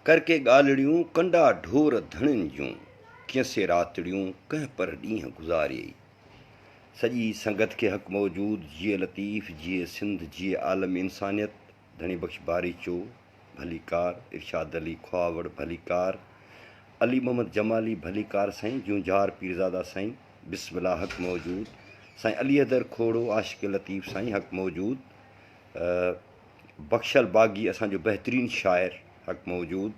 ڪر ڪي ڳالهڙيون، ڪنڊا ڍور ڌڻين جون، ڪيئن سي راتڙيون، ڪنهن پر ڏينهن گذاريئي. سڄي سنگت کي حق موجود، جيئي لطيف، جيئي سنڌ، جيئي عالم انسانيت، ڌڻي بخش باريچو، ڀليڪار، ارشاد علي کهاوڙ، ڀليڪار، علي محمد جمالي، ڀليڪار سائين، جونجهار پيرزاده سائين، بسم الله حق موجود، سائين علي حيدر کوڙو، عاشق لطيف سائين حق موجود، بخشل باغي اسان جو بهترين شاعر حق موجود،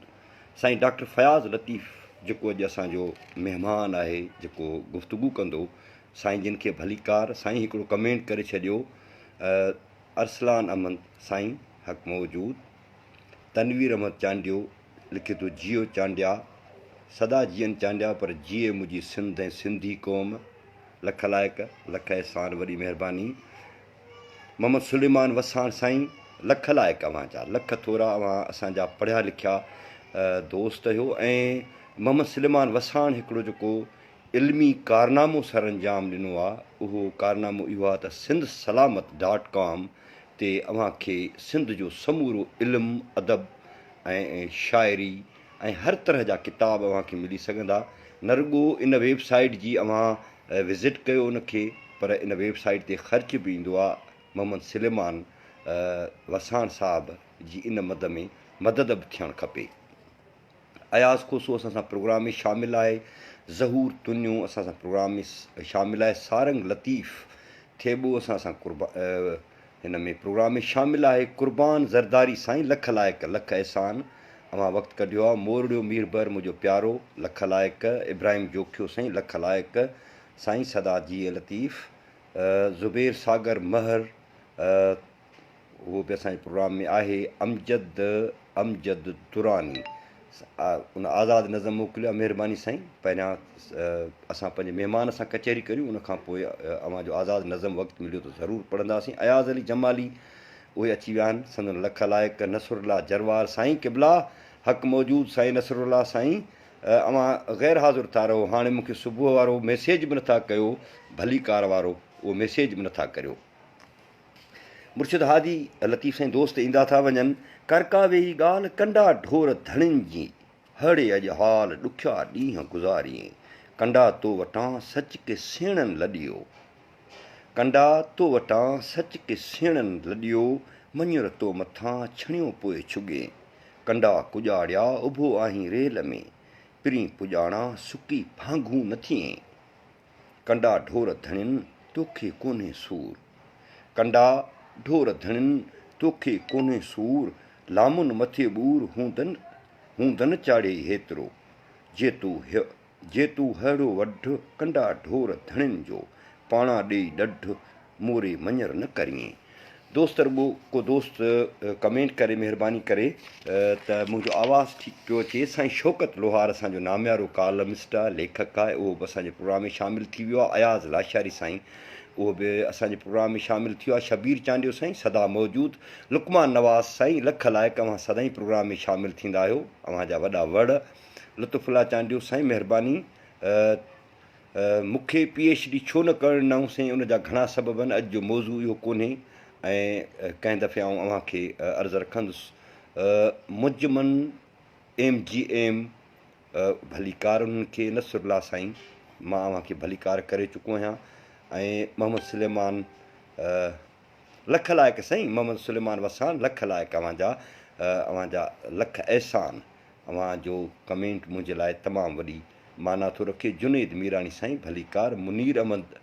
سائين ڊاڪٽر فياض لطيف جيڪو اڄ اسان جو مهمان آهي جيڪو گفتگو ڪندو سائين جن کي ڀليڪار سائين هڪڙو ڪمينٽ ڪري ڇڏيو ارسلان احمد سائين حق موجود تنوير احمد چانڊيو لکي ٿو جيئو چانڊيا سدا جيئن چانڊيا پر جيئي منهنجي سنڌ ۽ سنڌي قوم لک لائق لک احسان وڏي مهرباني محمد سليمان وساڻ سائين لک لائق اوهان جا لک ٿورا اوهان اسان جا پڙهيا لکيا دوست آهيو ۽ محمد سليمان وساڻ هڪڙو جيڪو علمي ڪارنامو سر انجام ڏنو آ اهو ڪارنامو اهو آ ته سنڌ سلامت ڊاٽ ڪام تي اوهان کي سنڌ جو سمورو علم ادب ۽ شاعري ۽ هر طرح جا ڪتاب اوهان کي ملي سگهندا نه رڳو ان ويب سائيٽ جي اوهان وزٽ ڪيو ان کي پر ان ويب سائيٽ تي خرچ به ايندو آ محمد سليمان وساڻ صاحب جي ان مد ۾ مدد به ٿيڻ کپي اياز کوسو اسان سان پروگرام ۾ شامل آهي ظهور تنيو اسان سان پروگرام ۾ شامل آهي سارنگ لطيف ٿيٻو اسان سان قربا هن ۾ پروگرام ۾ شامل آهي قربان زرداري سائين لک لائق لک احسان اوهان وقت ڪڍيو آ مورڙيو ميربحر منهنجو پيارو لک لائق ابراهيم جوکيو سائين لک لائق سائين سدا جيئي لطيف زبير ساگر مهر اهو به اسان جي پروگرام ۾ آهي امجد امجد دراني ان آزاد نظم موڪليو آهي مهرباني سائين پهريان اسان پنهنجي مهمان سان ڪچهري ڪريون ان کان پوء اوهان جو آزاد نظم وقت مليو ته ضرور پڙهنداسين اياز علي جمالي اهي اچي ويا آهن سندن لک لائق نصر الله جروار سائين قبلا حق موجود سائين نصر الله سائين اوهان غير حاضر ٿا رهو هاڻي مونکي صبح وارو ميسيج به نٿا ڪيو ڀليڪار وارو اهو ميسيج به نٿا ڪريو مرشد هادي لطيف سائين دوست ايندا ٿا وڃن ڪر ڪا ويهي ڳالهه ڪنڊا ڍور ڌڻين جي هڙي اڄ حال ڏکيا ڏينهن گذارين ڪنڊا تو وٽان سچ ڪي سيڻن لڏيو ڪنڊا تو وٽان سچ ڪي سيڻن لڏيو مڃر تو مٿان ڇڻيو پوء ڇڳين ڪنڊا ڪڄاڙيا اڀو آهين ريل ۾ پرين پڄاڻا سڪي ڦانگهون نه ٿئين. ڪنڊا ڍور ڌڻين توکي ڪونهي سور. ڪنڊا ڍور ڌڻين توکي ڪونهي سور، لامن مٿي ٻور هوندن هوندن چاڙهيئي هيترو. جي تو جي تو ههڙو وڍ ڪنڊا ڍور ڌڻين جو، پاڻا ڏيئي ڏڍ موري مڃر نه ڪرين. دوست رڳو ڪو دوست ڪمينٽ ڪري مهرباني ڪري ته منهنجو آواز ٺيڪ پيو اچي سائين شوڪت لوهار اسان جو ناميارو ڪالمسٽ آهي ليکڪ آهي اهو به اسان جي پروگرام ۾ شامل ٿي ويو آهي اياز لاشاري سائين اهو به اسان جي پروگرام ۾ شامل ٿي ويو آهي شبير چانڊيو سائين سدا موجود لقمان نواز سائين لک لائق اوهان سدائين پروگرام ۾ شامل ٿيندا آهيو اوهان جا وڏا وڙ لطف الله چانڊيو سائين مهرباني مون کي پي ايڇ ڊي ڇو نه ڪرڻ ڏنائون سائين ان جا گهڻا سبب آهن اڄ جو موضوع اهو ڪونهي ۽ ڪنهن دفعي آئون اوهان کي عرض رکندس مجمن ايم جي ايم ڀليڪار انهن کي نصر الله سائين مان اوهان کي ڀليڪار ڪري چڪو آهيان ۽ محمد سليمان لک لائق سائين محمد سليمان وساڻ لک لائق اوهان جا اوهان جا لک احسان اوهان جو ڪمينٽ منهنجي لاء تمام وڏي معنيٰ ٿو رکي جنيد ميراڻي سائين ڀليڪار منير احمد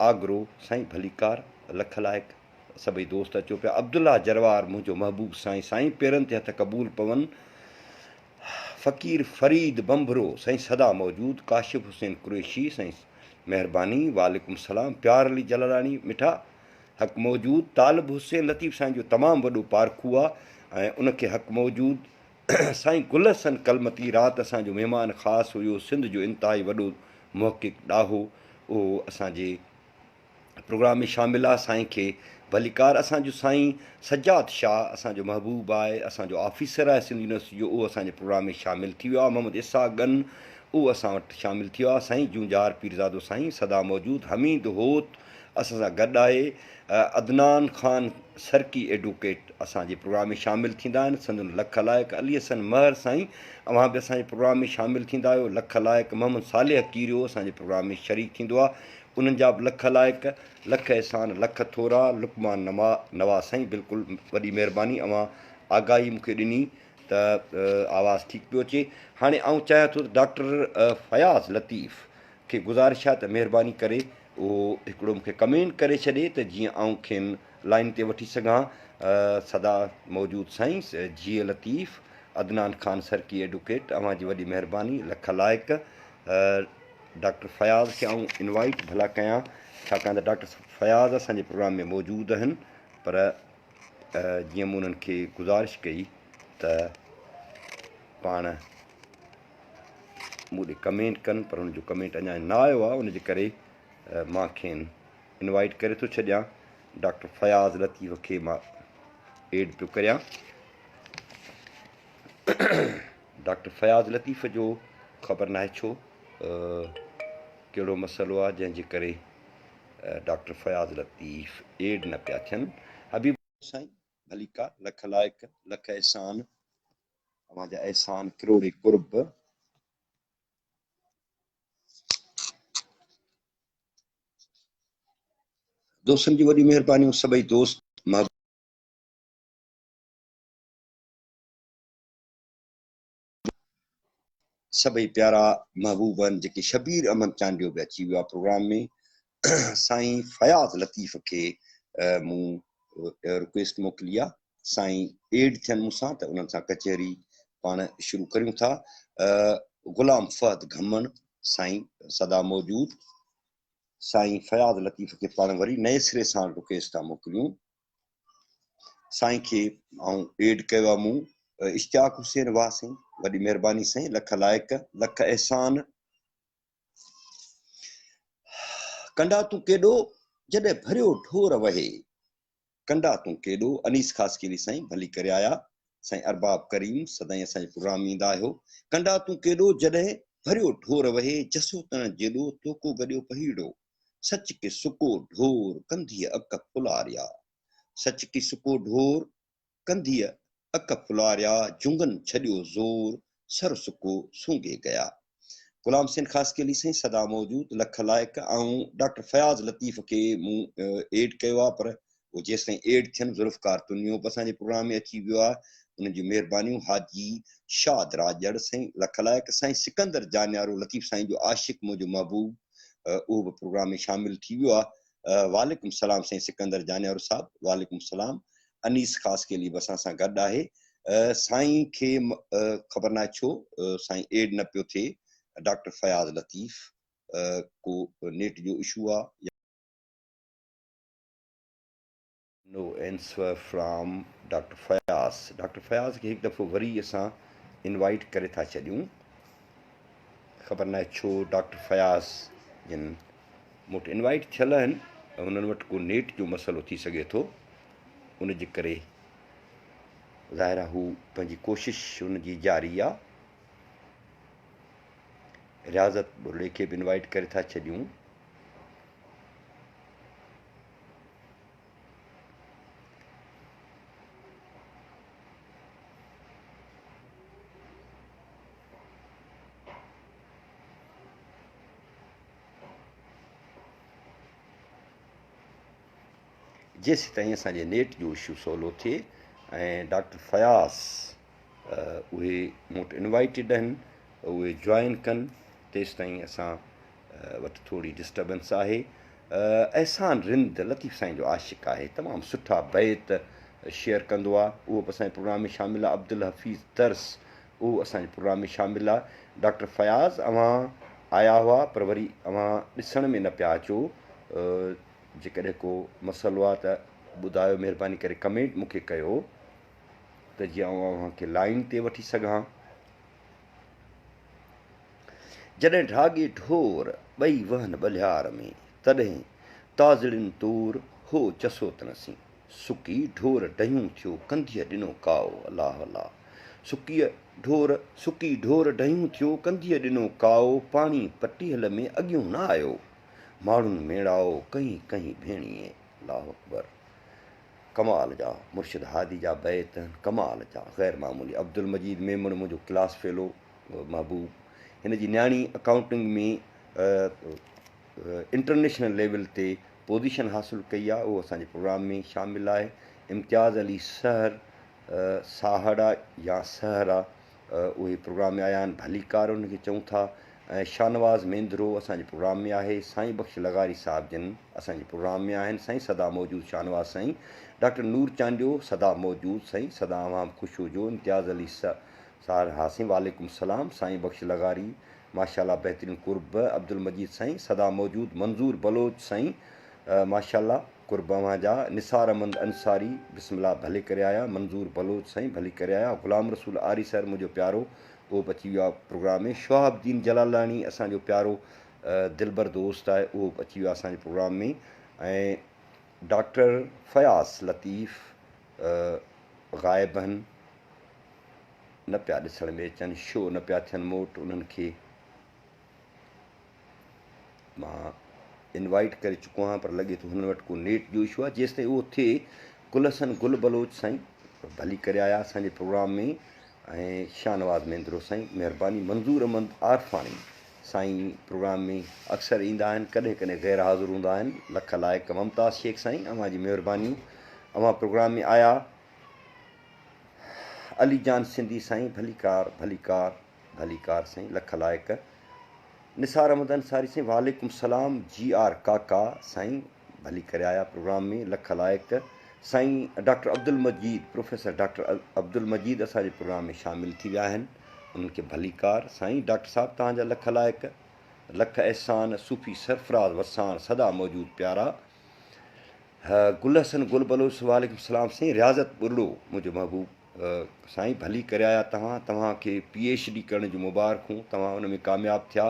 آگرو سائين ڀليڪار لک لائق سڀئي دوست اچو پيا عبدالله جروار منهنجو محبوب سائين سائين پيرن تي هٿ قبول پون فقير فريد بنڀرو سائين سدا موجود ڪاشف حسين قريشي سائين مهرباني وعليڪم سلام پيار علي جلالاڻي مٺا حق موجود طالب حسين لطيف سائين جو تمام وڏو پارکو آ ۽ ان کي حق موجود سائين گل حسن ڪلمتي رات اسان جو مهمان خاص هيو سنڌ جو انتهائي وڏو محقق ڏاهو اهو اسان جي پروگرام ۾ شامل آ سائين کي ڀليڪار اسان جو سائين سجاد شاهه اسان جو محبوب آهي اسان جو آفيسر آهي سنڌ يونيورسٽي جو اهو اسان جي پروگرام ۾ شامل ٿي ويو آ محمد اسحاق ڳن اهو اسان وٽ شامل ٿي ويو آ سائين جونجهار پيرزادو سائين سدا موجود حميد هوت. اسان سان گڏ آهي. عدنان خان سرڪي ايڊوڪيٽ اسان جي پروگرام ۾ شامل ٿيندا آهن سندن لک لائق. علي حسن مهر سائين اوهان به اسان جي پروگرام ۾ شامل ٿيندا آهيو لک لائق. محمد صالح ڪيريو اسان جي پروگرام ۾ شريڪ ٿيندو آهي انهن جا به لک لائق، لک احسان، لک ٿورا. لقمان نواز سائين بلڪل وڏي مهرباني اوهان آگاهي مون کي ڏني ته آواز ٺيڪ پيو اچي. هاڻي آئون چاهيان ٿو ته ڊاڪٽر فياض لطيف کي گذارش آهي ته مهرباني ڪري اهو هڪڙو مون کي ڪمينٽ ڪري ڇڏي ته جيئن آئون کين لائين تي وٺي سگهان. سدا موجود سائين جيئي لطيف. عدنان خان سرڪي ايڊوڪيٽ اوهان جي وڏي مهرباني لک لائق. ڊاڪٽر فياض کي آئون انوائيٽ ڀلا ڪيان ڇاڪاڻ ته ڊاڪٽر فياض اسان جي پروگرام ۾ موجود آهن پر جيئن مون انهن کي گذارش ڪئي ته پاڻ مون ڏي ڪمينٽ ڪن پر ان جو ڪمينٽ اڃا نه آيو آهي ان جي ڪري مان کين انوائيٽ ڪري ٿو ڇڏيان. ڊاڪٽر فياض لطيف کي مان ايڊ پيو ڪريان. ڊاڪٽر فياض لطيف جو خبر ناهي ڇو ڪهڙو مسئلو آهي جنهن جي ڪري ڊاڪٽر فياض لطيف ايڊ نه پيا ٿين. حبيب سائين ڀليڪا لک لائق لک احسان اوهان جا احسان ڪروڙي قرب. دوستن جون وڏيون مهربانيون سڀئي دوست محبوب. سڀئي پيارا محبوب آهن جيڪي شبير احمد چانڊيو به اچي ويو آهي پروگرام ۾ سائين فياض لطيف کي مون رڪويسٽ موڪلي آهي سائين ايڊ ٿين مون سان ته انهن سان ڪچهري پاڻ شروع ڪريون ٿا غلام فهد گهمڻ سائين سدا موجود سائين فياض لطيف کي پاڻ وري نئين سري سان رڪويسٽ ٿا موڪليون سائين کي آئون ايڊ ڪيو آ مون اشتياق حسين واھ سائين وڏي مهرباني سائين لک لائق لک احسان. ڪنڊا تون ڪيڏو جڏهن ڀريو ڍور وهي ڪنڊا تون ڪيڏو انيس خاصخيلي سائين ڀلي ڪري آيا سائين ارباب ڪريم سدائين اسان جي پروگرام ۾ ايندا آهيو ڪنڊا تون ڪيڏو جڏهن ڀريو ڍور وهي جسوتڻ جيڏو توڪو گڏيو پهيڙو سچ ڪي سڪو ڍور ڪنڌيء اڪ ڦلاريا سچ ڪي سڪو ڍور ڪنڌيء اڪ ڦلاريا جنگن ڇڏيو زور سر سڪو سونگي گيا. غلام حسين خاصخيلي سائين سدا موجود لک لائق. آئون ڊاڪٽر فياض لطيف کي مون ايڊ ڪيو آ پر هو جيستائين ايڊ ٿين ذوالفقار تنيو به اسان جي پروگرام ۾ اچي ويو آ انهن جون مهربانيون حاجي شاد راڄڙ سائين لک لائق سائين سڪندر جانيارو لطيف سائين جو عاشق منهنجو محبوب اهو به پروگرام ۾ شامل ٿي ويو آ وعليڪم السلام سائين سڪندر جانيارو صاحب وعليڪم السلام انيس خاصخيلي به اسان سان گڏ آهي سائين کي خبر ناهي ڇو سائين ايڊ نه پيو ٿئي ڊاڪٽر فياض لطيف ڪو نيٽ جو اشو آ يا no answer from doctor Fayaz doctor Fayaz کي هڪ دفعو وري اسان انوائيٽ ڪري ٿا ڇڏيون خبر ناهي ڇو ڊاڪٽر فياض جن مون وٽ انوائيٽ ٿيل آهن انهن وٽ ڪو نيٽ جو مسئلو ٿي سگهي ٿو ان جي ڪري ظاهر آهي هو پنهنجي ڪوشش ان جي جاري آ رياضت ٻرڙي کي به انوائيٽ ڪري ٿا ڇڏيون جيسيتائين اسان جي نيٽ جو اشو سولو ٿئي ۽ ڊاڪٽر فياض اهي مون وٽ انوائيٽيڊ آهن اهي جوائن ڪن تيستائين اسان وٽ ٿوري ڊسٽربنس آهي. احسان رند لطيف سائين جو عاشق آهي تمام سٺا بيت شيئر ڪندو آهي اهو به اسان جي پروگرام ۾ شامل آهي عبدالحفيظ درس اهو اسان جي پروگرام ۾ شامل آهي ڊاڪٽر فياض اوهان آيا هئا پر وري اوهان ڏسڻ ۾ نه پيا اچو جيڪڏهن ڪو مسئلو آهي ته ٻڌايو مهرباني ڪري ڪمينٽ مون کي ڪيو ته جيئن آئون اوهان کي لائين تي وٺي سگهان. جڏهن ڍاڳي ڍور ٻئي وهن ٻلهيار ۾، تڏهن تازڙين تور هو چسوتن سين. سڪي ڍور ڊهيون ٿيو ڪنڌيء ڏنو ڪائو، الله الله. سڪيء ڍور سڪي ڍور ڊهيون ٿيو ڪنڌيء ڏنو ڪائو، پاڻي پٽيهل ۾ اڳيون نه آيو. ماڻهن ميڙائو ڪهين ڪهين ڀيڻيئي. الله اڪبر ڪمال جا مرشد هادي جا بيت آهن ڪمال جا غير معمولي عبدالمجيد ميمڻ منهنجو ڪلاس فيلو محبوب هن جي نياڻي اڪائونٽنگ ۾ انٽرنيشنل ليول تي پوزيشن حاصل ڪئي آهي اهو اسان جي پروگرام ۾ شامل آهي امتياز علي سحر ساهڙ آ يا سحر آ اهي پروگرام ۾ آيا آهن ڀليڪار انهن کي چئون ٿا ۽ شاهنواز مينڌرو اسان جي پروگرام ۾ آهي سائين بخش لغاري صاحب جن اسان جي پروگرام ۾ آهن سائين سدا موجود شاهنواز سائين ڊاڪٽر نور چانڊيو سدا موجود سائين سدا اوهان به خوش هجو امتياز علي سار ها سائين وعليڪم السلام سائين بخش لغاري ماشاءالله بهترين قرب عبدالمجيد سائين سدا موجود منظور بلوچ سائين ماشاءالله قرب اوهان جا. نثار احمد انصاري بسم الله ڀلي ڪري آيا. منظور بلوچ سائين ڀلي ڪري آيا. غلام رسول آريسر منهنجو پيارو اهو به اچي ويو آهي پروگرام ۾. شهاب الدين جلالاڻي اسان جو پيارو دلبر دوست آهي اهو به اچي ويو آهي اسان جي پروگرام ۾ ۽ ڊاڪٽر فياض لطيف غائب آهن نه پيا ڏسڻ ۾ اچن شو نه پيا ٿين موٽ انهن کي مان انوائيٽ ڪري چڪو آهيان پر لڳي ٿو هنن وٽ ڪو نيٽ جو اشو آهي جيستائين اهو ٿئي گل حسن گل بلوچ سائين ڀلي ڪري آيا اسان جي پروگرام ۾ ۽ شاهنواز مينڌرو سائين مهرباني منظور احمد عارفاڻي سائين پروگرام ۾ اڪثر ايندا آهن ڪڏهن ڪڏهن غير حاضر هوندا آهن لک لائق ممتاز شيخ سائين اوهان جي مهربانيون اوهان پروگرام ۾ آيا علي جان سنڌي سائين ڀليڪار ڀليڪار ڀليڪار سائين لک لائق. نثار احمد انصاري سائين وعليڪم السلام جي آر ڪاڪا سائين ڀلي ڪري آيا پروگرام ۾ لک لائق سائين doctor Abdul Majeed professor doctor Abdul Majeed اسان جي پروگرام ۾ شامل ٿي ويا آهن انهن کي ڀليڪار سائين ڊاڪٽر صاحب توهان جا لک لائق لک احسان صوفي سرفراز وساڻ سدا موجود پيارا گل حسن گل بلوچ وعليڪم السلام سائين رياضت ٻرڙو منهنجو محبوب سائين ڀلي ڪري آيا توهان توهان کي پي ايڇ ڊي ڪرڻ جون مبارڪون توهان ان ۾ ڪامياب ٿيا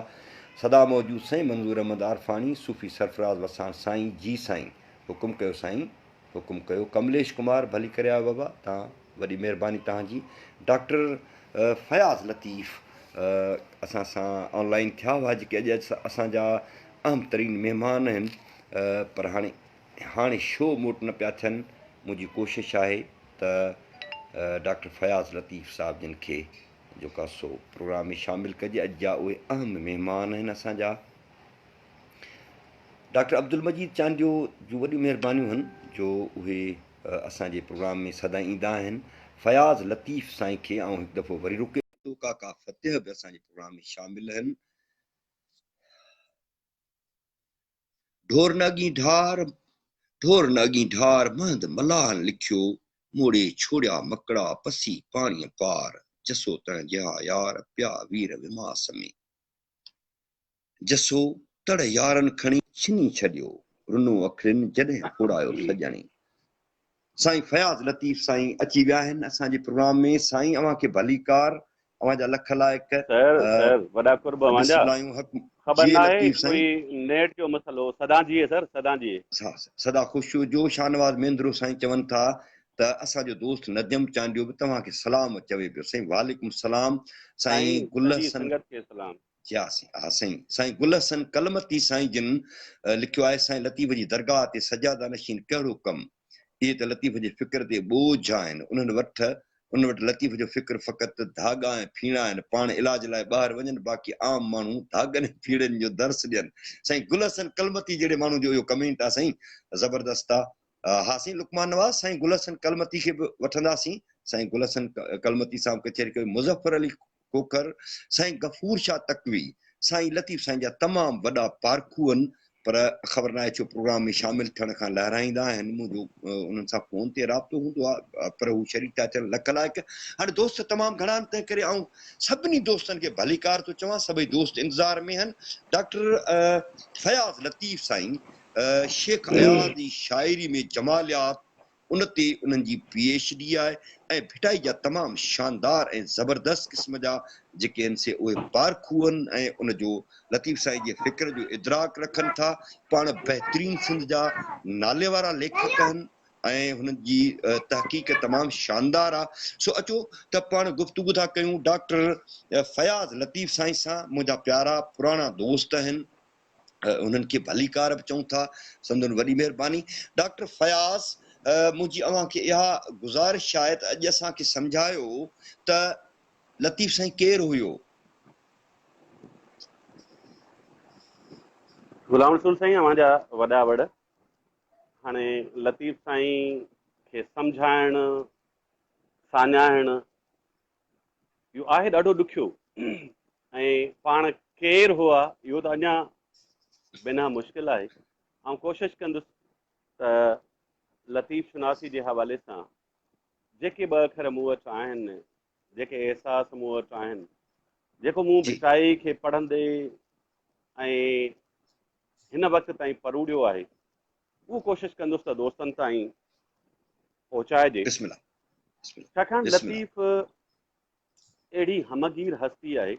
سدا موجود سائين منظور احمد عارفاڻي صوفي سرفراز وساڻ سائين جي سائين حڪم ڪيو سائين حڪم ڪيو ڪمليش ڪمار ڀلي ڪري آيو بابا توهان وڏي مهرباني توهان جي ڊاڪٽر فياض لطيف اسان سان آن لائين ٿيا هئا جيڪي اڄ اسان جا اهم ترين مهمان آهن پر هاڻي هاڻي شو موٽ نه پيا ٿين منهنجي ڪوشش آهي ته ڊاڪٽر فياض لطيف صاحب جن کي جيڪو آهي سو پروگرام ۾ شامل ڪجي اڄ جا اهي اهم مهمان آهن اسان جا ڊاڪٽر عبدالمجيد چانڊيو جون وڏيون مهربانيون آهن جو اهي اسان جي پروگرام ۾ سدائين ايندا آهن فياض لطيف سائين کي آئون هڪ دفعو وري رڪي ٿو ڪاڪا فتح به اسان جي پروگرام ۾ شامل آهن ڍور نه اڳين ڍار، ڍور نه اڳين ڍار، مهند ملاحن لکيو، موڙي ڇوڙيا مڪڙا، پسي پاڻيء پار، جسو تڻ جيها يار، پيا وير وماس ۾. جسو تڙ يارن کڻي. ڇني ڇڏيو، رنو اکڙين، جڏهن ڦوڙايو سڄڻي. سائين فياض لطيف سائين اچي ويا آهن اسان جي پروگرام ۾ سائين اوهان کي ڀليڪار اوهان جا لک لائق سر سر وڏا قرب اوهان جا ڏسندا حق خبر جي ناهي لطيف ڪوئي سائين نيٽ جو مسئلو سدا جيئي سر سدا جيئي. سدا خوش هجو شاهنواز مينڌرو سائين چون ٿا ته اسان جو دوست نديم چانڊيو به توهان کي سلام چوي پيو سائين وعليڪم السلام سائين سائين گل سڄي حسن سنگت کي سلام. جي ها سائين ها سائين سائين گل حسن ڪلمتي سائين جن لکيو آهي سائين لطيف جي درگاهه تي سجاده نشين ڪهڙو ڪم اهي ته لطيف جي فڪر تي ٻوجهه آهن انهن وٺ انهن وٽ لطيف جو فڪر فقط ڌاڳا ۽ ڦيڻا آهن پاڻ علاج لاء ٻاهر وڃن باقي عام ماڻهو ڌاڳن ۽ ڦيڻن جو درس ڏين سائين گل حسن ڪلمتي جهڙي ماڻهو جو اهو ڪمينٽ آهي سائين زبردست آهي ها سائين لقمان نواز سائين گل حسن ڪلمتي کي به وٺنداسين سائين گل حسن ڪلمتي صاحب ڪچهري ڪئي مظفر علي کوکر، سائين غفور شاهه تقوي، سائين لطيف سائين جا تمام وڏا پارکو هن پر خبر ناهي ڇو پروگرام ۾ شامل ٿيڻ کان لهرائيندا آهن منهنجو انهن سان فون تي رابطو هوندو آهي پر هو شريڪ ٿا ٿين لک لائق هاڻي دوست تمام گهڻا آهن تنهن ڪري آئون سڀني دوستن کي ڀليڪار ٿو چوان سڀئي دوست انتظار ۾ آهن ڊاڪٽر فياض لطيف سائين شيخ اياز جي شاعري ۾ جماليات ان تي انهن جي پي ايڇ ڊي آهي ۽ ڀٽائي جا تمام شاندار ۽ زبردست قسم جا جيڪي آهن سي اهي پارکو آهن ۽ ان جو لطيف سائين جي فڪر جو ادراڪ رکن ٿا. پاڻ بهترين سنڌ جا ناليوارا ليکڪ آهن ۽ هنن جي تحقيق تمام شاندار آهي. سو اچو ته پاڻ گفتگو ٿا ڪيون ڊاڪٽر فياض لطيف سائين سان منهنجا پيارا پراڻا دوست آهن. انهن کي ڀليڪار به چئون ٿا. سندن وڏي مهرباني. ڊاڪٽر فياض منهنجي اوهان کي اها گذارش آهي ته اڄ اسان کي سمجهايو ته لطيف سائين ڪير هيو؟ غلام رسول سائين اوهان جا وڏا وڙ. هاڻي لطيف سائين کي سمجهائڻ، ساڃاهڻ اهو آهي ڏاڍو ڏکيو ۽ پاڻ ڪير هئا اهو ته اڃا بنهه مشڪل آهي. آئون ڪوشش ڪندس ته لطيف شناسي جي حوالي سان جيڪي ٻه اکر مون وٽ آهن، جيڪي احساس مون وٽ آهن، جيڪو مون ڀٽائي کي پڙهندي ۽ هن وقت تائين پروڙيو آهي، اهو ڪوشش ڪندس ته دوستن تائين پهچائجي. بسم الله بسم الله ڇاڪاڻ بسم الله. لطيف اهڙي همگير هستي آهي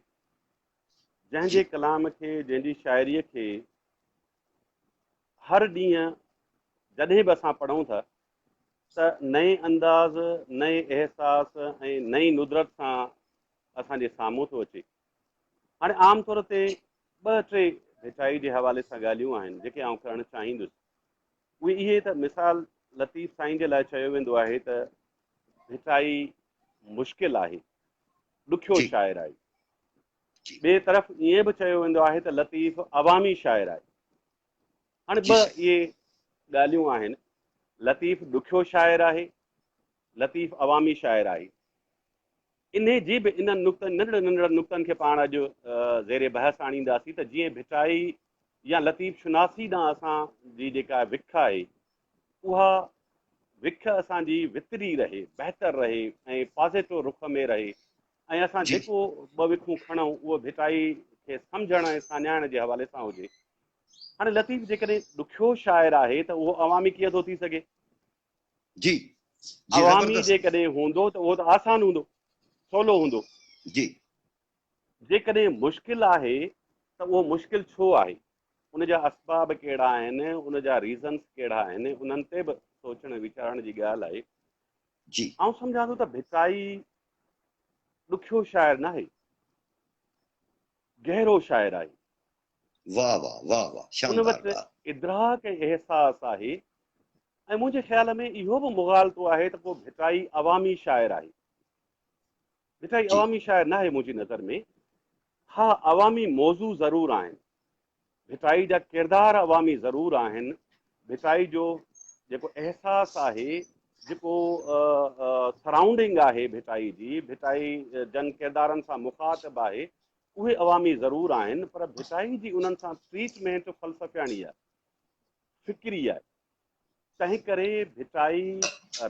جنهن جي ڪلام کي، جنهن جي شاعريء کي هر ڏينهن جڏهن به اسان پڙهون ٿا ته نئين انداز، نئين احساس ۽ نئين ندرت سان اسان جي سامهون ٿو اچي. هاڻي عام طور تي ٻه ٽي ڀٽائي جي حوالي سان ڳالهيون آهن جيڪي آئون ڪرڻ چاهيندس. اهي اهي ته مثال لطيف سائين جي لاء چيو ويندو آهي ته ڀٽائي مشڪل آهي، ڏکيو شاعر آهي. ٻئي طرف ائين به چيو ويندو آهي ته لطيف عوامي شاعر آهي. هاڻي ٻه اهي ڳالهيون آهن، لطيف ڏکيو شاعر آهي، لطيف عوامي شاعر آهي. انهي جي به انهن نقطن ننڍڙن ننڍڙن نقطن کي پاڻ اڄ زير بحث آڻينداسين ته جيئن ڀٽائي يا لطيف شناسي ڏانهن اسان جي جيڪا وک آهي اها وک اسان جي وتري رهي، بهتر رهي ۽ پازيٽو رخ ۾ رهي ۽ اسان جيڪو ٻه وکون کڻون اهو ڀٽائي کي سمجهڻ ۽ ساڃاهڻ جي حوالي سان هجي. هاڻي لطيف جيڪڏهن ڏکيو شاعر آهي ته اهو عوامي ڪيئن ٿو ٿي سگهي؟ جي جي عوامي جيڪڏهن هوندو ته اهو ته آسان هوندو، سولو هوندو. جي. جيڪڏهن مشڪل آهي ته اهو مشڪل ڇو آهي؟ ان جا اسباب ڪهڙا آهن، ان جا ريزنس ڪهڙا آهن، انهن تي به سوچڻ ويچارڻ جي ڳالهه آهي. جي. آئون سمجهان ٿو ته ڀٽائي ڏکيو شاعر ناهي، گهرو شاعر آهي. واه واه واه واه ان شاندار وٽ ڳالهه. ادراڪ ۽ احساس آهي ۽ منهنجي خيال ۾ اهو به مغالطو آهي ته ڪو ڀٽائي عوامي شاعر آهي. ڀٽائي عوامي شاعر ناهي منهنجي نظر ۾. ها عوامي موضوع ضرور آهن. ڀٽائي جا ڪردار عوامي ضرور آهن. ڀٽائي جو جيڪو احساس آهي، جيڪو سرائونڊنگ آهي ڀٽائي جي، ڀٽائي جن ڪردارن سان مخاطب آهي، اهي عوامي ضرور آهن، پر ڀٽائي جي انهن سان ٽريٽمينٽ فلسفياڻي آهي، فڪري آهي. تنهن ڪري ڀٽائي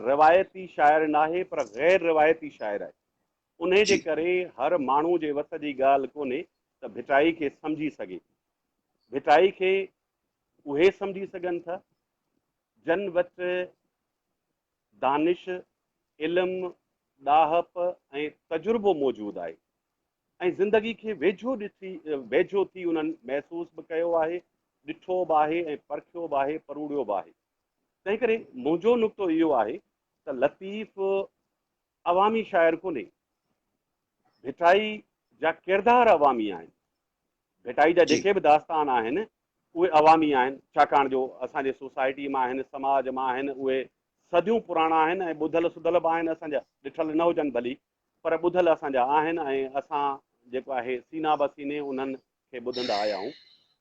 روايتي شاعر ناهي، پر غير روايتي شاعر آهي. انهي جي ڪري هر ماڻهو جي وس جي ڳالهه ڪونهي ته ڀٽائي کي سمجهي سگهي. ڀٽائي کي اهي سمجهي سگهن ٿا، جن وٽ دانش، علم، ڏاهپ ۽ تجربو موجود آهي ۽ زندگي کي ويجهو ڏسي ويجهو ٿي انهن محسوس به ڪيو آهي، ڏٺو به آهي ۽ پرکيو به آهي، پروڙيو به آهي. تنهنڪري منهنجو نقطو اهو آهي ته لطيف عوامي شاعر ڪونهي. ڀٽائي جا ڪردار عوامي آهن. ڀٽائي جا جيڪي به داستان آهن اهي عوامي آهن، ڇاڪاڻ جو اسان جي سوسائٽي مان آهن، سماج مان آهن، اهي صديون پراڻا آهن ۽ ٻڌل سڌل به آهن اسان جا، ڏٺل نه هجن ڀلي پر ٻڌل اسان جا آهن ۽ اسان جيڪو آهي سينا به سيني انهن کي ٻڌندا آيا آهيون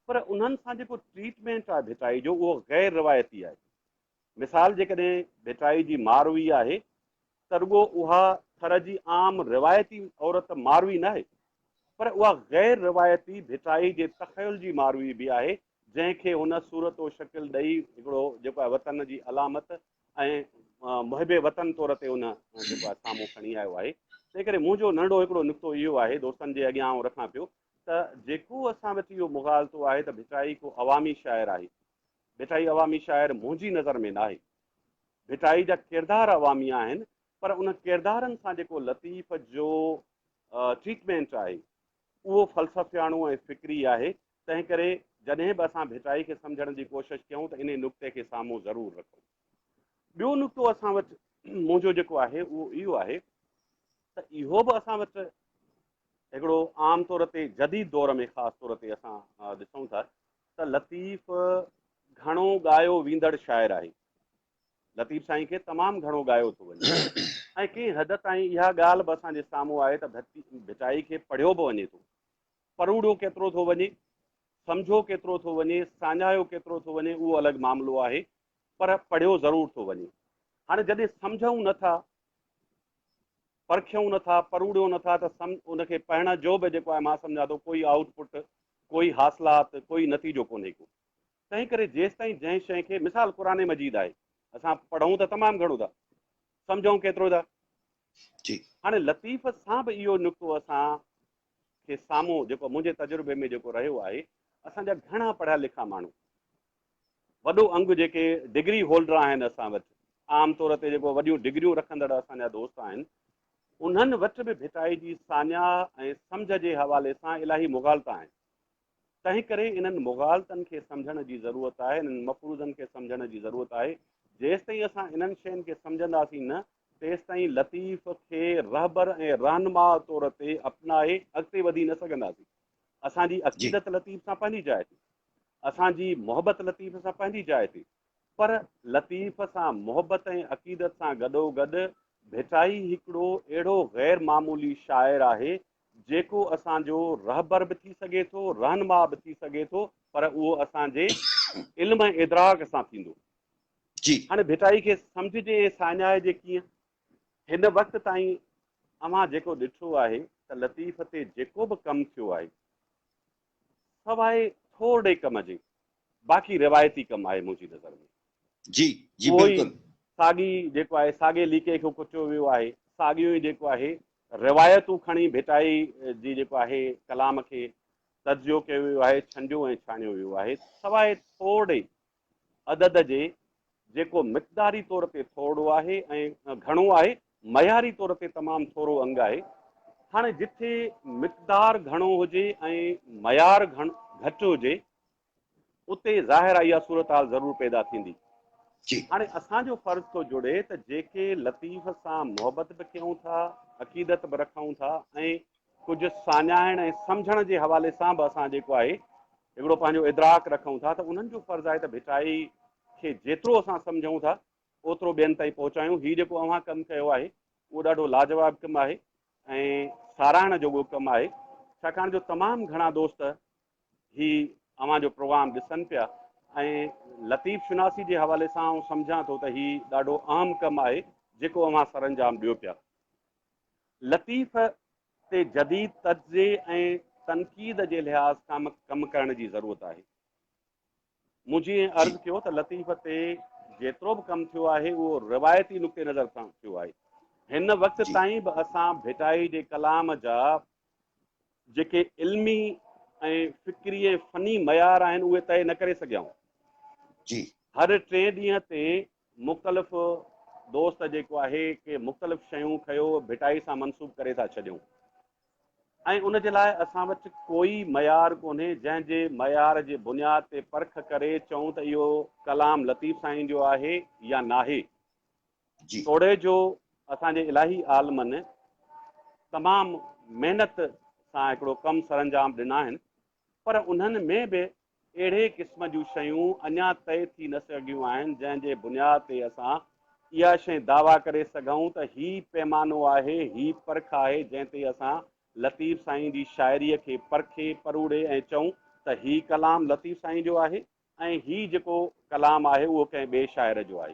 پر انهن سان جيڪو ٽريٽمينٽ آهي ڀٽائي جو اهو غير روايتي آهي. مثال جيڪڏهن ڀٽائي جي ماروي آهي ته رڳو اها ٿر جي عام روايتي عورت ماروي ناهي پر اها غير روايتي ڀٽائي جي تخيل جي ماروي به آهي جنهن کي هن صورت و شڪل ڏئي هڪڙو جيڪو آهي وطن جي علامت ۽ محب وطن طور تي ان جيڪو آهي سامهون کڻي آيو آهي. تنهن ڪري منهنجو ننڍڙو هڪڙو نقطو اهو آهي دوستن جي اڳيان آئون رکان پيو ته جيڪو اسان وٽ اهو مغالطو آهي ته ڀٽائي ڪو عوامي شاعر آهي، ڀٽائي عوامي شاعر منهنجي نظر ۾ ناهي. ڀٽائي جا ڪردار عوامي آهن پر ان ڪردارن سان جيڪو لطيف جو ٽريٽمينٽ آهي اهو فلسفياڻو ۽ فڪري آهي، تنهن ڪري جڏهن به اسان ڀٽائي کي سمجهڻ جي ڪوشش ڪيون ته انهي نقطي کي سامهون ضرور رکون. ٻيو نقطو اسان وٽ منهنجو جيڪو آهي اهو اهو آهي ته اهو به اسان وٽ هڪڙو عام طور تي جديد دور ۾ خاص طور تي اسان ڏسون ٿا ته ته لطيف گهڻو ڳايو ويندڙ شاعر آهي. لطيف سائين کي تمام گهڻو ڳايو ٿو وڃي ۽ ڪنهن حد تائين اها ڳالهه به اسان جي سامهون آهي ته ڀٽائي کي پڙهيو به وڃي ٿو. پروڙيو ڪيترو ٿو وڃي، سمجهيو ڪيترو ٿو وڃي، ساڃاهيو ڪيترو ٿو وڃي اهو الڳ معاملو آهي پر پڙهيو ضرور ٿو وڃي. هاڻي جڏهن سمجهون نه ٿا، پرکيون نه ٿا، پروڙيون نه ٿا ته ان کي پڙهڻ جو به جيڪو آهي مان سمجهان ٿو ڪوئي آئوٽ پٽ، ڪوئي حاصلات، ڪوئي نتيجو ڪونهي ڪو. تنهن ڪري جيستائين جنهن شيء کي مثال قرآن مجيد آهي اسان پڙهون ته تمام گهڻو ٿا، سمجهون ڪيترو ٿا. جي. هاڻي لطيف سان به اهو نقطو اسان کي سامهون جيڪو منهنجي تجربي ۾ جيڪو رهيو آهي اسان جا گهڻا پڙهيا لکيا ماڻهو وڏو انگ جيڪي ڊگري هولڊر آهن اسان وٽ عام طور تي جيڪو وڏيون ڊگريون رکندڙ اسان جا دوست آهن انهن وٽ به ڀٽائي جي ساڃاهه ۽ سمجهه جي حوالي سان الاهي مغالطا آهن. تنهن ڪري انهن مغالطن کي سمجهڻ جي ضرورت آهي، انهن مفروضن کي سمجهڻ جي ضرورت آهي. جيستائين اسان انهن شين کي سمجهنداسين نه، تيستائين لطيف کي رهبر ۽ رهنماء طور تي اپنائي اڳتي وڌي نه سگهنداسين. اسان جي عقيدت لطيف سان پنهنجي جاء تي، اسان جي محبت لطيف سان پنهنجي جاء تي، پر لطيف سان محبت ۽ عقيدت سان گڏوگڏ ڀٽائي هڪڙو اهڙو غير معمولي شاعر آهي، جيڪو اسان جو رهبر به ٿي سگهي ٿو، رهنما به ٿي سگهي ٿو، پر اهو اسان جي علم ۽ ادراڪ سان ٿيندو. جي. هاڻي ڀٽائي کي سمجهجي ۽ ساڃاهجي ڪيئن؟ هن وقت تائين اوهان جيڪو ڏٺو آهي ته لطيف تي جيڪو به ڪم ٿيو آهي، سواء ٿورڙي ڪم جي، باقي روايتي ڪم آهي منهنجي نظر ۾. جي جي اهو ئي بلڪل. ساڳي جيڪو آهي ساڳي ليڪي کي ڪچيو ويو آهي، ساڳيون ئي جيڪو آهي روايتون کڻي ڀٽائي جي جيڪو آهي ڪلام کي تجزيو ڪيو ويو آهي، ڇنڊيو ۽ ڇاڻيو ويو آهي، سواء ٿورڙي عدد جي جيڪو مقداري طور تي ٿورڙو آهي ۽ گهڻو آهي، معياري طور تي تمام ٿورو انگ آهي. هاڻي جٿي مقدار گهڻو هجي ۽ معيار گهٽ هجي، اتي ظاهر آهي اها صورتحال ضرور پيدا ٿيندي. جي. هاڻي اسان جو فرض ٿو جڙي ته جيڪي لطيف سان محبت به ڪيون ٿا، عقيدت به رکون ٿا ۽ ڪجهه ساڃاهڻ ۽ سمجهڻ جي حوالي سان به اسان جيڪو آهي هڪڙو پنهنجو ادراڪ رکون ٿا ته انهن جو فرض آهي ته ڀٽائي کي جيترو اسان سمجهون ٿا اوترو ٻين تائين پهچايون. هي جيڪو اوهان ڪم ڪيو آهي اهو ڏاڍو لاجواب ڪم آهي ۽ ساراهڻ جوڳو ڪم آهي ڇاڪاڻ جو تمام گهڻا دوست هي اوهان جو پروگرام ڏسن پيا ۽ لطيف شناسي جي حوالي سان آئون سمجهان ٿو ته هي ڏاڍو اهم ڪم آهي جيڪو اوهان سرانجام ڏيو پيا. لطيف تي جديد تجزيي ۽ تنقيد جي لحاظ کان ڪم ڪرڻ جي ضرورت آهي. مون جيئن عرض ڪيو ته لطيف تي جيترو به ڪم ٿيو آهي اهو روايتي نقطي نظر سان ٿيو آهي. هن وقت تائين به اسان ڀٽائي جي ڪلام جا جيڪي علمي ۽ فڪري ۽ فني معيار آهن اهي طئي نه ڪري سگهيا آهيون. جي. هر ٽئين ڏينهن تي مختلف دوست جيڪو آهي ڪي مختلف شيون کنيو ڀٽائي سان منسوب ڪري ٿا ڇڏيون ۽ ان جي لاء اسان وٽ ڪوئي معيار ڪونهي جنهن جي معيار جي بنياد تي پرک ڪري چئون ته اهو ڪلام لطيف سائين جو آهي يا ناهي. جي. توڙي جو اسان جي الاهي عالمن تمام محنت سان هڪڙو ڪم سرانجام ڏنا آهن پر انهن ۾ به اهڙي قسم جون شيون اڃا طئي ٿي نه سگهيون آهن جنهن جي بنياد تي اسان اها شيء دعويٰ ڪري سگهون ته هي پيمانو آهي، هي پرک آهي جنهن تي اسان لطيف سائين جي شاعريء کي پرکي، پروڙي ۽ چئون ته هي ڪلام لطيف سائين جو آهي ۽ هي جيڪو ڪلام آهي اهو ڪنهن ٻئي شاعر جو آهي.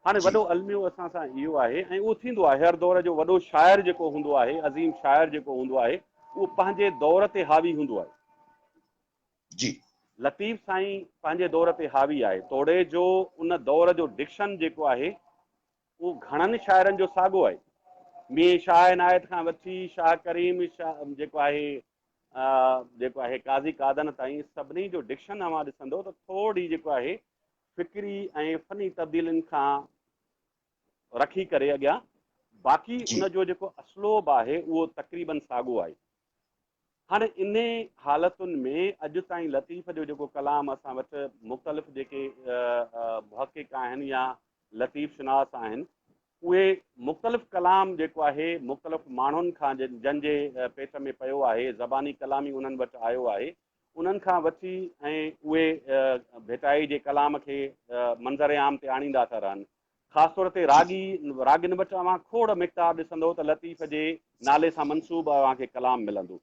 هاڻي وڏو الميو اسان سان اهو آهي ۽ اهو ٿيندو آهي هر دور جو وڏو شاعر جيڪو هوندو آهي، عظيم شاعر جيڪو هوندو آهي اهو پنهنجي دور تي حاوي هوندو آهي. جي. لطيف سائين پنهنجي دور تي حاوي آهي توڙي جو ان دور جو ڊڪشن جيڪو آهي اهو گهڻن شاعرن جو ساڳو آهي. ميين شاهه عنايت کان وٺي شاهه ڪريم شاهه جيڪو آهي جيڪو آهي قاضي قادن تائين سڀني جو ڊڪشن اوهان ڏسندو ته ٿوري جيڪو آهي فڪري ۽ فني تبديلين کان رکي ڪري اڳيان باقي ان جو جيڪو اسلوب آهي اهو تقريبن ساڳو آهي. هاڻي انهي حالتن ۾ اڄ تائين لطيف جو جيڪو ڪلام اسان وٽ مختلف جيڪي محقق آهن يا لطيف شناس آهن اهي مختلف ڪلام جيڪو آهي مختلف ماڻهن کان جن جي پيٽ ۾ پيو آهي زباني ڪلام ئي انهن وٽ آيو آهي انهن کان وٺي ۽ اهي ڀٽائي جي ڪلام کي منظر عام تي آڻيندا ٿا رهن. خاص طور تي راڳي، راڳين وٽ اوهان کوڙ مقدار ڏسندؤ ته لطيف جي نالي سان منسوب اوهان کي ڪلام ملندو.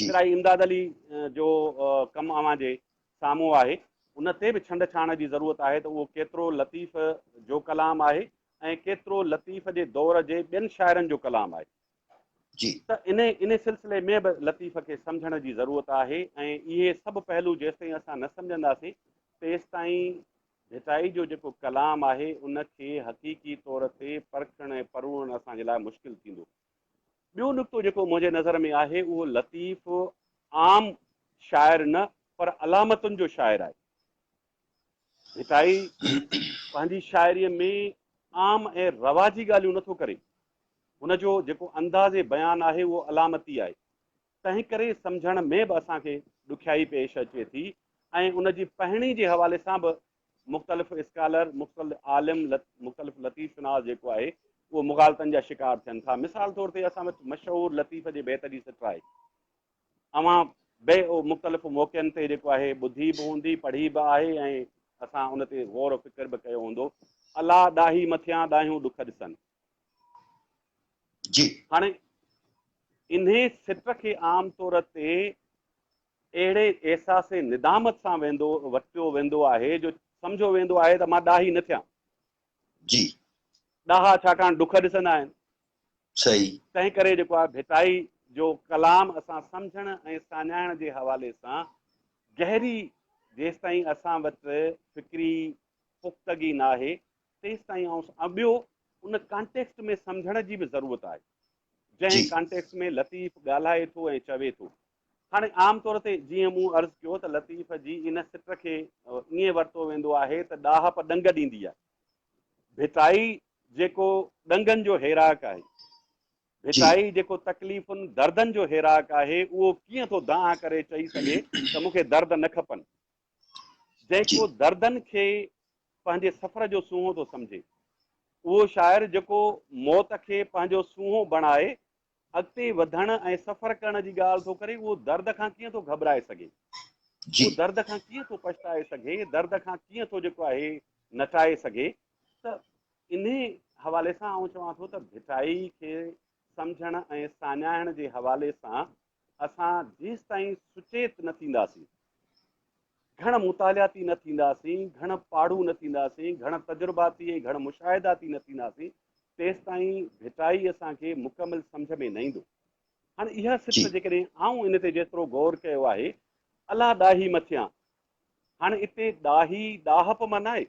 سرائي امداد علي جو ڪم اوهان جي سامهون آهي، ان تي به ڇنڊ ڇاڻ جي ضرورت آهي ته اهو ڪيترو لطيف جو ڪلام آهي ۽ ڪيترو لطيف جي دور جي ٻين شاعرن جو ڪلام آهي. ته انهي سلسلي ۾ به لطيف کي سمجهڻ جي ضرورت آهي ۽ اهي سڀ پهلو جيستائين اسان نه سمجهنداسين تيستائين ڀٽائي جو جيڪو ڪلام آهي ان کي حقيقي طور تي پرکڻ ۽ پروڙڻ اسان جي لاء مشڪل ٿيندو. ٻيو نقطو جيڪو منهنجي نظر ۾ آهي اهو لطيف عام شاعر نه پر علامتن جو شاعر آهي. ڀٽائي پنهنجي شاعريء ۾ عام ۽ رواجي ڳالهيون نٿو ڪري. هن جو جيڪو انداز بيان آهي اهو علامتي آهي. تنهنڪري سمجهڻ ۾ به اسان کي ڏکيائي پيش اچي ٿي ۽ ان جي پڙهڻي جي حوالي سان به مختلف اسڪالر، مختلف عالم، مختلف لطيف شناس جيڪو آهي اهو مغالطن جا شڪار ٿين ٿا. مثال طور تي اسان وٽ مشهور لطيف جي بيت جي سٽ آهي. اوهان به مختلف موقعن تي جيڪو آهي ٻڌي به هوندي، پڙهي به آهي ۽ اسان ان تي غور و فڪر به ڪيو هوندو. الا ڏاهي مٿيان ڏاهيون ڏک ڏسن. جي. هاڻي انهي سٽ کي عام طور تي اهڙي احساس ندامت سان ويندو ورتيو ويندو آهي جو سمجهيو ويندو آهي ته مان ڏاهي نه ٿيان. جي. ڏاها ڇاڪاڻ ڏک ڏسندا آهن. صحيح. تنهن ڪري جيڪو آهي ڀٽائي جو ڪلام اسان سمجهڻ ۽ ساڃاهڻ جي حوالي سان گهري جيستائين اسان وٽ فڪري پختگي ناهي تيستائين آئون ۽ ٻيو ان ڪانٽيڪسٽ ۾ سمجهڻ جي به ضرورت آهي جنهن ڪانٽيڪسٽ ۾ لطيف ڳالهائي ٿو ۽ چوي ٿو. هاڻي عام طور تي جيئن مون عرض ڪيو ته لطيف جي ان سٽ کي ائين ورتو ويندو آهي ته ڏاهپ ڏنگ ڏيندي آهي. ڀٽائي جيڪو ڏنگن جو هيراڪ آهي، ڀٽائي جيڪو تڪليفن دردن جو هيراڪ آهي اهو ڪيئن ٿو دانهن ڪري چئي سگهي ته مون کي درد نه کپن. جيڪو دردن کي پنهنجي سفر جو سونهون ٿو سمجهي. اهو شاعر جيڪو موت کي پنهنجو سونهون بڻائي اڳتي وڌڻ ۽ سفر ڪرڻ جي ڳالهه ٿو ڪري، اهو درد کان ڪيئن ٿو گهٻرائي سگهي؟ اهو درد کان ڪيئن ٿو پڇتائي سگهي؟ درد کان ڪيئن ٿو جيڪو آهي نٽائي سگهي؟ ته انهي حوالي سان آئون چوان ٿو ته ڀٽائي کي سمجهڻ ۽ ساڃاهڻ جي حوالي سان اسان جيستائين سچيت نه ٿينداسين، گهڻ مطالعاتي نه ٿينداسين، گهڻ پاڙهو نه ٿينداسين، گهڻ تجرباتي ۽ گهڻ مشاهداتي نه ٿينداسين، تيستائين ڀٽائي اسان کي مڪمل سمجهه ۾ نه ايندو. هاڻي اها سٽ جيڪڏهن آئون ان تي جيترو غور ڪيو آهي، الله ڏاهي مٿيان، هاڻي اتي ڏاهي ڏاهپ مان ناهي،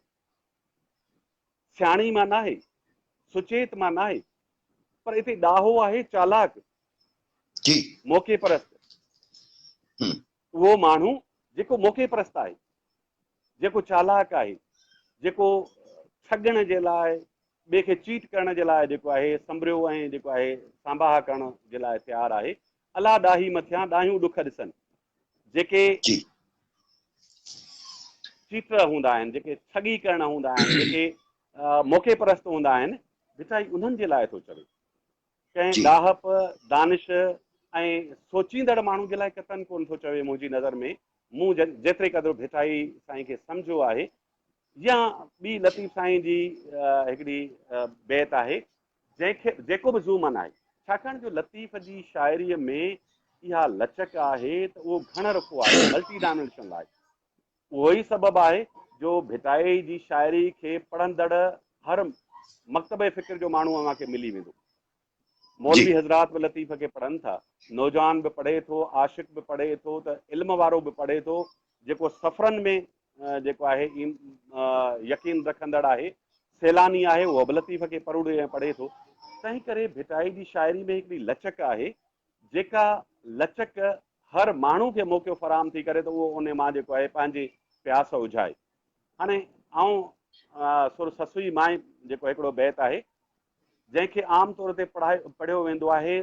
سياڻي مان ناهي، سچيت مان ناهي، پر اتي ڏاهو آهي چالاڪ، موقعي پرست. اهو ماڻهو جيڪو موقعي پرست آهي، جيڪو چالاڪ آهي، جيڪو ٺڳڻ جي لاء، ٻئي کي چيٽ ڪرڻ جي لاء جيڪو آهي سنبريو ۽ جيڪو آهي سانباها ڪرڻ جي لاء تيار آهي. الا ڏاهي مٿيان ڏاهيون ڏک ڏسن. جيڪي چيٽر هوندا آهن، جيڪي ٺڳي ڪرڻ هوندا آهن، جيڪي موقعي پرست هوندا آهن، ڀٽائي انهن جي لاء ٿو چوي. ڪنهن ڏاهپ، دانش ۽ سوچيندڙ ماڻهو جي لاء قطعاً ڪونه ٿو چوي منهنجي نظر ۾ مون جيتري قدر ڀٽائي سائين کي سمجهيو آهي يا ٻي لطيف سائين جي هڪڙي بيت آهي جنهن کي جيڪو به ذومن آهي ڇاڪاڻ جو لطيف جي شاعريء ۾ اها لچڪ آهي ته اهو گهڻ رخو آهي ملٽي ڊائمينشنل آهي اهو ئي سبب آهي جو ڀٽائي جي شاعري کي پڙهندڙ هر مڪتبه فڪر جو ماڻهو اوهان کي ملي ويندو. مولوي حضرات به لطيف کي پڙهن ٿا، نوجوان به پڙهي ٿو، عاشق به پڙهي ٿو ته علم وارو به پڙهي ٿو، جيڪو سفرن ۾ جيڪو آهي يقين رکندڙ آهي، سيلاني آهي اهو به لطيف کي پروڙي ۽ پڙهي ٿو. تنهن ڪري ڀٽائي جي شاعري ۾ هڪڙي لچڪ آهي، جيڪا لچڪ هر ماڻهو کي موقعو فراهم ٿي ڪري ته اهو ان مان جيڪو آهي پنهنجي پياس اجهائي. هاڻي آئون سر سسئي مائي جيڪو هڪڙو بيت آهي جنهن کي عام طور تي پڙهيو ويندو آهي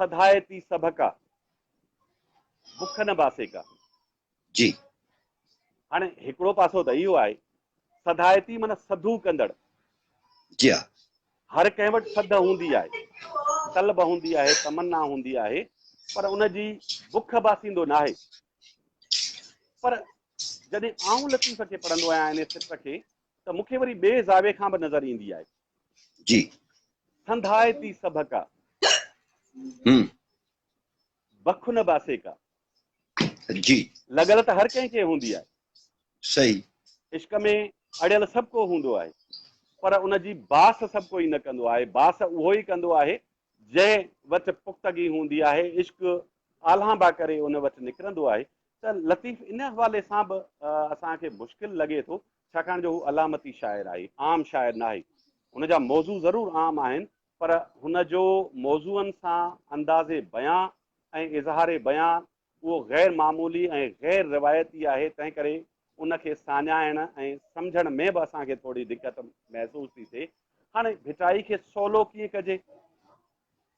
سڌائتي سڀڪا بک نه باسي ڪا. جي. هاڻي هڪڙو پاسو ته اهو آهي سڌائتي معنيٰ سڌو ڪندڙ. جي ها. هر ڪنهن وٽ سڌ هوندي آهي، طلب هوندي آهي، تمنا هوندي آهي، پر ان جي بک باسيندو ناهي. پر جڏهن آئون لطيف کي پڙهندو آهيان انهي سٽ کي ته مون کي وري ٻئي زاويي کان به نظر ايندي آهي. جي. سنڌائتي سڀڪا. هم. بک نه باسي ڪا. جي. لڳل ته هر ڪنهن کي هوندي آهي. صحيح. عشق ۾ اڙيل سڀ ڪو هوندو آهي پر ان جي باس سڀ ڪوئي نه ڪندو آهي. باس اهو ئي ڪندو آهي جنهن وٽ پختگي هوندي آهي، عشق آلهانبا ڪري ان وٽ نڪرندو آهي ته لطيف ان حوالي سان به اسان کي مشڪل لڳي ٿو، ڇاڪاڻ جو هو علامتي شاعر آهي، عام شاعر ناهي. هن جا موضوع ضرور عام آهن پر هن جو موضوعن سان انداز بيان ۽ اظهار بيان اهو غير معمولي ۽ غير روايتي آهي، تنهن ڪري ان کي ساڃاهڻ ۽ سمجهڻ ۾ به اسان کي ٿوري دقت محسوس ٿي ٿئي. هاڻي ڀٽائي کي سولو ڪيئن ڪجي؟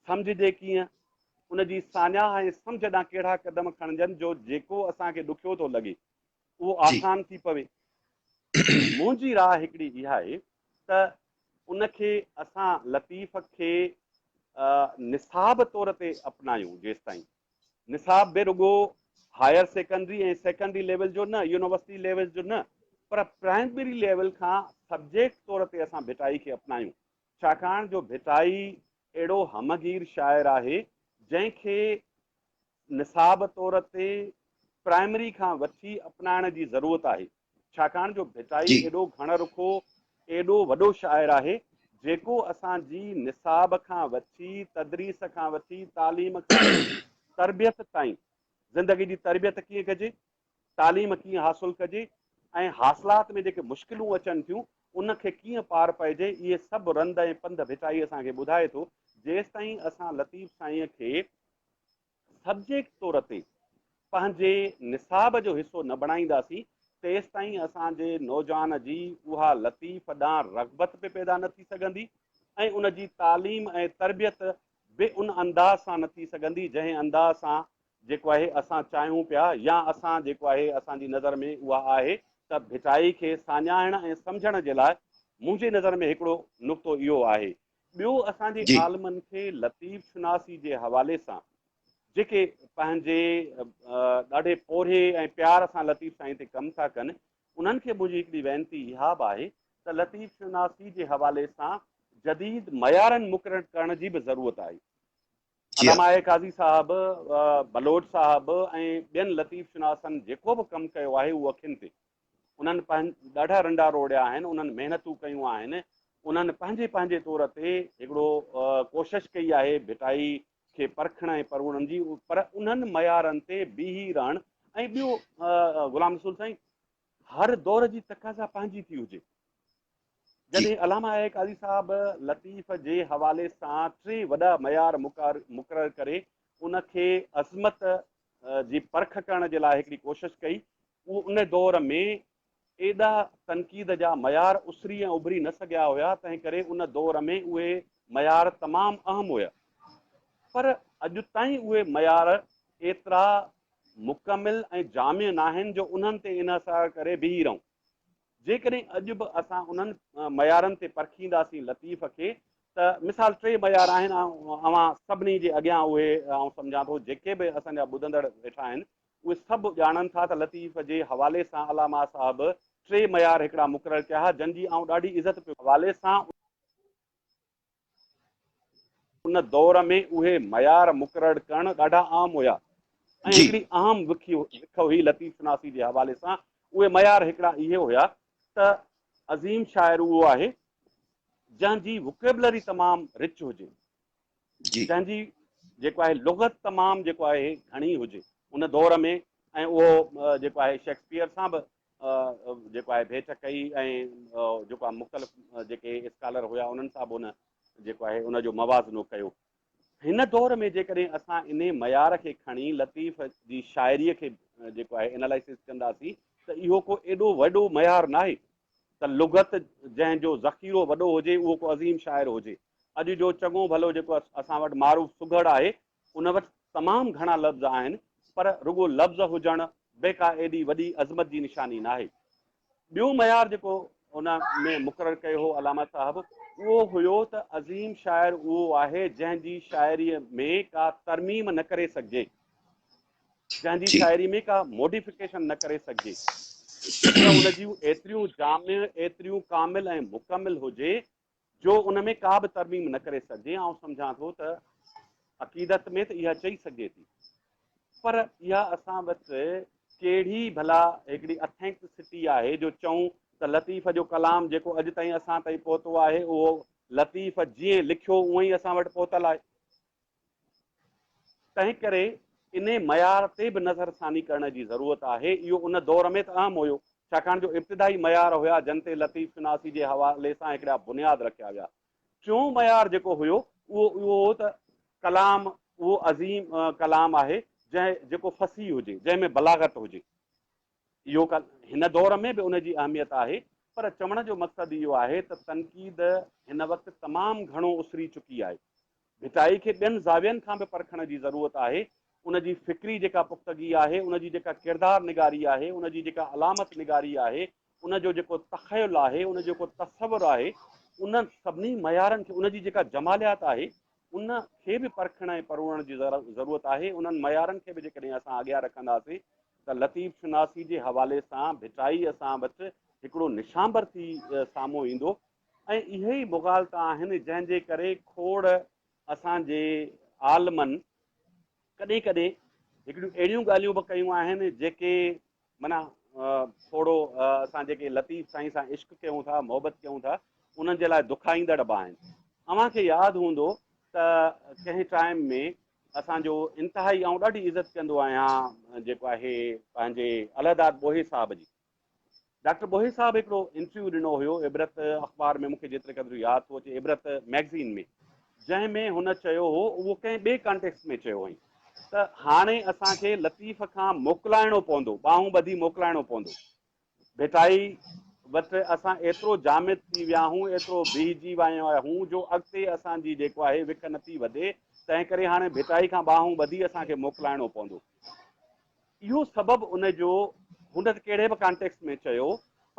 سمجهجي ڪيئن؟ ان جي ساڃاهه ۽ سمجهه ڏانهن ڪهڙا قدم کڻجن جو جيڪو اسان کي ڏکيو ٿو لڳي، اهو آسان ٿي پوي؟ منهنجي راء هڪڙي اها آهي ته ان کي اسان لطيف کي نصاب طور تي اپنايون، جيستائين نصاب به رڳو هائر سيڪنڊري ۽ سيڪنڊري ليول جو نه، يونيورسٽي ليول جو نه، پر پرائمري ليول کان سبجيڪٽ طور تي اسان ڀٽائي کي اپنايون، ڇاڪاڻ جو ڀٽائي اهڙو همه گير شاعر آهي، جنهن کي نصاب طور تي پرائمري کان وٺي اپنائڻ جي ضرورت آهي. ڇاڪاڻ جو ڀٽائي ايڏو گهڻ رخو، ايڏو وڏو شاعر آهي، جيڪو اسان جي نصاب کان وٺي، تدريس کان وٺي، تعليم کان وٺي، تربيت تائين، زندگي جي تربيت ڪيئن ڪجي، تعليم ڪيئن حاصل ڪجي ۽ حاصلات ۾ جيڪي مشڪلون اچن ٿيون، ان کي ڪيئن پار پئجي، اهي سڀ رند ۽ پنڌ ڀٽائي اسان کي ٻڌائي ٿو. جيستائين اسان لطيف سائينء کي سبجيڪٽ طور تي پنهنجي نصاب جو حصو نه بڻائينداسين، تيستائين اسان جي نوجوان جي اها لطيف ڏانهن رغبت به پيدا نه ٿي سگهندي ۽ ان جي تعليم ۽ تربيت به ان انداز سان نه ٿي سگهندي، جنهن انداز سان جيڪو آهي اسان چاهيون پيا يا اسان جيڪو آهي اسان جي نظر ۾ اها آهي ته ڀٽائي کي ساڃاهڻ ۽ سمجهڻ جي لاء منهنجي نظر ۾ هڪڙو نقطو اهو آهي. ٻيو اسان جي عالمن کي لطيف شناسي جي حوالي سان جيڪي پنهنجي ڏاڍي پورهيي ۽ پيار سان لطيف سائين تي ڪم ٿا ڪن، انهن کي منهنجي هڪڙي وينتي اها به آهي ته لطيف شناسي جي حوالي سان جديد معيارن مقرر ڪرڻ جي به ضرورت آهي. علامه آء قاضي صاحب، بلوچ صاحب ۽ ٻين لطيف شناسن جيڪو به ڪم ڪيو آهي اهو اکين تي. انهن ڏاڍا رنڊا روڙيا آهن، انهن محنتون ڪيون آهن، انهن پنهنجي پنهنجي طور تي هڪڙو ڪوشش ڪئي آهي ڀٽائي کي پرکڻ ۽ پروڙڻ جي، پر انهن معيارن تي بيهي رهڻ ۽ ٻيو غلام رسول سائين هر دور جي تقاضا پنهنجي ٿي هجي. جڏهن علامه آء قاضي صاحب لطيف جي حوالي سان ٽي وڏا معيار مقرر ڪري ان کي عظمت جي پرک ڪرڻ جي لاء هڪڙي ڪوشش ڪئي، اهو ان دور ۾ ايڏا تنقيد جا معيار اسري ۽ اڀري نه سگهيا هيا، تنهن ڪري ان دور ۾ اهي معيار تمام اهم هيا، پر اڄ تائين اهي معيار ايترا مڪمل ۽ جامع ناهن جو انهن تي انحصار ڪري بيهي رهون. جيڪڏهن اڄ به اسان انهن معيارن تي پرکينداسين لطيف کي ته مثال ٽي معيار آهن اوهان سڀني جي اڳيان اهي آئون سمجهان ٿو جيڪي به اسان جا ٻڌندڙ ويٺا آهن اهي سڀ ڄاڻن ٿا ته لطيف جي حوالي سان علامه صاحب ٽي معيار هڪڙا مقرر ڪيا ها جن جي آئون ڏاڍي عزت پيو حوالي سان ان دور ۾ اهي معيار مقرر ڪرڻ ڏاڍا عام هيا ۽ هڪڙي اهم وک هئي لطيف شناسي جي حوالي سان. اهي معيار هڪڙا اهي هيا ته عظيم شاعر اهو آهي جنهن جي ووڪيبلري تمام رچ هجي، جنهن جي جيڪو آهي لغت تمام جيڪو آهي گهڻي هجي ان دور ۾ ۽ اهو جيڪو آهي شيڪسپيئر سان به جيڪو آهي ڀيٽ ڪئي ۽ جيڪو آهي مختلف جيڪي اسڪالر هيا انهن سان به ان جيڪو آهي ان جو موازنو ڪيو. هن دور ۾ جيڪڏهن اسان انهي معيار کي کڻي لطيف جي شاعريء کي جيڪو آهي انالائسز ڪنداسين ته اهو ڪو ايڏو وڏو معيار ناهي ته لغت جنهن جو ذخيرو وڏو هجي اهو ڪو عظيم شاعر هجي. اڄ جو چڱو ڀلو جيڪو اسان وٽ معروف سگهڙ آهي ان وٽ تمام گهڻا لفظ آهن، پر رڳو لفظ هجڻ به ڪا ايڏي وڏي عظمت جي نشاني ناهي. ٻيو معيار جيڪو ان ۾ مقرر ڪيو هو علامه صاحب، اهو هيو ته عظيم شاعر اهو آهي جنهن جي شاعريء ۾ ڪا ترميم نه ڪري سگهجي. جنهن جي شاعري ۾ ڪا موڊيفڪيشن نه ڪري سگهجي پر ان جون ايتريون جامع، ايتريون ڪامل ۽ مڪمل هجي جو ان ۾ ڪا به ترميم نه ڪري سگهجي. آئون سمجهان ٿو ته عقيدت ۾ ته اها چئي سگهجي ٿي پر اها اسان وٽ ڪهڙي ڀلا هڪڙي اٿينڪسٽي آهي جو چئون ته لطيف جو ڪلام جيڪو اڄ تائين اسان تائين پهتو آهي اهو لطيف جيئن لکيو اونئن ئي اسان وٽ پهتل آهي. تنهن ڪري انهي معيار تي به نظرثاني ڪرڻ جي ضرورت آهي. اهو ان دور ۾ ته اهم هيو، ڇاڪاڻ جو ابتدائي معيار هيا جن تي لطيف شناسي جي حوالي سان هڪڙا بنياد رکيا ويا. ٽيون معيار جيڪو هيو اهو اهو هو ته ڪلام اهو عظيم ڪلام آهي جنهن جيڪو فصيح هجي، جنهن ۾ بلاغت هجي. اهو هن دور ۾ به ان جي اهميت آهي پر چوڻ جو مقصد اهو آهي ته تنقيد هن وقت تمام گهڻو اسري چڪي آهي. ڀٽائي کي ٻين زاوين کان به پرکڻ جي ضرورت آهي. ان جي فڪري جيڪا پختگي آهي، ان جي جيڪا ڪردار نگاري آهي، ان جي جيڪا علامت نگاري آهي، ان جو جيڪو تخيل آهي، ان جو جيڪو تصور آهي، انهن سڀني معيارن کي، ان جي جيڪا جماليات آهي، ان کي به پرکڻ ۽ پروڙڻ جي ضرورت آهي. انهن معيارن کي به جيڪڏهن اسان اڳيان رکنداسين ته لطيف شناسي جي حوالي سان ڀٽائي اسان وٽ هڪڙو نشانبر ٿي سامهون ايندو ۽ اهي ئي مغالطا آهن جنهن جي ڪري کوڙ اسان جي عالمن ڪڏهن ڪڏهن هڪڙيون اهڙيون ڳالهيون به ڪيون آهن جيڪي معنيٰ ٿورو اسان جيڪي لطيف سائين سان عشق ڪيون ٿا، محبت ڪيون ٿا، انهن جي لاء دکائيندڙ به آهن. اوهان کي ياد هوندو ته ڪنهن ٽائيم ۾ اسان جو انتهائي آئون ڏاڍي عزت ڪندو آهيان جيڪو آهي پنهنجي الهداد ٻوهي صاحب جي. ڊاڪٽر ٻوهي صاحب هڪڙو انٽرويو ڏنو هيو عبرت اخبار ۾ مون کي جيتري قدر ياد ٿو اچي عبرت ميگزين ۾ جنهن ۾ هن چيو هو اهو ڪنهن ٻئي ڪانٽيڪسٽ ۾ چيو هئائين ته هاڻي اسان کي لطيف کان موڪلائڻو پوندو، ٻانهون ٻڌي موڪلائڻو پوندو. ڀٽائي وٽ اسان ايترو جامد ٿي ويا آهيون، ايترو بيهجي ويا آهيون جو اڳتي اسان جي جيڪو آهي وک نٿي وڌي، تنهنڪري هاڻي ڀٽائي کان ٻانهون ٻڌي اسان کي موڪلائڻو پوندو. اهو سبب ان جو هن ته ڪهڙي به ڪانٽيڪسٽ ۾ چيو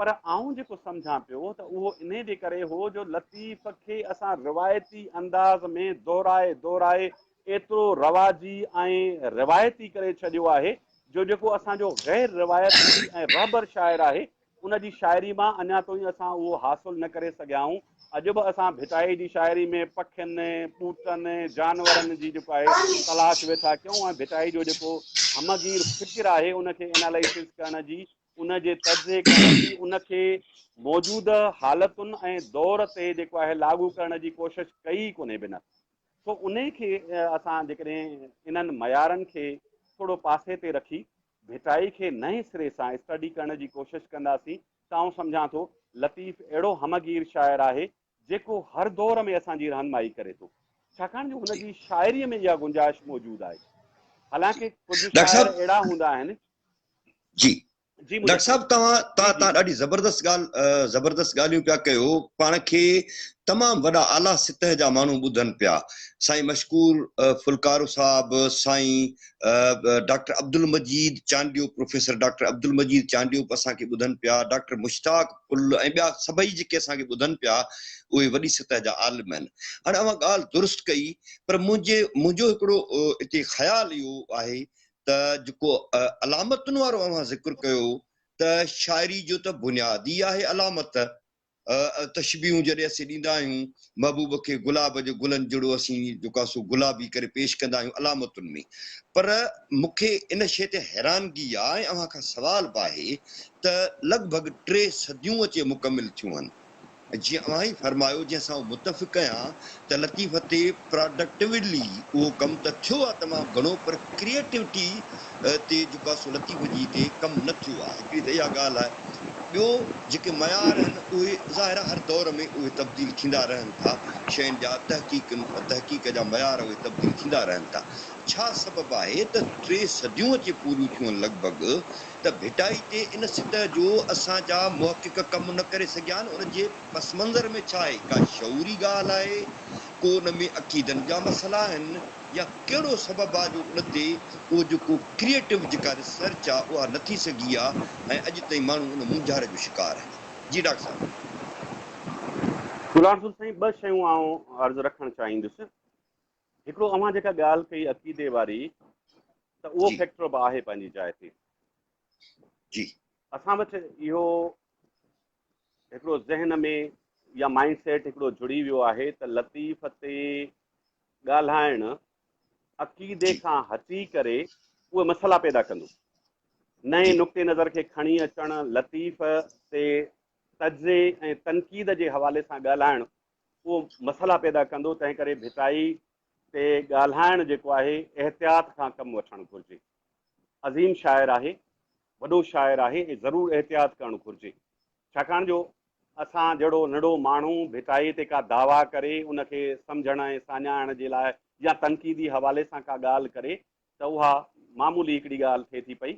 پر آئون جيڪو سمجهان پيو ته اهو انهي جي ڪري هو جو لطيف کي اسان روايتي انداز ۾ دهرائي دهرائي ايترو رواجي ۽ روايتي ڪري ڇڏيو آهي جو جيڪو اسان جو غير روايتي ۽ رهبر شاعر آهي ان جي شاعري مان اڃا تائين اسان اهو حاصل نه ڪري سگهيا آهيون. اڄ به اسان ڀٽائي جي شاعري ۾ پکين، ٻوٽن، جانورن جي جيڪو آهي تلاش ويٺا ڪيون ۽ ڀٽائي جو جيڪو همه گير فڪر آهي ان کي انالائسز ڪرڻ جي، ان جي تجزئي ڪرڻ جي، ان کي موجوده حالتن ۽ دور تي جيڪو آهي لاڳو ڪرڻ جي ڪوشش ڪئي ئي ڪونهي بنهه. سو انهي کي اسان جيڪڏهن انهن معيارن کي ٿورو پاسي تي رکي ڀٽائي کي نئين سري سان اسٽڊي ڪرڻ جي ڪوشش ڪنداسين ته آئون سمجهان ٿو لطيف اهڙو همه گير شاعر آهي جيڪو هر دور ۾ اسان جي رهنمائي ڪري ٿو ڇاڪاڻ جو هن جي شاعري ۾ اها گنجائش موجود آهي حالانڪه ڪجهه ڊاڪٽر شاعر صاحب اهڙا هوندا آهن جي جي ڊاڪٽر مدثر صاحب توهان جي توهان جي توهان ڏاڍي زبردست ڳالهه زبردست ڳالهيون پيا ڪيو پاڻ کي تمام وڏا اعليٰ سطح جا ماڻهو ٻڌن پيا سائين مشڪور ڦلڪارو صاحب سائين doctor Abdul Majeed Chandio professor doctor Abdul Majeed Chandio به اسان کي ٻڌن پيا ڊاڪٽر مشتاق پل ۽ ٻيا سڀئي جيڪي اسان کي ٻڌن پيا اهي وڏي سطح جا عالم آهن هاڻي اوهان ڳالهه درست ڪئي پر منهنجي منهنجو هڪڙو اتي خيال اهو آهي ته جيڪو علامتن وارو اوهان ذڪر ڪيو ته شاعري جو ته بنياد ئي آهي علامت. تشبيهون جڏهن اسين ڏيندا آهيون محبوب کي گلاب جي گلن جهڙو اسين جيڪو آهي سو گلابي ڪري پيش ڪندا آهيون علامتن ۾ پر مون کي ان شيء تي حيرانگي آهي ۽ اوهان کان سوال به آهي ته لڳ ڀڳ ٽي صديون اچي مڪمل ٿيون آهن جيئن اوهان ئي فرمايو جنهن سان آئون متفق آهيان ته لطيف تي پراڊڪٽولي اهو ڪم ته ٿيو آهي تمام گهڻو پر ڪريئيٽوٽي تي جيڪو آهي سو لطيف جي تي ڪم نه ٿيو آهي هڪڙي ته اها ڳالهه آهي ٻيو جيڪي معيار آهن اهي ظاهر آهي هر دور ۾ اهي تبديل ٿيندا رهن ٿا شين جا تحقيق تحقيق جا معيار اهي تبديل ٿيندا رهن ٿا ڇا سبب آهي ته ٽي صديون اچي پوريون ٿيون آهن لڳ ڀڳ ته ڀٽائي تي ان سطح جو اسان جا محقق ڪم نه ڪري سگهيا آهن، ان جي پس منظر ۾ ڇا آهي؟ ڪا شعوري ڳالهه آهي؟ ڪو ان ۾ عقيدن جا مسئلا آهن يا ڪهڙو سبب آهي جو ان تي اهو جيڪو ڪريئيٽو جيڪا ريسرچ آهي اها نه ٿي سگهي آهي ۽ اڄ تائين ماڻهو ان مونجهاري جو شڪار آهن؟ جي ڊاڪٽر صاحب. غلام رسول سائين ٻه شيون آئون عرض رکڻ چاهيندس. هڪڙو اوهان جيڪا ڳالهه ڪئي عقيدي واري. ته اهو فيڪٽر به آهي پنهنجي جاء تي. جي. اسان وٽ اهو هڪڙو ذهن ۾ يا مائنڊ سيٽ هڪڙو جڙي ويو آهي ته لطيف تي ڳالهائڻ عقيدي کان هٽي ڪري اهي مسئلا پيدا ڪندو. نئين نقطي نظر کي کڻي اچڻ، لطيف تي تجزئي ۽ تنقيد جي حوالي سان ڳالهائڻ اهو مسئلا پيدا ڪندو، تنهن ڪري ڀٽائي تي ڳالهائڻ جيڪو آهي احتياط کان ڪم وٺڻ گهرجي. عظيم شاعر آهي، وڏو شاعر آهي ۽ ضرور احتياط ڪرڻ گهرجي. ڇاڪاڻ جو اسان جهڙو ننڍڙو ماڻهو ڀٽائي تي ڪا دعويٰ ڪري ان کي سمجهڻ ۽ ساڃاهڻ جي لاء يا تنقيدي حوالي سان ڪا ڳالهه ڪري ته اها معمولي هڪڙي ڳالهه ٿئي ٿي پئي.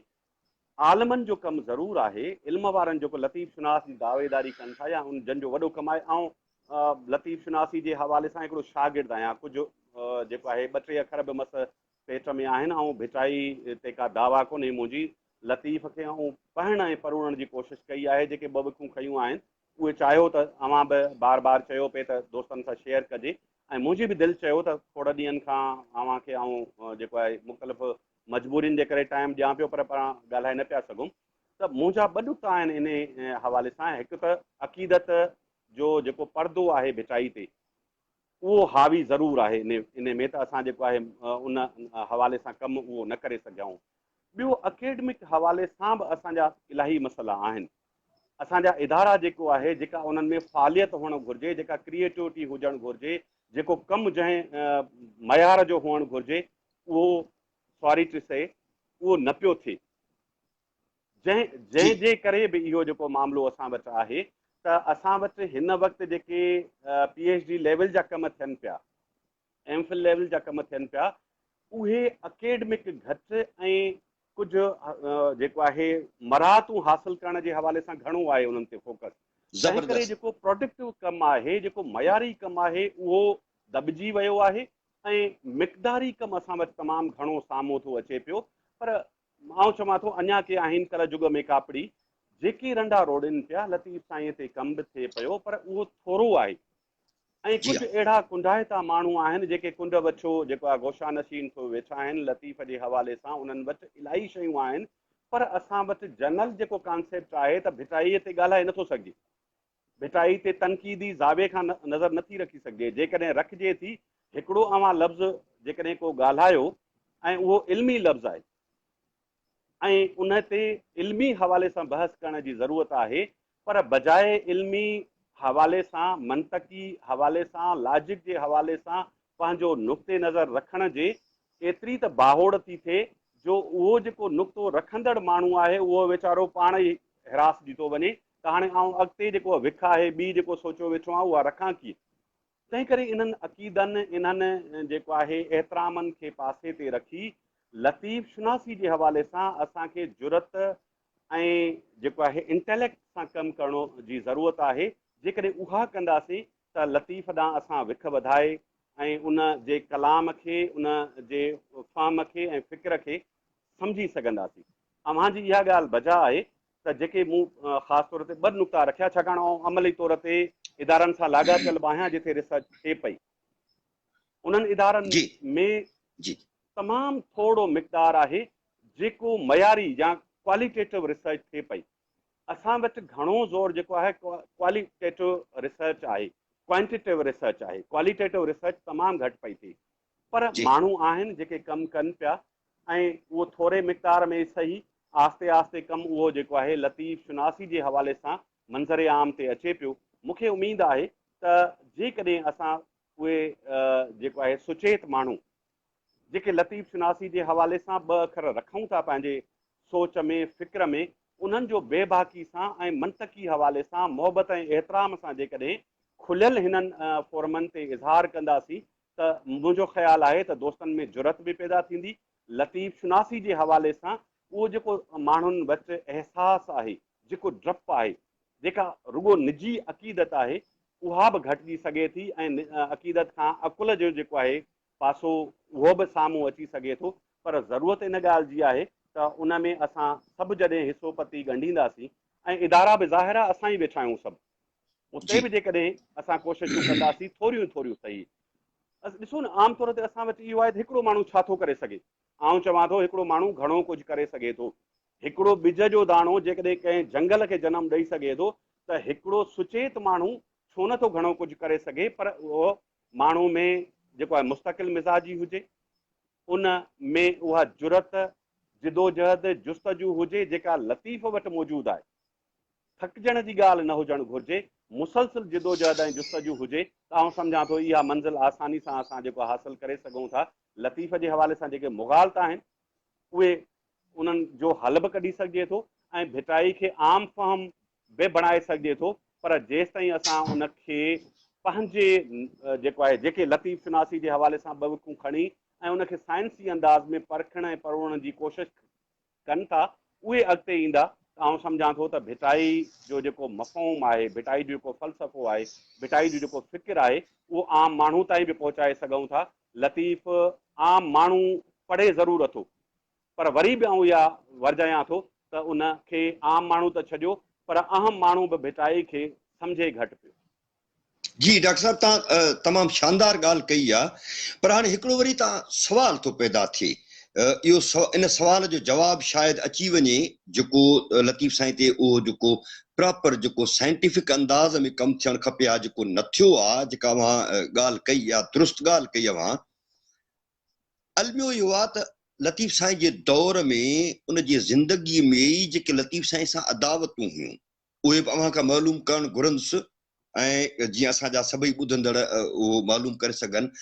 عالمن جو ڪم ضرور آهي، علم وارن جيڪو لطيف شناس جي دعويداري ڪن ٿا يا ان جن جو وڏو ڪم آهي. آئون لطيف شناسي جي حوالي سان هڪڙو شاگرد آهيان، ڪجهه جيڪو آهي ٻه ٽي اکر به مس پيٽ ۾ آهن، آئون ڀٽائي تي ڪا دعويٰ ڪونهي منهنجي، لطيف کي آئون پڙهڻ ۽ پروڙڻ جي ڪوشش ڪئي آهي، جيڪي ٻه وکون کنيون آهن، اهي چاهيو ته اوهان به بار بار چيو پئي ته دوستن سان شيئر ڪجي ۽ منهنجي به دل چيو ته کوڙ ڏينهن کان اوهان کي آئون جيڪو آهي مختلف مجبورين جي ڪري ٽائيم ڏيان پيو پر پاڻ ڳالهائي نه پيا سگهون ته منهنجا ٻه نقطا آهن انهي حوالي سان، هڪ ته عقيدت جو جيڪو پردو آهي ڀٽائي تي اهو حاوي ضرور آهي انهي ۾ ته اسان جيڪو آهي ان حوالي سان ڪم اهو نه ڪري سگهيا آهيون. ٻيو اڪيڊمڪ حوالي سان به اسان جا الاهي مسئلا آهن. اسان جا ادارا جيڪو آهي جيڪا انهن ۾ فعاليت هئڻ گهرجي، جيڪا ڪريئيٽوٽي هجڻ گهرجي، جيڪو ڪم جنهن معيار جو هئڻ گهرجي اهو سوري ٽو سي اهو نه پيو ٿئي. جنهن جنهن جي ڪري به اهو جيڪو معاملو اسان وٽ آهي ته اسان وٽ هن وقت جيڪي پي ايڇ ڊي ليول جا ڪم ٿين پيا، ايم فل ليول جا ڪم ٿين پيا، اهي اڪيڊمڪ گهٽ ۽ ڪجهه جيڪو آهي مراعتون حاصل ڪرڻ جي حوالي سان گهڻو آهي انهن تي فوڪس. تنهن ڪري جيڪو پروڊڪٽو ڪم آهي، جيڪو معياري ڪم آهي اهو دٻجي ويو آهي ۽ مقداري ڪم اسان وٽ تمام گهڻو سامهون ٿو اچي پيو. پر آئون چوان ٿو اڃا ڪي آهن ڪل جڳ ۾ ڪاپڙي، جيڪي رنڊا روڙين پيا، لطيف سائين تي ڪم به ٿئي پيو پر اهو ٿورو آهي ۽ ڪجهه اهڙا ڪنڊائتا ماڻهو آهن جيڪي ڪنڊ وڇو جيڪو آهي گوشا نشين ٿيو ويٺا آهن، لطيف جي حوالي سان انهن وٽ الاهي شيون آهن پر اسان وٽ جنرل جيڪو ڪانسيپٽ آهي ته ڀٽائيء تي ڳالهائي نٿو سگهجي، ڀٽائي تي تنقيدي زاويي کان نظر نٿي رکي سگهجي، جيڪڏهن رکجي ٿي هڪڙو اوهان لفظ جيڪڏهن ڪو ڳالهايو ۽ اهو علمي لفظ آهي ۽ ان تي علمي حوالي سان بحث ڪرڻ جي ضرورت آهي پر بجاء علمي حوالي سان منطقي حوالي سان لاجڪ جي حوالي سان پنهنجو نقطي نظر رکڻ جي ايتري ته باهوڙ ٿي ٿئي جو اهو جيڪو نقطو رکندڙ ماڻهو آهي اهو ويچارو پاڻ ئي هراسجي ٿو وڃي ته هاڻي آئون اڳتي جيڪو وک آهي ٻي جيڪو سوچيو ويٺو آهيان اها رکان ڪيئن؟ تنهن ڪري انهن عقيدن، انهن جيڪو آهي احترامن کي پاسي تي رکي لطيف شناسي جي حوالي سان اسان کي جرئت ۽ جيڪو آهي انٽيليڪٽ سان ڪم ڪرڻ جي ضرورت آهي، جيڪڏهن اها ڪنداسين ته لطيف ڏانهن اسان وک وڌائي ۽ ان جي ڪلام کي، ان جي فهم کي ۽ فڪر کي سمجهي سگهنداسين. اوهان جي اها ڳالهه بجا آهي ته جيڪي مون خاص طور تي ٻه نقطا رکيا ڇاڪاڻ آئون عملي طور تي ادارن سان لاڳاپيل به آهيان جتي ريسرچ ٿئي پئي انهن ادارن ۾ تمام ٿورو مقدار آهي جيڪو معياري يا ڪواليٽيٽو ريسرچ ٿئي پئي اسان وٽ گهڻو زور جيڪو آهي ڪواليٽيٽو ريسرچ آهي ڪوانٽيٽو ريسرچ آهي ڪواليٽيٽو ريسرچ تمام گهٽ پئي ٿئي پر ماڻهو آهن جيڪي ڪم ڪن پيا ۽ اهو ٿوري مقدار ۾ ئي سهي آهستي آهستي ڪم اهو جيڪو آهي لطيف شناسي جي حوالي سان منظر عام تي اچي پيو. مون کي اميد آهي ته جيڪڏهن اسان اهي جيڪو آهي سچيت ماڻهو جيڪي لطيف شناسي جي حوالي سان ٻه اکر رکون ٿا پنهنجي سوچ ۾ فڪر ۾ انهن جو بي باڪي سان ۽ منطقي حوالي سان محبت ۽ احترام سان جيڪڏهن کليل هنن فورمن تي اظهار ڪنداسين ته منهنجو خيال آهي ته دوستن ۾ جرئت به پيدا ٿيندي، لطيف شناسي جي حوالي سان اهو جيڪو ماڻهن وٽ احساس آهي، جيڪو ڊپ آهي، جيڪا رڳو نجي عقيدت آهي، اها به گهٽجي سگهي ٿي ۽ عقيدت کان عقل جو جيڪو آهي پاسو اهو به سامهون اچي سگهي ٿو، پر ضرورت ان ڳالهه جي آهي ته ان ۾ اسان سڀ جڏهن حصو پتي ڳنڍينداسين ۽ ادارا به ظاهر آهي اسان ئي ويٺا آهيون سڀ، اتي به جيڪڏهن اسان ڪوششون ڪنداسين ٿوريون ٿوريون صحيح ڏسو نه عام طور تي اسان وٽ اهو آهي ته هڪڙو ماڻهو ڇا ٿو ڪري سگهي. آئون چوان ٿو هڪڙو ماڻهو گهڻو ڪجهه ڪري سگهي ٿو. هڪڙو ٻج جو داڻو جيڪڏهن ڪنهن جهنگل کي جنم ڏئي سگهي ٿو ته هڪڙو سچيت ماڻهو ڇو نه ٿو گهڻو ڪجهه ڪري سگهي پر اهو ماڻهو ۾ جيڪو آهي مستقل مزاجي هجي، ان ۾ اها جرئت، جدوجهد، جستجو هجي جيڪا لطيف وٽ موجود آهي. ٿڪجڻ جي ڳالهه نه هجڻ گهرجي، مسلسل جدوجهد ۽ جستجو هجي ته آئون سمجهان ٿو اها منزل آساني سان اسان جيڪو حاصل ڪري سگهون ٿا. لطيف جي حوالي سان جيڪي مغالطا آهن اهي انهن جو حل به ڪڍي سگهجي ٿو ۽ ڀٽائي کي عام فهم به بڻائي سگهجي ٿو پر جيستائين اسان ان کي پنهنجي جيڪو آهي جيڪي لطيف شناسي جي حوالي سان ٻه وکون کڻي ۽ ان کي سائنسي انداز ۾ پرکڻ ۽ پروڙڻ جي ڪوشش ڪن ٿا اهي اڳتي ايندا ته آئون سمجهان ٿو ته ڀٽائي جو جيڪو مفهوم آهي، ڀٽائي جو جيڪو فلسفو آهي، ڀٽائي جو جيڪو فڪر آهي اهو عام ماڻهو تائين به پهچائي سگهون ٿا. لطيف عام ماڻهو پڙهي ضرور اٿو پر وري به آئون اها ورجايان ٿو ته ان کي عام ماڻهو ته ڇڏيو پر اهم ماڻهو به ڀٽائي کي سمجهي گهٽ پيو. جي ڊاڪٽر صاحب توهان تمام شاندار ڳالهه ڪئي آ پر هاڻي هڪڙو وري تان سوال ٿو پيدا ٿئي اهو ان سوال جو جواب شايد اچي وڃي جيڪو لطيف سائين تي اهو جيڪو پراپر جيڪو سائنٽيفڪ انداز ۾ ڪم ٿيڻ کپي ها جيڪو نه ٿيو آ جيڪا اوهان ڳالهه ڪئي آ درست ڳالهه ڪئي اوهان الميو اهو آ ته لطيف سائين جي دور ۾ ان جي زندگي ۾ ئي جيڪي لطيف سائين سان عداوتون هيون اهي به اوهان کان معلوم ڪرڻ گهرندس ۽ جيئن اسان جا سڀئي ٻڌندڙ اهو معلوم ڪري سگهن.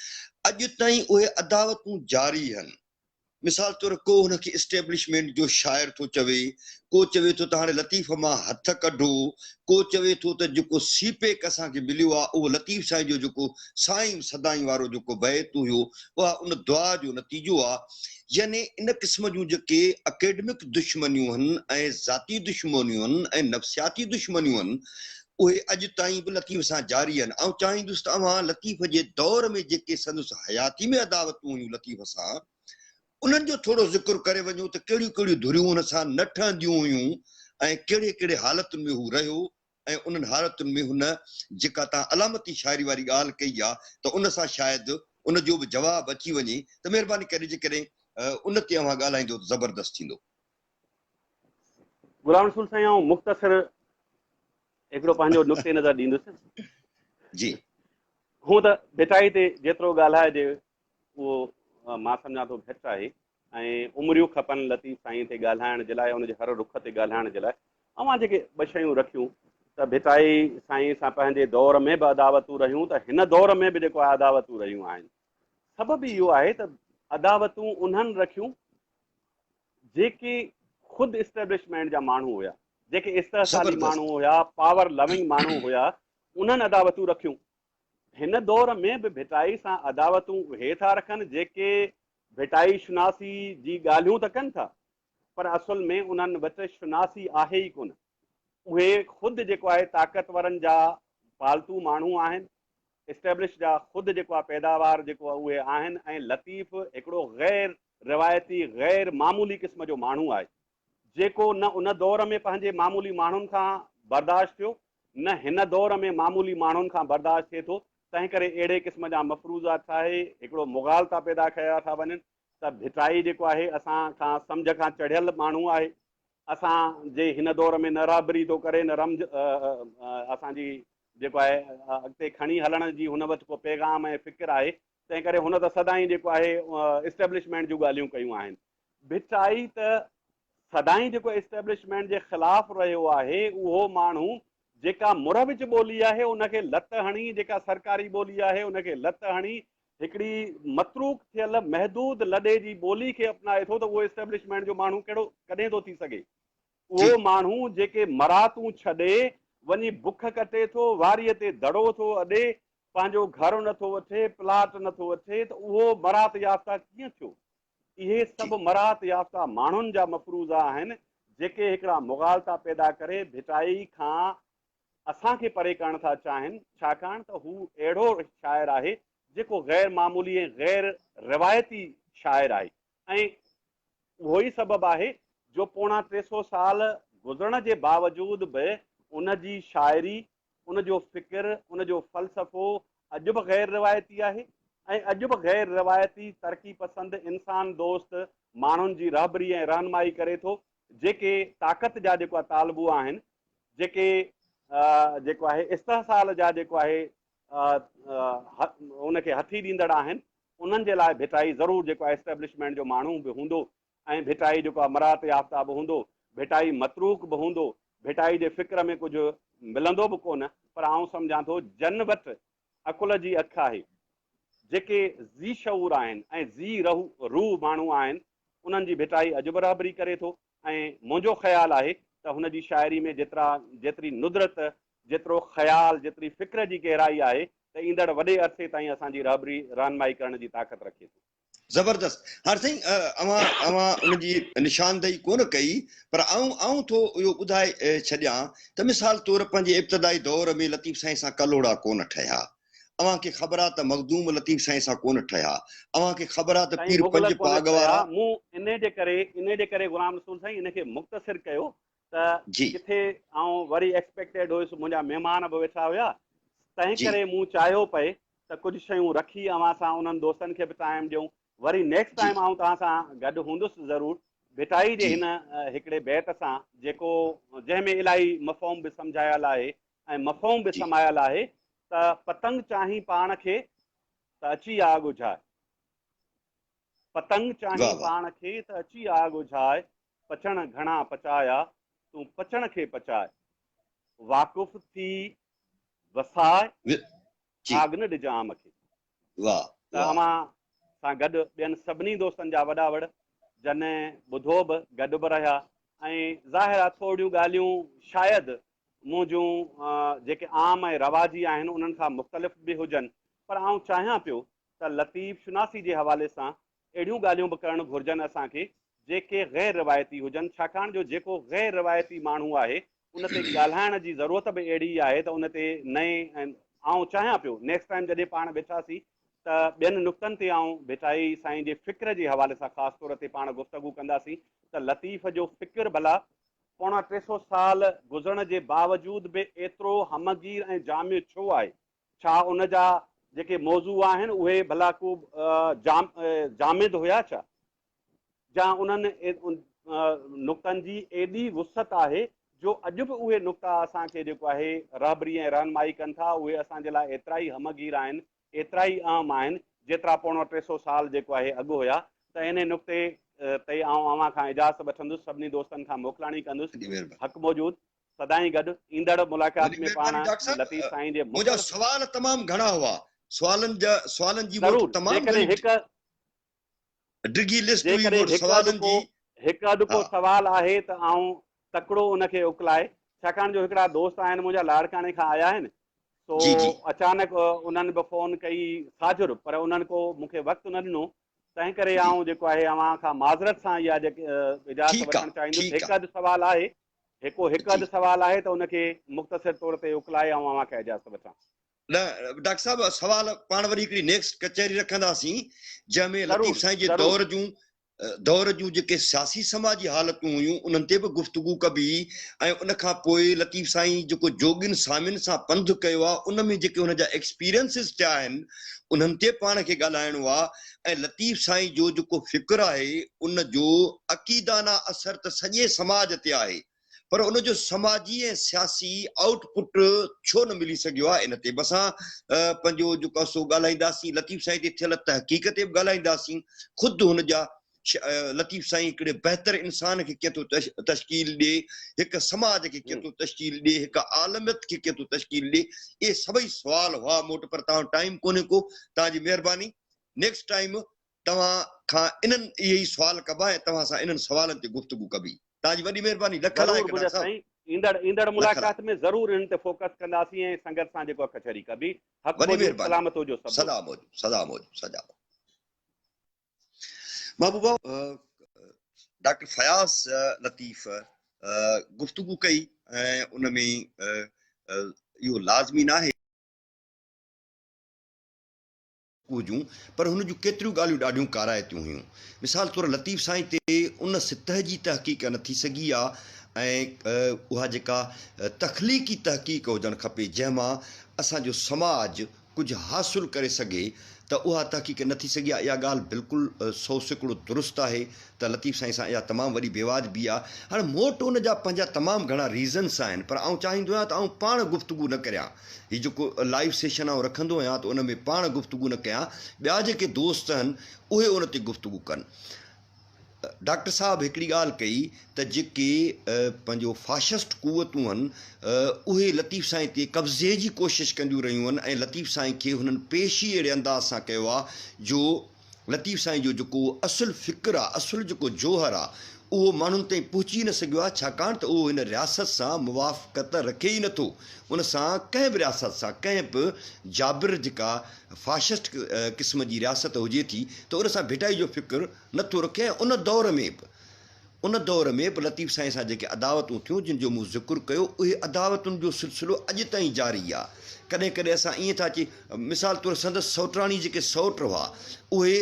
اڄ تائين اهي عداوتون جاري هن. مثال طور ڪو هن کي اسٽيبلشمينٽ جو شاعر ٿو چوي، ڪو چوي ٿو ته هاڻي لطيف مان هٿ ڪڍو، ڪو چوي ٿو ته جيڪو سي پيڪ اسان کي مليو آهي اهو لطيف سائين جو جيڪو سائين سدائين وارو جيڪو بيت هيو اها ان دعا جو نتيجو آهي. يعني ان قسم جون جيڪي اڪيڊمڪ دشمنيون هن ۽ ذاتي دشمنيون هن ۽ نفسياتي دشمنيون هن اهي اڄ تائين به لطيف سان جاري هن. آئون چاهيندس ته اوهان لطيف جي دور ۾ جيڪي سندس حياتي ۾ عداوتون هيون لطيف سان انهن جو ٿورو ذڪر ڪري وڃو ته ڪهڙيون ڪهڙيون ڌريون هن سان نه ٺهنديون هيون ۽ ڪهڙي ڪهڙي حالتن ۾ هو رهيو ۽ انهن حالتن ۾ هن جيڪا توهان علامتي شاعري واري ڳالهه ڪئي آ ته ان سان شايد ان جو به جواب اچي وڃي ته مهرباني ڪري جيڪڏهن ان تي اوهان ڳالهائيندو ته زبردست ٿيندو. غلام رسول سائين آئون مختصر هڪڙو پنهنجو نقطي نظر ڏيندس. جي. هون ته ڀٽائي تي جيترو ڳالهائجي اهو مان سمجهان ٿو گهٽ آهي ۽ عمريون کپن لطيف سائين تي ڳالهائڻ جي لاء ان جي هر رخ تي ڳالهائڻ جي لاء اوهان جيڪي ٻه شيون رکيون ته ڀٽائي سائين سان پنهنجي دور ۾ به عداوتون رهيون ته هن دور ۾ به جيڪو آهي عداوتون رهيون آهن سبب اهو آهي ته عداوتون انهن رکيون جيڪي خود اسٽيبلشمينٽ جا ماڻهو هيا جيڪي استحصالي ماڻهو هيا پاور لونگ ماڻهو هيا انهن عداوتون رکيون هن دور ۾ به ڀٽائي سان عداوتون اهي ٿا رکن جيڪي ڀٽائي شناسي جي ڳالهيون ته ڪن ٿا پر اصل ۾ انهن وٽ شناسي آهي ئي ڪونه. اهي خود جيڪو آهي طاقتورن جا پالتو ماڻهو آهن، اسٽيبلش جا خود جيڪو آهي پيداوار جيڪو اهي آهن ۽ لطيف هڪڙو غير روايتي غير معمولي قسم جو ماڻهو آهي جيڪو نه ان دور ۾ پنهنجي معمولي ماڻهن کان برداشت ٿيو، نه هن دور ۾ معمولي ماڻهن کان برداشت ٿئي ٿو، تنهنڪري اهڙي قسم جا مفروضا ٺاهي هڪڙو مغالطا پيدا ڪيا ٿا وڃن ته ڀٽائي جيڪو آهي اسان کان سمجهه کان چڙهيل ماڻهو آهي، اسان جي هن دور ۾ نه رهبري ٿو ڪري نه رمز اسان جي جيڪو آهي اڳتي کڻي هلڻ جي هن وٽ ڪو پيغام ۽ فڪر آهي، تنهنڪري هن ته سدائين جيڪو آهي اسٽيبلشمينٽ جون ڳالهيون ڪيون آهن. ڀٽائي ته سدائين جيڪو اسٽيبلشمينٽ جي خلاف رهيو آهي اهو ماڻهو جيڪا مروج ٻولي آهي ان کي لت هڻي جيڪا سرڪاري ٻولي آهي ان کي لت هڻي هڪڙي متروڪ ٿيل محدود لڏي جي ٻولي کي اپنائي ٿو ته اهو اسٽيبلشمينٽ جو ماڻهو ڪهڙو ڪڏهن ٿو ٿي سگهي اهو ماڻهو جيڪي مراعتون ڇڏي وڃي بک ڪٽي ٿو واريء تي دڙو ٿو اڏي پنهنجو گهر نٿو وٺي پلاٽ نٿو وٺي ته اهو مراعت يافته ڪيئن ٿيو؟ اهي سڀ مراعت يافته ماڻهن جا مفروضا آهن، جيڪي هڪڙا مغالطا پيدا ڪري ڀٽائي کان اسان کي پري ڪرڻ ٿا چاهين، ڇاڪاڻ ته هو اهڙو شاعر آهي، جيڪو غير معمولي ۽ غير روايتي شاعر آهي ۽ اهو ئي سبب آهي جو پوڻا 300 سال گذرڻ جي باوجود به ان جي شاعري، ان جو فڪر، ان جو فلسفو اڄ به غير روايتي آهي. ۽ اڄ به غير روايتي، ترقي پسند، انسان دوست ماڻهن جي رهبري ۽ رهنمائي ڪري ٿو، جيڪي طاقت جا جيڪو آهي طالبو آهن، جيڪي جيڪو آهي استحصال جا جيڪو آهي ان کي هٿي ڏيندڙ آهن، انهن جي لاء ڀٽائي ضرور جيڪو آهي اسٽيبلشمينٽ جو ماڻهو به هوندو ۽ ڀٽائي جيڪو آهي مراعت يافته به هوندو، ڀٽائي متروڪ به هوندو، ڀٽائي جي فڪر ۾ ڪجهه ملندو به ڪونه، پر آئون سمجهان ٿو جن وٽ عقل جي اک آهي، جيڪي ذي شعور آهن ۽ ذي روح ماڻهو آهن، انهن جي ڀٽائي اڄ به رهبري ڪري ٿو ۽ منهنجو خيال آهي ته هن جي شاعري ۾ جيترا جيتري ندرت، جيترو خيال، جيتري فڪر جي گهرائي آهي ته ايندڙ وڏي عرصي تائين اسان جي رهبري رهنمائي ڪرڻ جي طاقت رکي ٿو. زبردست. هاڻ سائين اوهان اوهان ان جي نشاندهي ڪونه ڪئي پر آئون آئون ٿو اهو ٻڌائي ڇڏيان ته مثال طور پنهنجي ابتدائي دور ۾ لطيف سائين سان ڪلهوڙا ڪونه ٺهيا. اوهان کي خبر آ ته مخدوم لطيف سائين سان ڪونه ٺهيا. اوهان کي خبر آ ته سائين پير مغل پنج ڪونه پاڳ ٺهيا. وارا. مون انهي جي ڪري انهي جي ڪري غلام رسول سائين ان کي مختصر ڪيو ته جي. ڪٿي آئون وري ايڪسپيڪٽيڊ هيس منهنجا مهمان به ويٺا هيا تنهن جي. ڪري مون چاهيو پئي ته ڪجهه شيون رکي اوهان سان انهن دوستن کي به ٽائيم ڏيون وري نيڪسٽ جي. ٽائيم آئون توهان سان گڏ هوندس ضرور ڀٽائي جي جي. هن هڪڙي بيت سان جيڪو جنهن ۾ الاهي مفهوم به سمجهايل آهي ۽ مفهوم به جي. سمايل آهي ته پتنگ چاهين پاڻ کي ته اچي آگ اجهاء پتنگ چاهين واهه واهه. پاڻ کي ته اچي آگ اجهاء پچڻ گهڻا پچايا تون پچڻ کي پچاء واقف ٿي وساء جي. آگ نه ڏج عام کي. واھ ته واھ. اوهان سان گڏ ٻين سڀني دوستن جا وڏا وڙ جن ٻڌو به گڏ به رهيا ۽ ظاهر آ ٿورڙيون ڳالهيون شايد منهنجون جيڪي عام ۽ رواجي آهن انهن کان مختلف به هجن پر آئون چاهيان پيو ته لطيف شناسي جي حوالي سان اهڙيون ڳالهيون به ڪرڻ گهرجن اسان کي جيڪي غير روايتي هجن ڇاڪاڻ جو جيڪو غير روايتي ماڻهو آهي ان تي ڳالهائڻ جي ضرورت به اهڙي ئي آهي ته ان تي نئين ۽ آئون چاهيان پيو نيڪسٽ ٽائيم جڏهن پاڻ ويٺاسين ته ٻين نقطن تي آئون ڀٽائي سائين جي فڪر جي حوالي سان خاص طور تي پاڻ گفتگو ڪنداسين ته لطيف جو فڪر ڀلا پوڻا 300 سال گذرڻ جي باوجود به ايترو همه گير ۽ جامع ڇو آهي؟ ڇا ان جا جيڪي موضوع آهن اهي ڀلا ڪو جامد هيا ڇا؟ جا انهن نقطن جي ايڏي وسعت آهي جو اڄ به اهي نقطا اسان کي جيڪو آهي رهبري ۽ رهنمائي ڪن ٿا، اهي اسان جي لاء ايترا ئي همه گير آهن، ايترا ئي اهم آهن جيترا پوڻو 300 سال جيڪو آهي اڳ هيا ته انهي نقطي تي آئون اوهان کان اجازت وٺندس، سڀني دوستن کان موڪلاڻي ڪندس. حق موجود. سدائين گڏ، ايندڙ ملاقات وڏي ۾ پاڻ مهرباني ڊاڪٽر صاحب لطيف سائين جي منهنجا مختلف. سوال تمام گهڻا هئا سوالن جا سوالن جي مون وٽ ضرور تمام جيڪڏهن گهڻي هڪ ڊگهي لسٽ هئي مون جيڪڏهن وٽ هڪ اڌ سوالن ڪو جي هڪ اڌ ڪو ها سوال آهي ته آئون تڪڙو ان کي اڪلائي ڇاڪاڻ جو هڪڙا دوست آهن منهنجا لاڙڪاڻي کان آيا آهن سو جي جي اچانڪ انهن به فون ڪئي ساجهر پر انهن ڪو مون کي وقت نه ڏنو تنهن ڪري جي آئون جيڪو آهي اوهان کان معذرت سان اها جيڪي اجازت ٺيڪ آ وٺڻ چاهيندس ٺيڪ هڪ آ اڌ سوال آهي هڪو هڪ جي اڌ سوال آهي ته ان کي مختصر طور تي اڪلائي آئون اوهان کان اجازت وٺان. نه ڊاڪٽر صاحب سوال پاڻ وري هڪڙي نيڪسٽ ڪچهري رکنداسين جنهن ۾ لطيف ضرور سائين جي ضرور. دور جون دور جون جيڪي سياسي سماجي حالتون هيون انهن تي به گفتگو ڪبي ۽ ان کان پوء لطيف سائين جيڪو جوڳين سامين سان پنڌ ڪيو آهي ان ۾ جيڪي هن جا ايڪسپيرينسز ٿيا آهن انهن تي پاڻ کي ڳالهائڻو آهي ۽ لطيف سائين جو جيڪو فڪر آهي ان جو عقيدانه اثر ته سڄي سماج تي آهي پر ان جو سماجي ۽ سياسي آئوٽ پٽ ڇو نه ملي سگهيو آهي ان تي به اسان پنهنجو جيڪو آهي سو ڳالهائينداسين لطيف سائين تي ٿيل تحقيق تي به ڳالهائينداسين خود هن جا لطيف سائين هڪڙي بهتر انسان کي ڪيئن ٿو تشڪيل ڏي هڪ سماج کي ڪيئن ٿو تشڪيل ڏي هڪ عالميت کي ڪيئن ٿو تشڪيل ڏي اهي سڀئي سوال هئا مون وٽ پر توهان ٽائيم ڪونهي ڪو توهان جي مهرباني نيڪسٽ ٽائيم توهان کان انهن اهي ئي سوال ڪبا ۽ توهان سان انهن سوالن تي گفتگو ڪبي. توهان جي وڏي مهرباني. لک ضرور لائق منهنجا ڊاڪٽر صاحب. سائين ايندڙ ايندڙ لک لائق. ملاقات ۾ ضرور انهن تي فوڪس ڪنداسين ۽ سنگت سان جيڪو آهي ڪچهري ڪبي. حق وڏي موجود مهرباني. سلامت هجو سڀ دوست. سدا موجود سدا موجود سدا موجود. محبوبا ڊاڪٽر فياض لطيف گفتگو ڪئي ۽ ان ۾ اهو لازمي ناهي. هجون پر هن جون ڪيتريون ڳالهيون ڏاڍيون ڪارائتيون هيون. مثال طور لطيف سائين تي ان سطح جي تحقيق نه ٿي سگهي آ ۽ اها جيڪا تخليقي تحقيق هجڻ کپي جنهن مان اسان جو سماج ڪجهه حاصل ڪري سگهي ته اها تحقيق نه ٿي سگهي آهي. اها ڳالهه بلڪل 100% درست آهي ته لطيف سائين سان اها تمام وڏي بيواجبي آهي. هاڻي موٽ ان جا پنهنجا تمام گهڻا ريزنس آهن پر آئون چاهيندو آهيان ته آئون پاڻ گفتگو نه ڪريان. هي جيڪو لائيو سيشن آئون رکندو آهيان ته ان ۾ پاڻ گفتگو نه ڪيان، ٻيا جيڪي دوست آهن اهي ان تي گفتگو ڪن. ڊاڪٽر صاحب هڪڙي ڳالهه ڪئي ته جيڪي پنهنجو فاشسٽ قوتون هن اهي لطيف سائين تي قبضي جي ڪوشش ڪنديون رهيون هن ۽ لطيف سائين کي هنن پيش ئي اهڙي انداز سان ڪيو آهي جو لطيف سائين جو جيڪو اصل فڪر آهي اصل جيڪو جوهر آهي اهو ماڻهن تائين پهچي نه سگهيو آهي ڇاڪاڻ ته اهو هن رياست سان موافقت رکي ئي نٿو ان سان ڪنهن به رياست سان ڪنهن به جابر جيڪا فاشسٽ قسم جي رياست هجي ٿي ته ان سان ڀٽائي جو فڪر نه ٿو رکي ۽ ان دور ۾ به ان دور ۾ به لطيف سائين سان جيڪي عداوتون ٿيون جن جو مون ذڪر ڪيو اهي عداوتن جو سلسلو اڄ تائين جاري آ. ڪڏهن ڪڏهن اسان ائين ٿا چي مثال طور سندس سئوٽراڻي جيڪي سئوٽ هئا اهي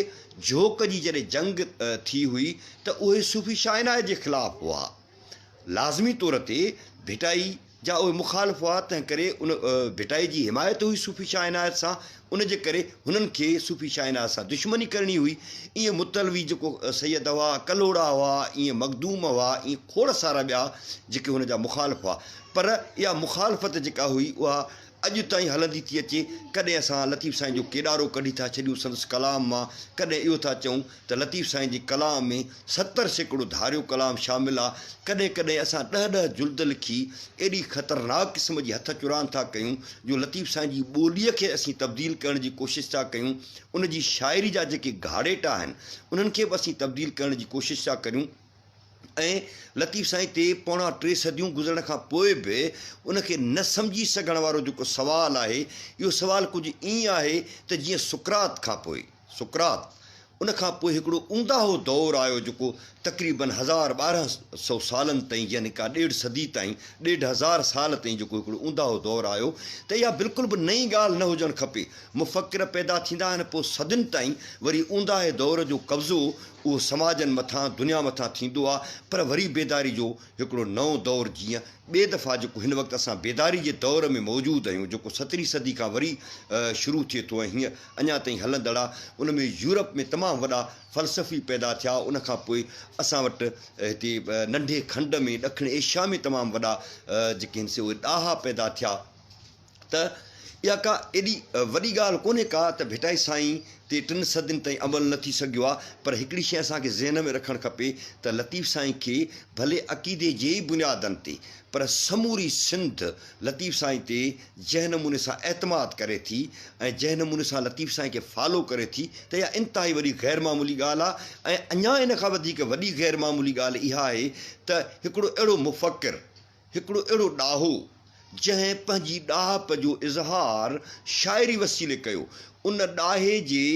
جهوڪ جي جڏهن جنگ ٿي هئي ته اهي صوفي شاهه عنايت جي خلاف هئا لازمي طور تي ڀٽائي جا اهي مخالف هئا، تنهن ڪري ان ڀٽائي جي حمايت هئي صوفي شاهه عنايت سان، ان جي ڪري هنن کي صوفي شاهه عنايت سان دشمني ڪرڻي هئي. ائين متعلوي جيڪو سيد هئا، ڪلهوڙا هئا، ائين مخدوم هئا، ائين کوڙ سارا ٻيا جيڪي هن جا مخالف هئا. پر اها مخالفت جيڪا هئي اها اڄ تائين هلندي ٿي اچي. ڪڏهن اسان لطيف سائين جو ڪيڏارو ڪڍي ٿا ڇڏيون سندس ڪلام مان، ڪڏهن اهو ٿا چئون ته لطيف سائين جي ڪلام ۾ 70% ڌاريو ڪلام شامل آ. ڪڏهن ڪڏهن اسان ڏهه ڏهه جلد لکي ايڏي خطرناڪ قسم جي هٿ چراند ٿا ڪيون جو لطيف سائين جي ٻوليء کي اسين تبديل ڪرڻ جي ڪوشش ٿا ڪيون، ان جي شاعري جا جيڪي گهاڙيٽا آهن انهن کي به اسين تبديل ڪرڻ جي ڪوشش ٿا ڪريون. ۽ لطيف سائين تي پوڻا ٽي صديون گذرڻ کان پوء به ان کي نه سمجهي سگهڻ وارو جيڪو سوال آهي اهو سوال ڪجهه ائين آهي ته جيئن سقراط کان پوء سقراط ان کان پوء هڪڙو اونداهو دور آيو جيڪو تقريباً 1200 سالن تائين يعني ڪا ڏيڍ صدي تائين ڏيڍ هزار سال تائين جيڪو هڪڙو اونداهو دور آيو ته اها بلڪل به نئين ڳالهه نه هجڻ کپي مفڪر پيدا ٿيندا آهن پوء صدين تائين وري اونداهي دور جو قبضو اهو سماجن مٿان دنيا مٿان ٿيندو آ پر وري بيداري جو هڪڙو نئون دور جيئن ٻئي دفعا جيڪو هن وقت اسان بيداري جي دور ۾ موجود آهيون جيڪو سترهين صدي کان وري شروع ٿئي ٿو ۽ هينئر اڃا تائين هلندڙ آ ان ۾ يورپ ۾ تمام وڏا فلسفي پيدا ٿيا ان کان پوء اسان وٽ هتي ننڍي کنڊ ۾ ڏکڻ ايشيا ۾ تمام وڏا جيڪي آهن سي اهي ڏاها پيدا ٿيا. ته اها ڪا ايڏي وڏي ڳالهه ڪونهي ڪا ته ڀٽائي سائين تي ٽن صدين تائين عمل نه ٿي سگهيو آهي پر هڪڙي شيء اسان کي ذهن ۾ رکڻ کپي ته لطيف سائين کي ڀلي عقيدي جي ئي بنيادن تي پر سموري سنڌ لطيف سائين تي جنهن نموني سان اعتماد ڪري ٿي ۽ جنهن نموني سان لطيف سائين کي فالو ڪري ٿي ته اها انتهائي وڏي غير معمولي ڳالهه آهي ۽ اڃا ان کان وڌيڪ وڏي غير معمولي ڳالهه اها آهي ته هڪڙو اهڙو مفڪر هڪڙو اهڙو ڏاهو، جنهن پنهنجي ڏاهپ جو اظهار شاعري وسيلي ڪيو، ان ڏاهي جي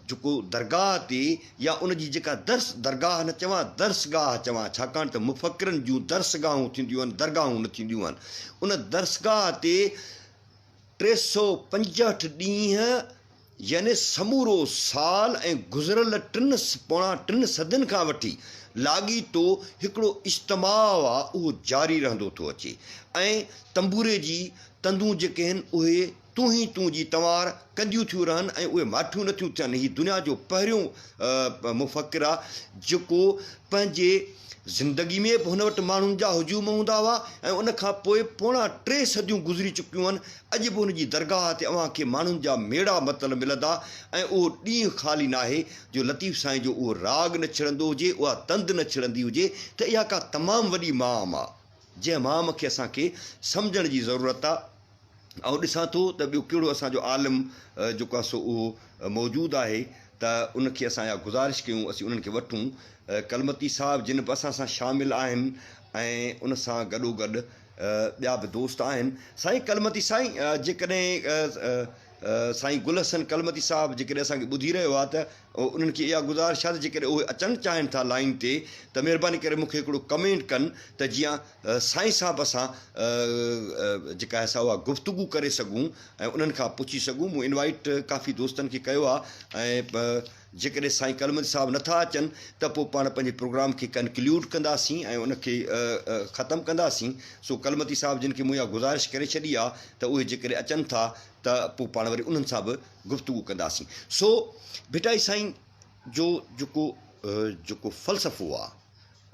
جيڪو درگاهه تي يا ان جي جيڪا درس درگاهه نه چوان درسگاهه چوان ڇاڪاڻ ته مفڪرن جون درسگاهون ٿينديون آهن درگاهون نه ٿينديون آهن ان درسگاهه تي 365 ڏينهن يعني سمورو سال ۽ گذريل ٽن پوڻا ٽن صدين کان وٺي لاڳيتو هڪڙو اجتماع آ اهو جاري رهندو ٿو اچي ۽ تنبوري جي تندون جيڪي هن اهي تون هي تون جي تنوار ڪنديون ٿيون رهن ۽ اهي ماٺيون نٿيون ٿين. هي دنيا جو پهريون مفڪر آ جيڪو پنهنجي زندگي ۾ به هن وٽ ماڻهن جا هجوم هوندا هئا ۽ ان کان پوء پوڻا ٽي صديون گذري چڪيون آهن اڄ به هن جي درگاهه تي اوهان کي ماڻهن جا ميڙا متل ملندا ۽ اهو ڏينهن خالي ناهي جو لطيف سائين جو اهو راڳ نه ڇڙندو هجي اها تند نه ڇڙندي هجي ته اها ڪا تمام وڏي مام آ جنهن مام کي اسان کي سمجهڻ جي ضرورت آ. آئون ڏسان ٿو ته ٻيو ڪهڙو اسان جو عالم جيڪو آهي سو اهو موجود آهي ته ان کي اسان اها گذارش ڪيون اسين انهن کي وٺون ڪلمتي صاحب جن به اسان سان شامل آهن ۽ ان سان گڏو گڏ ٻيا به دوست آهن سائين ڪلمتي سائين جيڪڏهن سائين گل حسن ڪلمتي صاحب جيڪڏهن اسان کي ٻڌي رهيو آهي ته انهن کي اها گذارش آهي ته جيڪڏهن اهي اچڻ چاهين ٿا لائين تي ته مهرباني ڪري مون کي هڪڙو ڪمينٽ ڪن ته جيئن سائين صاحب سان جيڪا آهي سا اها گفتگو ڪري سگهون ۽ انهن کان پڇي سگهون مون انوائيٽ ڪافي دوستن کي ڪيو آهي ۽ جيڪڏهن سائين ڪلمتي صاحب نٿا اچن ته پوء پاڻ پنهنجي پروگرام کي ڪنڪليوڊ ڪنداسين ۽ ان کي ختم ڪنداسين. سو ڪلمتي صاحب جن کي مون اها گذارش ڪري ڇڏي آ ته اهي جيڪڏهن اچن ٿا ته پوء پاڻ وري انهن سان به گفتگو ڪنداسين. سو ڀٽائي سائين جو جيڪو جيڪو فلسفو آ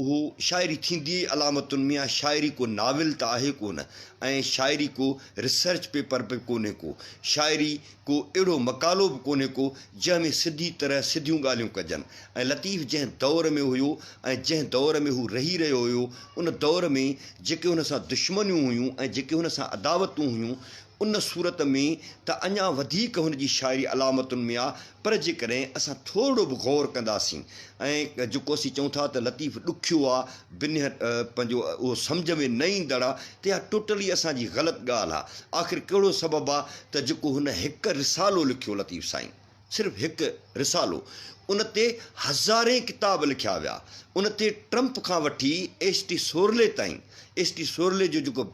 اهو شاعري ٿيندي ئي علامتن ۾ آ، شاعري ڪو ناول ته آهي ڪونه ۽ شاعري ڪو ريسرچ پيپر به ڪونهي ڪو، شاعري ڪو اهڙو مقالو به ڪونهي ڪو جنهن ۾ سڌي طرح سڌيون ڳالهيون ڪجن ۽ لطيف جنهن دور ۾ هيو ۽ جنهن دور ۾ هو رهي رهيو هيو ان دور ۾ جيڪي هن سان دشمنيون هيون ۽ جيڪي هن سان عداوتون هيون ان صورت ۾ ته اڃا وڌيڪ هن جي شاعري علامتن ۾ آ، پر جيڪڏهن اسان ٿورڙو به غور ڪنداسين ۽ جيڪو اسين چئون ٿا ته لطيف ڏکيو آ، بنهه پنهنجو اهو سمجهه ۾ نه ايندڙ آ ته اها ٽوٽلي اسان جي غلط ڳالهه آ. آخر ڪهڙو سبب آ ته جيڪو هن هڪ رسالو لکيو لطيف سائين. صرف هڪ رسالو، ان تي هزارين ڪتاب لکيا ويا. ان تي ٽرمپ کان وٺي ايس ٽي سورلي تائين، ايس ٽي سورلي جو جيڪو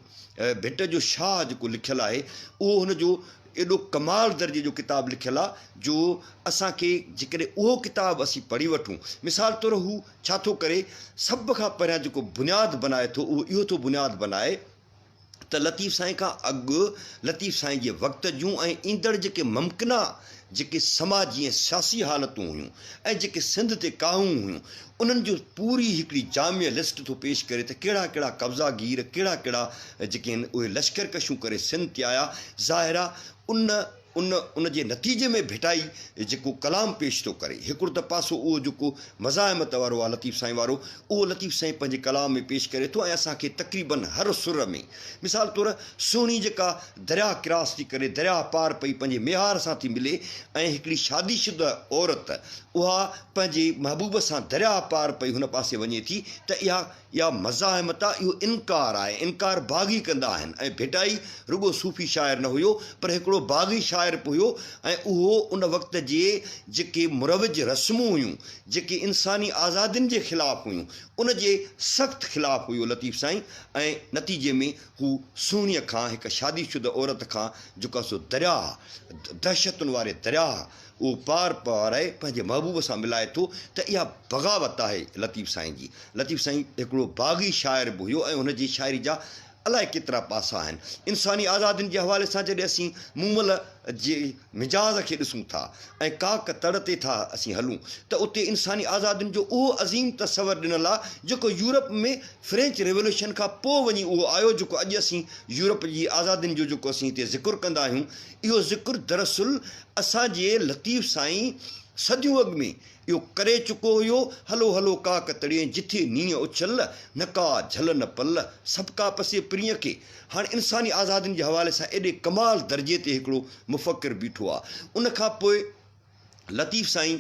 ڀٽ جو شاهه جيڪو لکيل آهي، اهو هن جو ايڏو ڪمال درجي جو ڪتاب لکيل آهي جو اسان کي جيڪڏهن اهو ڪتاب اسين پڙهي وٺون، مثال طور هو ڇا ٿو ڪري، سڀ کان پهريان جيڪو بنياد بنائي ٿو اهو اهو ٿو بنياد بنائي، ته لطيف سائين کان اڳ لطيف سائين جي وقت جون ۽ ايندڙ جيڪي ممڪنه جيڪي سماجي ۽ سياسي حالتون هيون ۽ جيڪي سنڌ تي ڪاهون هيون انهن جو پوري هڪڙي جامع لسٽ ٿو پيش ڪري ته ڪهڙا ڪهڙا قبضا گير ڪهڙا ڪهڙا جيڪي آهن اهي لشڪر ڪشيون ڪري سنڌ تي آيا ظاهر آهي ان ان ان جي نتيجي ۾ ڀٽائي جيڪو ڪلام پيش ٿو ڪري، هڪڙو ته پاسو اهو جيڪو مزاحمت وارو آهي لطيف سائين وارو، اهو لطيف سائين پنهنجي ڪلام ۾ پيش ڪري ٿو ۽ اسان کي تقريباً هر سر ۾ مثال طور سهڻي جيڪا درياهه ڪراس ٿي ڪري درياهه پار پئي پنهنجي ميهار سان ٿي ملي ۽ هڪڙي شادي شده عورت اها پنهنجي محبوب سان درياهه پار پئي هن پاسي وڃي ٿي ته اها اها مزاحمت آ، اهو انڪار آهي، انڪار باغي ڪندا آهن ۽ ڀٽائي رڳو صوفي شاعر نه هيو پر هڪڙو باغي شاعر به هيو ۽ اهو ان وقت جي جيڪي مروج رسمون هيون، جيڪي انساني آزادين جي خلاف هيون، ان جي سخت خلاف هيو لطيف سائين ۽ نتيجي ۾ هو سهڻيء کان هڪ شادي شده عورت کان جيڪو آ سو درياهه، دهشتن واري درياهه، اهو پار پارائي پنهنجي محبوب سان ملائي ٿو ته اها بغاوت آهي لطيف سائين جي. لطيف سائين هڪڙو باغي شاعر به هيو ۽ هن جي شاعري جا الائي ڪيترا پاسا آهن. انساني آزادين جي حوالي سان جڏهن اسين مومل جي مجاز کي ڏسون ٿا ۽ ڪاڪ تڙ تي ٿا اسين هلون ته اتي انساني آزادين جو اهو عظيم تصور ڏنل آهي جيڪو يورپ ۾ فرينچ ريولوشن کان پوء وڃي اهو آيو جيڪو اڄ اسين يورپ جي آزادين جو جيڪو اسين هتي ذڪر ڪندا آهيون اهو ذڪر دراصل اسان جي لطيف سائين صديون اڳ ۾ اهو ڪري چڪو هيو، هلو هلو ڪاڪ تڙين جٿي نينهن اڇل، نه ڪا جهل نه پل، سڀڪا پسي پرينء کي. هاڻ انساني آزادين جي حوالي سان ايڏي ڪمال درجي تي هڪڙو مفڪر بيٺو آ. ان کان پوء لطيف سائين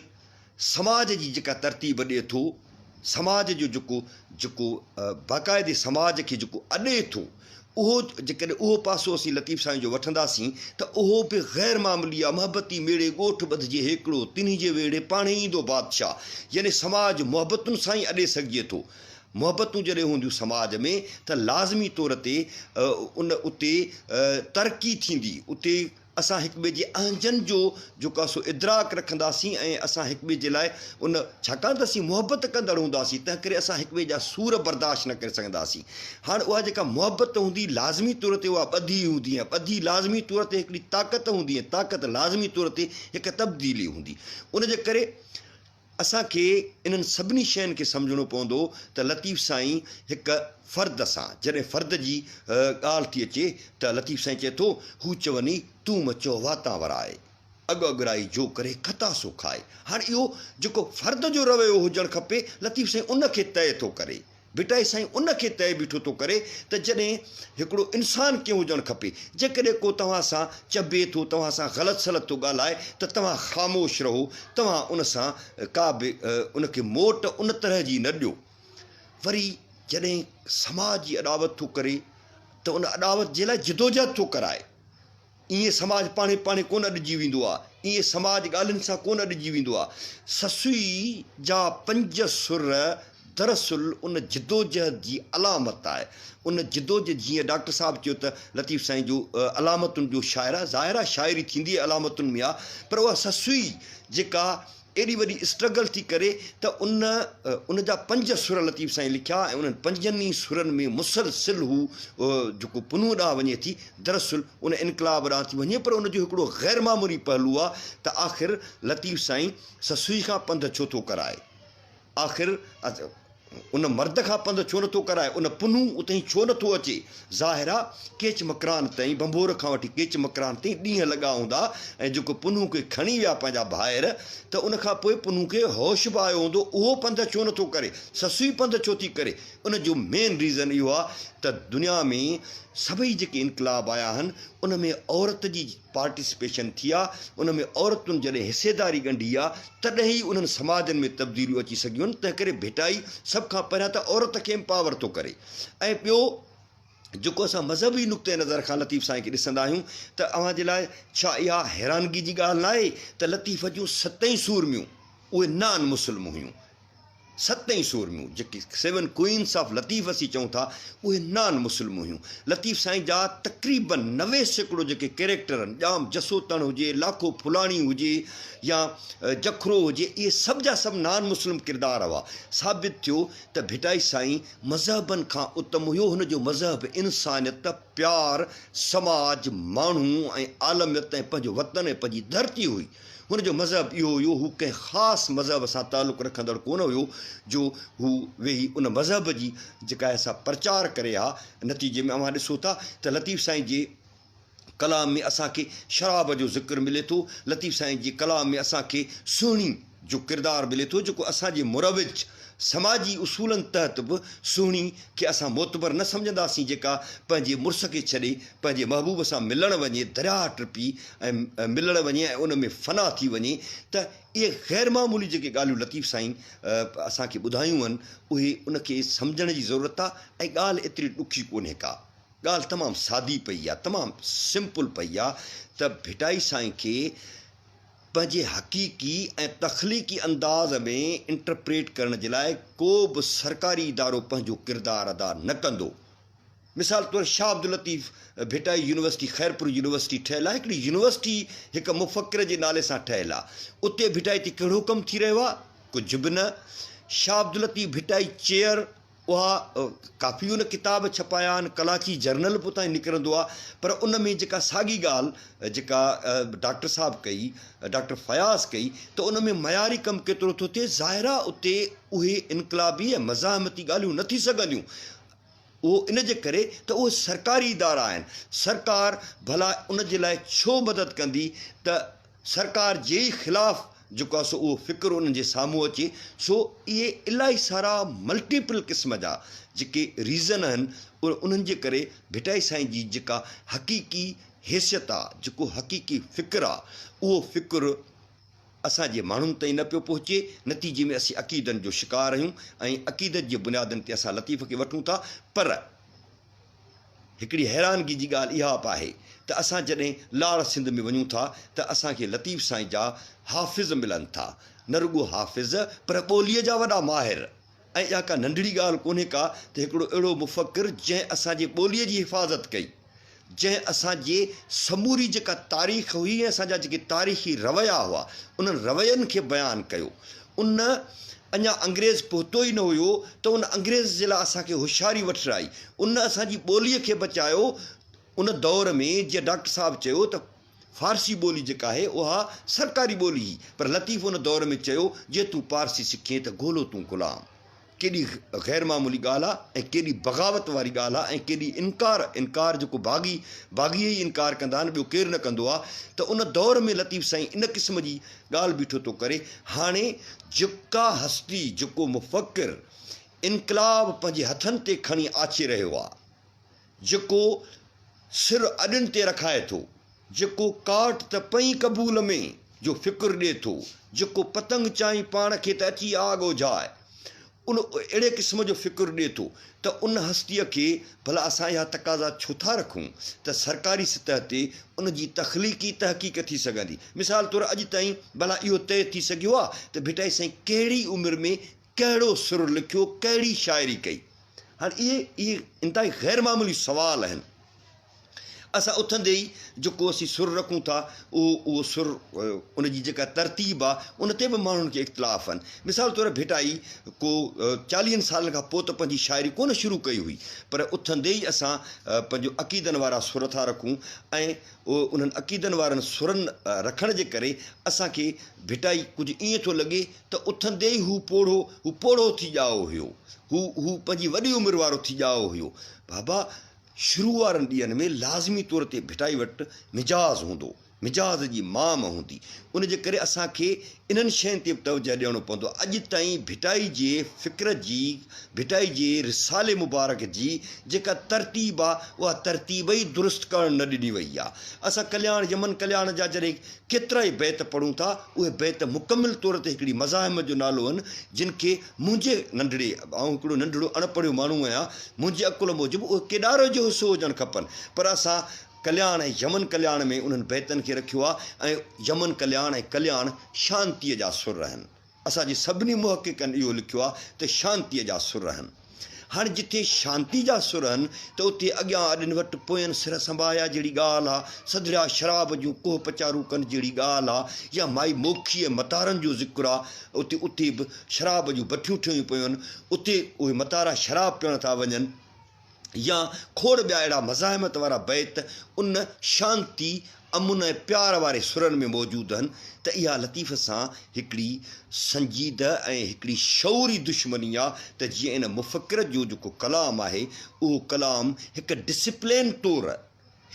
سماج جي جيڪا ترتيب ڏئي ٿو، سماج جو جيڪو جيڪو باقاعدي سماج کي جيڪو اڏي ٿو، اهو جيڪڏهن اهو پاسو اسين لطيف سائين جو وٺنداسين ته اهو به غير معمولي آ، محبتي ميڙي ڳوٺ ٻڌجي هيڪڙو، تنهي جي ويڙهي پاڻهي ايندو بادشاهه. يعني سماج محبتن سان ئي اڏي سگهجي ٿو. محبتون جڏهن هونديون سماج ۾ ته لازمي طور تي ان اتي ترقي ٿيندي، اتي اسان هڪ ٻئي جي اهنجن جو جيڪو آهي سو ادراڪ رکنداسين ۽ اسان هڪ ٻئي جي لاء ان ڇاڪاڻ ته اسين محبت ڪندڙ هونداسين تنهن ڪري اسان هڪ ٻئي جا سور برداشت نه ڪري سگهنداسين. هاڻ اها جيڪا محبت هوندي لازمي طور تي اها ٻڌي هوندي ۽ ٻڌي لازمي طور تي هڪڙي طاقت هوندي ۽ طاقت لازمي طور تي هڪ تبديلي هوندي. ان جي ڪري اسان کي انهن سڀني شين کي سمجهڻو پوندو ته لطيف سائين هڪ فرد سان جڏهن فرد جي ڳالهه ٿي اچي ته لطيف سائين چئي ٿو، هو چوني تون م چئو واتان ورائي، اڳ اڳرائي جو ڪري خطا سو کائي. هاڻ اهو جيڪو فرد جو رويو هجڻ کپي لطيف سائين ان کي طئي ٿو ڪري. ڀٽائي سائين ان کي طئي بيٺو ٿو ڪري ته جڏهن هڪڙو انسان ڪيئن هجڻ کپي، جيڪڏهن ڪو توهان سان چڀي ٿو، توهان سان غلط سلط ٿو ڳالهائي ته توهان خاموش رهو، توهان ان سان ڪا به ان کي موٽ ان طرح جي نه ڏيو. وري جڏهن سماج جي اڏاوت ٿو ڪري ته ان اڏاوت جي لاء جدوجهد ٿو ڪرائي. ائين سماج پاڻهي پاڻهي ڪونه اڏجي ويندو آ، ائين سماج ڳالهين سان ڪونه اڏجي ويندو آ. سسئي جا پنج سر دراصل ان جدوجهد جي علامت آهي. ان جدوجهد جيئن ڊاڪٽر صاحب چيو ته لطيف سائين جو علامتن جو شاعر آ، ظاهر آ شاعري ٿيندي ئي علامتن ۾ آ، پر اها سسئي جيڪا ايڏي وڏي اسٽرگل ٿي ڪري ته ان ان جا پنج سر لطيف سائين لکيا ۽ انهن پنجن ئي سرن ۾ مسلسل هو جيڪو پنهون ڏانهن وڃي ٿي دراصل ان انقلاب ڏانهن ٿي وڃي پر ان جو هڪڙو غير معمولي پهلو آ ته آخر لطيف سائين سسئي کان پنڌ ڇو ٿو ڪرائي؟ آخر ان مرد کان پنڌ ڇو نٿو ڪرائي؟ ان پنهون اتهين ڇو نٿو اچي؟ ظاهر آ، ڪيچ مڪران تائين، ڀنڀور کان وٺي ڪيچ مڪران تائين ڏينهن لڳا هوندا ۽ جيڪو پنهون کي کڻي ويا پنهنجا ڀائر ته ان کان پوء پنهون کي هوش به آيو هوندو، اهو پنڌ ڇو نٿو ڪري؟ سسئي پنڌ ڇو ٿي ڪري؟ ان جو مين ريزن اهو آ ته دنيا ۾ سڀئي جيڪي انقلاب آيا آهن، ان ۾ عورت جي پارٽيسپيشن ٿي آ، ان ۾ عورتن جڏهن حصيداري ڳنڍي آ، تڏهن ئي انهن سماجن ۾ تبديليون اچي سگهيون آهن، تنهنڪري ڀٽائي سڀ کان پهريان ته عورت کي امپاور ٿو ڪري ۽ ٻيو جيڪو اسان مذهبي نقطه نظر کان لطيف سائين کي ڏسندا آهيون ته اوهان جي لاء ڇا اها حيرانگي جي ڳالهه ناهي ته لطيف جون ستئي سورميون اهي نان مسلم هيون. ست ئي سورميون، جيڪي سيون ڪوئينس آف لطيف اسين چئون ٿا، اهي نان مسلم هيون. لطيف سائين جا تقريباً 90% جيڪي ڪئريڪٽر آهن، ڄام جسوتڻ هجي، لاکو ڦلاڻي هجي يا جکرو هجي، اهي سڀ جا سڀ نان مسلم ڪردار هئا. ثابت ٿيو ته ڀٽائي سائين مذهبن کان اتم هيو، هن جو مذهب انسانيت، پيار، سماج، ماڻهو ۽ عالميت ۽ پنهنجو وطن ۽ پنهنجي ڌرتي هئي. هن جو مذهب اهو هيو، هو ڪنهن خاص مذهب سان تعلق رکندڙ ڪونه هيو جو هو ويهي ان مذهب جي جيڪا آهي سا پرچار ڪري ها. نتيجي ۾ اوهان ڏسو ٿا ته لطيف سائين جي ڪلام ۾ اسان کي شراب جو ذڪر ملي ٿو، لطيف سائين جي ڪلام ۾ اسان کي سهڻي جو ڪردار ملي ٿو جيڪو اسان جي مروج سماجي اصولن تحت به سهڻي کي اسان معتبر نه سمجهنداسين جيڪا پنهنجي مڙس کي ڇڏي پنهنجي محبوب سان ملڻ وڃي درياهه ٽپي ۽ ملڻ وڃي ۽ ان ۾ فنا ٿي وڃي ته اهي غير معمولي جيڪي ڳالهيون لطيف سائين اسان کي ٻڌايون آهن اهي ان کي سمجهڻ جي ضرورت آهي ۽ ڳالهه ايتري ڏکي ڪونهي ڪا ڳالهه تمام سادي پئي آهي تمام سمپل پئي آهي ته ڀٽائي سائين کي پنهنجي حقيقي ۽ تخليقي انداز ۾ انٽرپريٽ ڪرڻ جي لاء ڪو به سرڪاري ادارو پنهنجو ڪردار ادا نه ڪندو. مثال طور شاهه عبداللطيف ڀٽائي يونيورسٽي خيرپور يونيورسٽي ٺهيل آهي، هڪڙي يونيورسٽي هڪ مفڪر جي نالي سان ٺهيل آهي، اتي ڀٽائي تي ڪهڙو ڪم ٿي رهيو آهي؟ ڪجهه به نه. شاهه عبداللطيف ڀٽائي چيئر اها ڪافي ان ڪتاب ڇپايا آهن، ڪلاچي جرنل به اتان ئي نڪرندو آهي، پر ان ۾ جيڪا ساڳي ڳالهه جيڪا ڊاڪٽر صاحب ڪئي، ڊاڪٽر فياض ڪئي ته ان ۾ معياري ڪم ڪيترو ٿو ٿئي، ظاهر آهي اتي اهي انقلابي ۽ مزاحمتي ڳالهيون نه ٿي سگهنديون، اهو ان جي ڪري ته اهي سرڪاري ادارا آهن، سرڪار ڀلا ان جي لاء ڇو مدد ڪندي ته سرڪار جي ئي خلاف جيڪو آهي سو اهو فڪر انهن جي سامهون اچي، سو اهي الاهي سارا ملٽيپل قسم جا جيڪي ريزن آهن انهن جي ڪري ڀٽائي سائين جي جيڪا حقيقي حيثيت آ، جيڪو حقيقي فڪر آ، اهو فڪر اسان جي ماڻهن تائين نه پيو پهچي، نتيجي ۾ اسين عقيدن جو شڪار آهيون ۽ عقيدت جي بنيادن تي اسان لطيف کي وٺون ٿا پر هڪڙي حيرانگي جي ڳالهه اها به آهي ته اسان جڏهن لاڙ سنڌ ۾ وڃون ٿا ته اسان کي لطيف سائين جا حافظ ملن ٿا. نه رڳو حافظ پر ٻوليء جا وڏا ماهر ۽ اها ڪا ننڍڙي ڳالهه ڪونهي ڪا ته هڪڙو اهڙو مفڪر جنهن اسان جي ٻوليء جي حفاظت ڪئي، جنهن اسان جي سموري جيڪا تاريخ هئي ۽ اسان جا جيڪي تاريخي رويا هئا، انهن روين کي بيان ڪيو. ان اڃا انگريز پهتو ئي نه هيو ته ان انگريز جي لاء اسان کي هوشياري وٺرائي. ان اسان جي ٻوليء کي بچايو. ان دور ۾ جيئن ڊاڪٽر صاحب چيو ته فارسي ٻولي جيڪا آهي اها سرڪاري ٻولي هئي پر لطيف ان دور ۾ چيو جي تون پارسي سکين ته گولو تون غلام. ڪيڏي غير معمولي ڳالهه آ ۽ ڪيڏي بغاوت واري ڳالهه آ ۽ ڪيڏي انڪار، انڪار جيڪو باغي، باغي ئي انڪار ڪندا آهن ٻيو ڪير نه ڪندو آ ته ان دور ۾ لطيف سائين ان قسم جي ڳالهه بيٺو ٿو ڪري. هاڻي جيڪا هستي، جيڪو مفڪر انقلاب پنهنجي هٿن تي کڻي آڇي رهيو آ، جيڪو سر اڏين تي رکائي ٿو، جيڪو ڪاٽ ته پئين قبول ۾ جو فڪر ڏي ٿو، جيڪو پتنگ چائين پاڻ کي ته اچي آگ اجهاء، ان اهڙي قسم جو فڪر ڏي ٿو ته ان هستيء کي ڀلا اسان اها تقاضا ڇو ٿا رکون ته سرڪاري سطح تي ان جي تخليقي تحقيق ٿي سگهندي. مثال طور اڄ تائين ڀلا اهو طئي ٿي سگهيو آ ته ڀٽائي سائين ڪهڙي عمر ۾ ڪهڙو سر لکيو، ڪهڙي شاعري ڪئي؟ هاڻ اهي اهي انتهائي غير معمولي سوال آهن. اسان اٿندي ئي جيڪو اسين سر رکون ٿا اهو اهو سر ان جي جيڪا ترتيب آ ان تي به ماڻهن کي اختلاف آهن. مثال طور ڀٽائي ڪو چاليهن سالن کان پوء ته پنهنجي شاعري ڪونه شروع ڪئي هئي پر اٿندي ئي اسان پنهنجو عقيدن وارا سر ٿا رکون ۽ انهن عقيدن وارن سرن رکڻ جي ڪري اسان کي ڀٽائي ڪجهه ائين ٿو لڳي ته اٿندي ئي هو پوڙهو هو پوڙهو ٿي ڄائو هيو هو هو پنهنجي وڏي عمر وارو ٿي ڄائو هيو. بابا شروع وارن ڏينهن ۾ لازمي طور تي ڀٽائي وٽ مجاز هوندو، مجاز جي مام هوندي، ان جي ڪري اسان کي انهن شين تي به توجهه ڏيڻو پوندو. اڄ تائين ڀٽائي جي فڪر جي، ڀٽائي جي رسالي مبارڪ جي جيڪا ترتيب آ، اها ترتيب ئي درست ڪرڻ نه ڏني وئي آ. اسان ڪلياڻ يمن ڪلياڻ جا جڏهن ڪيترائي بيت پڙهون ٿا، اهي بيت مڪمل طور تي هڪڙي مزاحمت جو نالو آهن، جن کي منهنجي ننڍڙي، آئون هڪڙو ننڍڙو اڻ پڙهيو ماڻهو آهيان، منهنجي عقل موجب اهي ڪيڏارو جو حصو هجڻ کپن، پر اسان ڪلياڻ ۽ يمن ڪلياڻ ۾ انهن بيتن کي رکيو آهي ۽ يمن ڪلياڻ ۽ ڪلياڻ شانتيء جا سر آهن. اسان جي سڀني محققن اهو لکيو آهي ته شانتيء جا سر آهن. هاڻي جتي شانتي جا سر آهن ته اتي اڳيان اڏين وٽ پوين سر سنباهيا جهڙي ڳالهه آ، سڌڙيا شراب جون ڪوهه پچارون ڪن جهڙي ڳالهه آ يا مائي موکي ۽ متارن جو ذڪر آ، اتي اتي به شراب جون بٺيون ٺهيون پيون آهن، اتي اهي متارا شراب پيئڻ ٿا وڃن يا کوڙ ٻيا اهڙا مزاحمت وارا بيت ان شانتي امن ۽ پيار واري سرن ۾ موجود آهن ته اها لطيف سان هڪڙي سنجيده ۽ هڪڙي شعوري دشمني آ ته جيئن ان مفڪر جو جيڪو ڪلام آهي اهو ڪلام هڪ ڊسپلين طور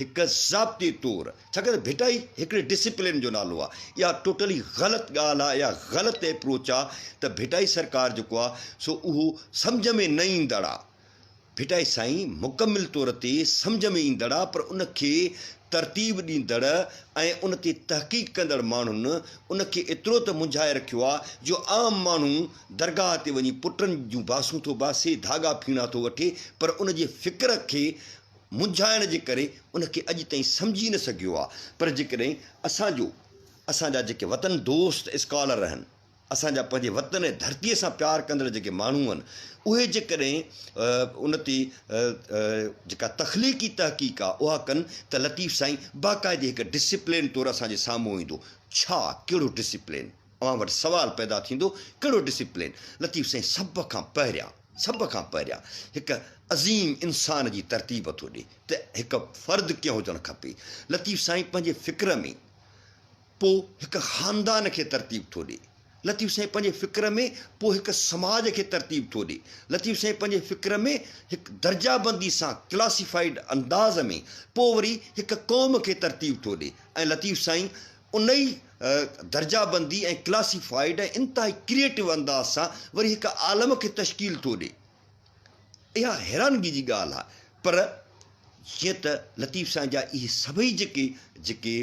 هڪ ضابطي طور ڇاڪاڻ ته ڀٽائي هڪڙي ڊسپلين جو نالو آ اها ٽوٽلي غلط ڳالهه آ اها غلط ايپروچ آ ته ڀٽائي سرڪار جيڪو آ سو اهو سمجهه ۾ نه ايندڙ آ ڀٽائي سائين مڪمل طور تي سمجهه ۾ ايندڙ آ پر ان کي ترتيب ڏيندڙ ۽ ان تي تحقيق ڪندڙ ماڻهن ان کي ايترو ته منجهائي رکيو آ جو عام ماڻهو درگاهه تي وڃي پٽن جون باسون ٿو باسي، ڌاڳا ڦيڻا ٿو وٺي پر ان جي فڪر کي منجهائڻ جي ڪري ان کي اڄ تائين سمجهي نه سگهيو آ پر جيڪڏهن اسان جو اسان جا جيڪي وطن دوست اسڪالر آهن. اسان جا پنهنجي وطن ۽ ڌرتيء سان پيار ڪندڙ جيڪي ماڻهو آهن، اهي جيڪڏهن ان تي جيڪا تخليقي تحقيق آهي، اها ڪن ته لطيف سائين باقاعدي هڪ ڊسيپلين طور اسان جي سامهون ايندو. ڇا؟ ڪهڙو ڊسيپلين؟ اوهان وٽ سوال پيدا ٿيندو، ڪهڙو ڊسيپلين؟ لطيف سائين سڀ کان پهريان، سڀ کان پهريان هڪ عظيم انسان جي ترتيب ٿو ڏي ته هڪ فرد ڪيئن هجڻ کپي. لطيف سائين پنهنجي فڪر ۾. پوء هڪ خاندان کي ترتيب ٿو ڏي. لطيف سائين پنهنجي فڪر ۾ پوء هڪ سماج کي ترتيب ٿو ڏي. لطيف سائين پنهنجي فڪر ۾ هڪ درجه بندي سان ڪلاسيفائيڊ انداز ۾ پوء وري هڪ قوم کي ترتيب ٿو ڏي ۽ لطيف سائين ان ئي درجه بندي ۽ ڪلاسيفائيڊ ۽ انتهائي ڪريئيٽو انداز سان وري هڪ عالم کي تشڪيل ٿو ڏي. اها حيرانگي جي ڳالهه آهي پر جيئن ته لطيف سائين جا اهي سڀئي جيڪي جيڪي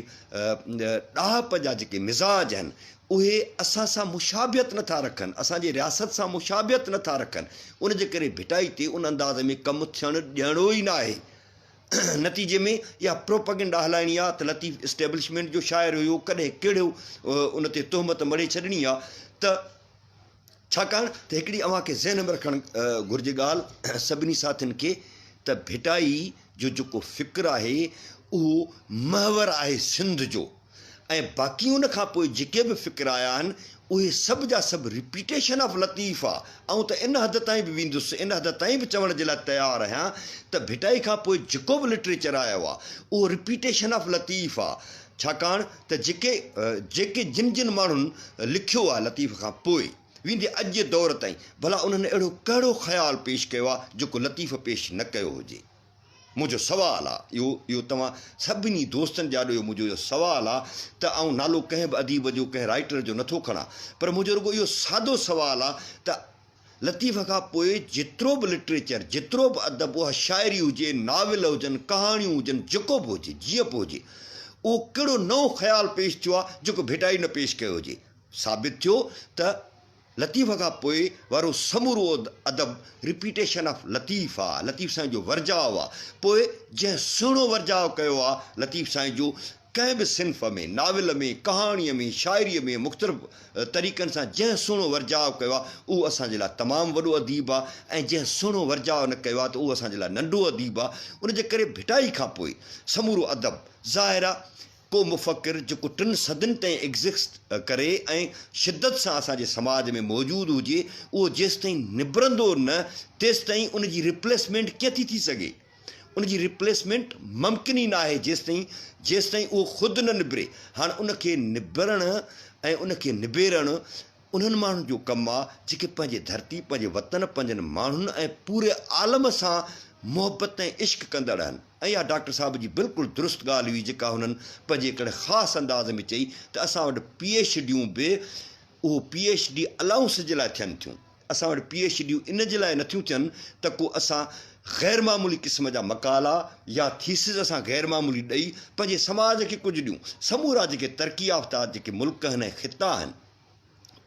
ڏاهپ جا جيڪي مزاج آهن اهي اسان سان مشابهت نٿا رکن، اسان جي رياست سان مشابهت نٿا رکن، ان جي ڪري ڀٽائي تي ان انداز ۾ ڪم ٿيڻ ڏيڻو ئي ناهي. نتيجي ۾ اها پروپئگنڊا هلائڻي آهي ته لطيف اسٽيبلشمينٽ جو شاعر هيو، ڪڏهن ڪهڙو ان تي تهمت مڙهي ڇڏڻي آهي ته ڇاڪاڻ ته هڪڙي اوهان کي ذهن ۾ رکڻ گهرجي ڳالهه سڀني ساٿين کي ته ڀٽائي جو جيڪو فڪر آهي اهو محور آهي سنڌ جو ۽ باقي ان کان پوء جيڪي به فڪر آيا آهن اهي سڀ جا سڀ رپيٽيشن آف لطيف آ. آئون ته ان حد تائين به ويندس ان حد تائين به چوڻ جي لاء تيار آهيان ته ڀٽائي کان پوء جيڪو به لٽريچر آيو آ اهو رپيٽيشن آف لطيف آ. ڇاڪاڻ ته جيڪي جيڪي جن جن ماڻهن لکيو آهي لطيف کان پوء ويندي اڄ جي دور تائين ڀلا انهن اهڙو ڪهڙو خيال پيش ڪيو آهي جيڪو لطيف پيش نه ڪيو هجي؟ منهنجو سوال آهي اهو اهو توهان سڀني دوستن جي آڏو اهو منهنجو اهو سوال آهي ته آئون نالو ڪنهن به اديب جو ڪنهن رائيٽر جو نٿو کڻان پر منهنجو رڳو اهو سادو سوال آهي ته لطيف کان پوء جيترو به لٽريچر، جيترو به ادب، اها شاعري هجي، ناول هجن، ڪهاڻيون هجن، جيڪو به هجي، جيئن به هجي، اهو ڪهڙو نئون خيال پيش ٿيو آهي، جيڪو ڀٽائي نه پيش ڪيو هجي؟ ثابت ٿيو ته لطيف کان پوء وارو سمورو ادب رپيٽيشن آف لطيف آهي، لطيف سائين جو ورجاء آهي. پوء جنهن سهڻو ورجاء ڪيو آهي لطيف سائين جو، ڪنهن به صنف ۾، ناول ۾، ڪهاڻيء ۾، شاعريء ۾ مختلف طريقن سان جنهن سهڻو ورجاء ڪيو آهي، اهو اسان جي لاء تمام وڏو اديب آهي ۽ جنهن سهڻو ورجاء نه ڪيو آهي ته اهو اسان جي لاء ننڍو اديب آهي. ان جي ڪري ڀٽائي کان پوء سمورو ادب، ظاهر آهي ڪو مفڪر جيڪو ٽن صدين تائين Exist ڪري ۽ شدت سان اسان جي سماج ۾ موجود هجي، اهو جيستائين نبرندو نه، تيستائين ان جي ريپليسمينٽ ڪيئن ٿي ٿي سگهي؟ ان جي ريپليسمينٽ ممڪن ئي ناهي جيستائين جيستائين اهو خود نه نبري. هاڻ ان کي نبرڻ ۽ ان کي نبيرڻ انهن ماڻهن جو ڪم آ جيڪي پنهنجي ڌرتي، پنهنجي وطن، پنهنجن ماڻهن ۽ پوري عالم سان محبت ۽ عشق ڪندڙ آهن ۽ اها ڊاڪٽر صاحب جي بلڪل درست ڳالهه هئي جيڪا هنن پنهنجي هڪڙي خاص انداز ۾ چئي ته اسان وٽ پي ايڇ ڊيون به اهو پي ايڇ ڊي الائونس جي لاء ٿين ٿيون. اسان وٽ پي ايڇ ڊيون ان جي لاء نٿيون ٿين ته ڪو اسان غير معمولي قسم جا مقالا يا ٿيسز اسان غير معمولي ڏئي پنهنجي سماج کي ڪجهه ڏيون. سمورا جيڪي ترقي يافته جيڪي ملڪ آهن ۽ خطا آهن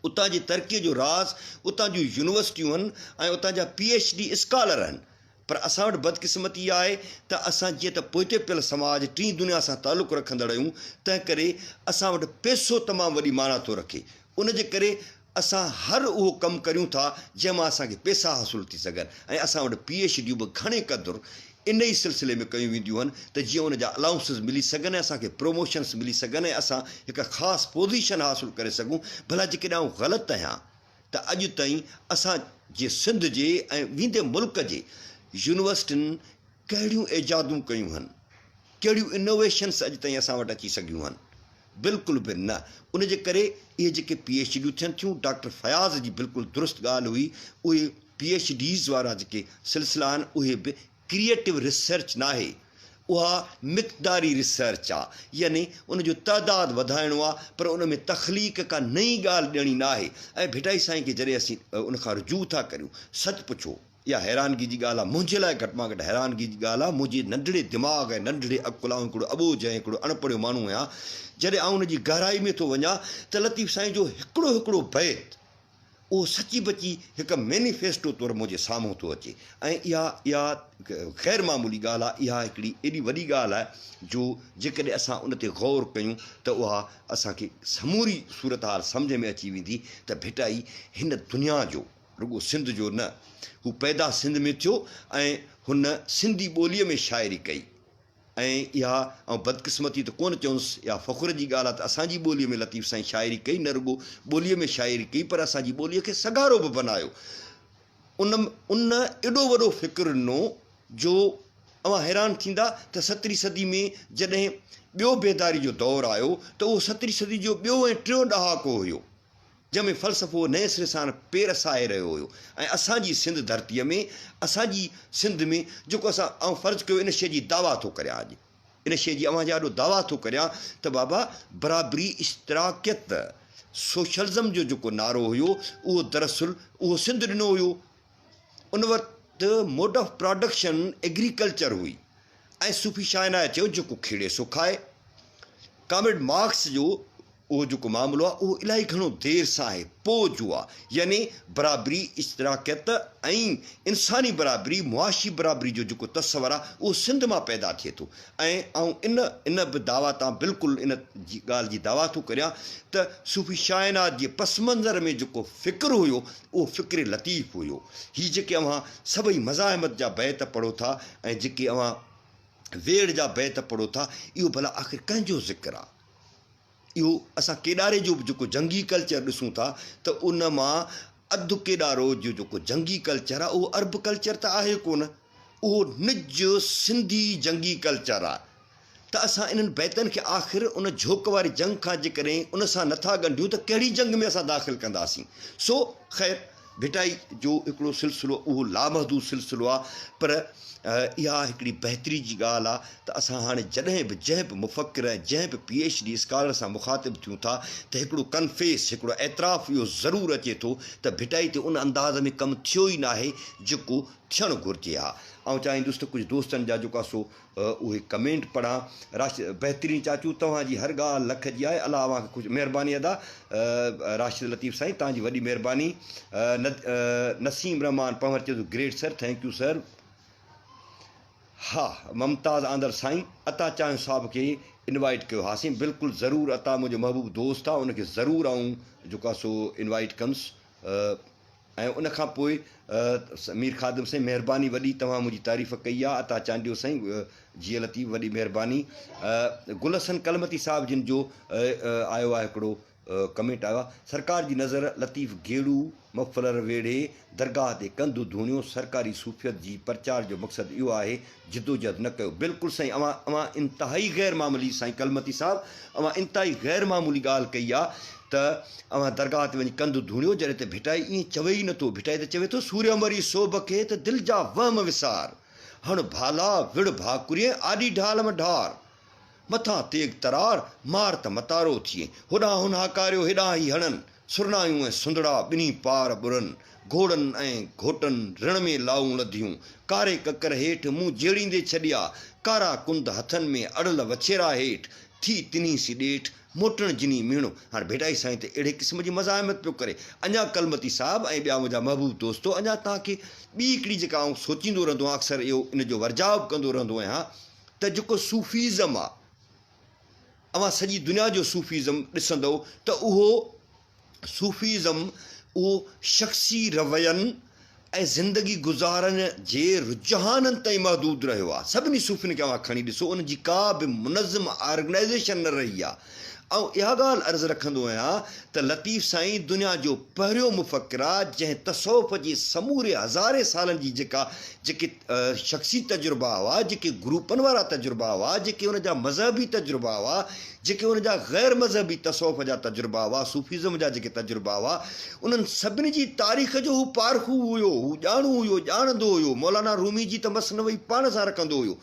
اتان جي ترقي جو راز اتان جون يونيورسٽيون آهن ۽ اتان جا پي ايڇ ڊي اسڪالر آهن پر اسان وٽ بدقسمتي اها آهي ته اسان جيئن ته پوئتي پيل سماج ٽين دنيا سان تعلق رکندڙ آهيون تنهن ڪري اسان وٽ پئسو تمام وڏي معنيٰ ٿو رکي ان جي ڪري اسان هر اهو ڪم ڪريون ٿا جنهن مان اسان کي پئسا حاصل ٿي سگهن ۽ اسان وٽ پي ايڇ ڊيون به گهڻي قدر ان ئي سلسلي ۾ ڪيون وينديون هن ته جيئن ان جا الائونسز ملي سگهن ۽ اسان کي پروموشنس ملي سگهن ۽ اسان هڪ خاص پوزيشن حاصل ڪري سگهون ڀلا جيڪڏهن آئون غلط آهيان ته اڄ تائين اسان جي سنڌ جي ۽ ويندي ملڪ جي يونيورسٽين ڪهڙيون ايجادون ڪيون هن ڪهڙيون انوويشنس اڄ تائين اسان وٽ اچي سگهيون هن بلڪل به نه. ان جي ڪري اهي جيڪي پي ايڇ ڊيون ٿين ٿيون، ڊاڪٽر فياض جي بلڪل درست ڳالهه هئي، اهي پي ايڇ ڊيز وارا جيڪي سلسلا آهن اهي به ڪريئيٽو ريسرچ ناهي، اها مقداري ريسرچ آ، يعني ان جو تعداد وڌائڻو آ پر ان ۾ تخليق ڪا نئين ڳالهه ڏيڻي ناهي ۽ ڀٽائي سائين کي جڏهن اسين ان کان رجوع ٿا ڪريون، سچ پڇو. اها حيرانگي جي ڳالهه آهي، منهنجي لاء گهٽ مان گهٽ حيرانگي جي ڳالهه آهي، منهنجي ننڍڙي دماغ ۽ ننڍڙي عقل، آئون هڪڙو اٻوجهه ۽ هڪڙو اڻپڙهيو ماڻهو آهيان، جڏهن آئون ان جي گهرائي ۾ ٿو وڃان ته لطيف سائين جو هڪڙو هڪڙو بيت اهو سچي پچي هڪ مينيفيسٽو طور منهنجي سامهون ٿو اچي ۽ اها اها غير معمولي ڳالهه آهي، اها هڪڙي ايڏي وڏي ڳالهه آهي جو جيڪڏهن اسان ان تي غور ڪيون ته اها اسان کي سموري صورتحال سمجهه ۾ اچي ويندي ته ڀٽائي هن دنيا جو رڳو سنڌ جو نه، هو پيدا سنڌ ۾ ٿيو ۽ هن سنڌي ٻوليء ۾ شاعري ڪئي ۽ اها آئون بدقسمتي ته ڪونه چوندس، اها فخر جي ڳالهه آهي ته اسان جي ٻوليء ۾ لطيف سائين شاعري ڪئي، نه رڳو ٻوليء ۾ شاعري ڪئي پر اسان جي ٻوليء کي سگهارو به بنايو. ان ان ايڏو وڏو فڪر ڏنو جو اوهان حيران ٿيندا ته سترهين صدي ۾ جڏهن ٻيو بيداري جو دور آيو ته اهو سترهين صدي جو ٻيو ۽ ٽيون ڏهاڪو هيو. جنهن ۾ فلسفو نئين سري سان پير ساهي رهيو هيو ۽ اسان جي سنڌ ڌرتيء ۾ اسان جي سنڌ ۾ جيڪو اسان آئون فرض ڪيو ان شيء جي دعويٰ ٿو ڪريان اڄ ان شيء جي اوهان جي آڏو دعويٰ ٿو ڪريان ته بابا برابري اشتراڪيت سوشلزم جو جيڪو نعرو هيو اهو دراصل اهو سنڌ ڏنو هيو ان وقت موڊ آف پراڊڪشن ايگريڪلچر هئي ۽ صوفي شاهه عنايت چيو جيڪو کيڙي سو کائي ڪامريڊ مارڪس جو اهو جيڪو معاملو آهي اهو الاهي گهڻو دير سان آهي، پوء جو آهي يعني برابري، اشتراڪيت ۽ انساني برابري، معاشي برابري جو جيڪو تصور آهي اهو سنڌ مان پيدا ٿئي ٿو ۽ آئون ان ان به دعويٰ تان بلڪل ان جي ڳالهه جي دعويٰ ٿو ڪريان ته صوفي شاهنات جي پس منظر ۾ جيڪو فڪر هيو اهو فڪر لطيف هيو. هي جيڪي اوهان سڀئي مزاحمت جا بيت پڙهو ٿا ۽ جيڪي اوهان ويڙهه جا بيت پڙهو ٿا اهو ڀلا آخر ڪنهن جو ذڪر آهي؟ اهو اسان ڪيڏاري جو به جيڪو جنگي ڪلچر ڏسون ٿا ته ان مان اڌ ڪيڏارو جو جيڪو جنگي ڪلچر آهي اهو عرب ڪلچر ته آهي ڪونه اهو نج سنڌي جنگي ڪلچر آهي ته اسان انهن بيتن کي آخر ان جهوڪ واري جنگ کان جيڪڏهن ان سان نٿا ڳنڍيون ته ڪهڙي جنگ ۾ اسان داخل ڪنداسين سو خير ڀٽائي جو هڪڙو سلسلو اهو لامحدود سلسلو آ پر اها هڪڙي بهتري جي ڳالهه آ ته اسان هاڻي جڏهن به جنهن به مفڪر ۽ جنهن به پي ايڇ ڊي اسڪالر سان مخاطب ٿيون ٿا ته هڪڙو ڪنفيس هڪڙو اعتراف اهو ضرور اچي ٿو ته ڀٽائي تي ان انداز ۾ ڪم ٿيو ئي ناهي جيڪو ٿيڻ گهرجي ها. آئون چاهيندس ته ڪجهه دوستن جا جيڪو آ سو اهي ڪمينٽ پڙهان. راشد بهترين چاچو توهان جي هر ڳالهه لک جي آهي الله اوهان کي خوش مهرباني ادا راشد لطيف سائين توهان جي وڏي مهرباني نسيم رحمان پنهور چئي ٿو great sir thank you sir. ها ممتاز آندر سائين عطا چانهيو صاحب کي انوائيٽ ڪيو ها سائين بلڪل ضرور عطا منهنجو محبوب دوست آ ان کي ضرور آئون جيڪو آ سو انوائيٽ ڪندس ۽ ان کان پوء مير خادم سائين مهرباني وڏي توهان منهنجي تعريف ڪئي آ عطا چانڊيو سائين جي لطيف وڏي مهرباني گل حسن ڪلمتي صاحب جن جو آيو آ هڪڙو ڪمينٽ آيو آهي، سرڪار جي نظر لطيف گيڙو مفلر ويڙهي درگاهه تي ڪنڌ ڌوڻيو، سرڪاري صوفيت جي پرچار جو مقصد اهو آهي جدوجهد نه ڪيو. بلڪل سائين اوهان اوهان انتهائي غير معمولي سائين ڪلمتي صاحب اوهان انتهائي غير معمولي ڳالهه ڪئي آهي ته اوهان درگاهه تي وڃي ڪنڌ ڌوڻيو جڏهن ته ڀٽائي ائين چوي ئي نٿو ڀٽائي ته چوي ٿو سوريا مري سوڀ کي ته دل جا وهم وسار هڻ ڀالا وڙ ڀاڪرين آڏي ڍال م ڍار. مٿان تيغ ترار، مار ته متارو ٿئين. هوڏانهن هن هاڪاريو، هيڏانهن هي هڻن. سرنايون ۽ سندڙا ٻنهي پار ٻرن. گهوڙن ۽ گهوٽن رڻ ۾ لائون لڌيون. ڪاري ڪڪر هيٺ منهن جهيڙيندي ڇڏيا. ڪارا ڪنڌ هٿن ۾ اڙل وڇيرا هيٺ ٿي تنهي سين ڏيٺ، موٽڻ جني ميڻو. هاڻ ڀيٽائي سائين ته اهڙي قسم جي مزاحمت پيو ڪري. اڃا ڪلمتي صاحب ۽ ٻيا منهنجا محبوب دوستو اڃا توهان کي ٻي هڪڙي جيڪا آئون سوچيندو رهندو آهيان اڪثر اهو ان جو ورجاء به ڪندو رهندو آهيان ته جيڪو صوفيزم آ، اوهان سڄي دنيا جو صوفيزم ڏسندؤ ته اهو صوفيزم اهو شخصي روين ۽ زندگي گذارڻ جي رجحانن تائين محدود رهيو آ. سڀني صوفين کي اوهان کڻي ڏسو انهن جي ڪا به منظم آرگنائيزيشن نه رهي آ. آئون اها ڳالهه عرض رکندو آهيان ته لطيف سائين دنيا جو پهريون مفڪر آ جنهن تصوف جي سموري هزارين سالن جي جيڪا جيڪي شخصي تجربا هئا، جيڪي گروپن وارا تجربا هئا، جيڪي ان جا مذهبي تجربا هئا، جيڪي ان جا غير مذهبي تصوف جا تجربا هئا، صوفيزم جا جيڪي تجربا هئا، انهن سڀني جي تاريخ جو هو پارکو هيو، هو ڄاڻو هيو، ڄاڻندو هيو، مولانا رومي جي ته مثنوي پاڻ سان رکندو هيو.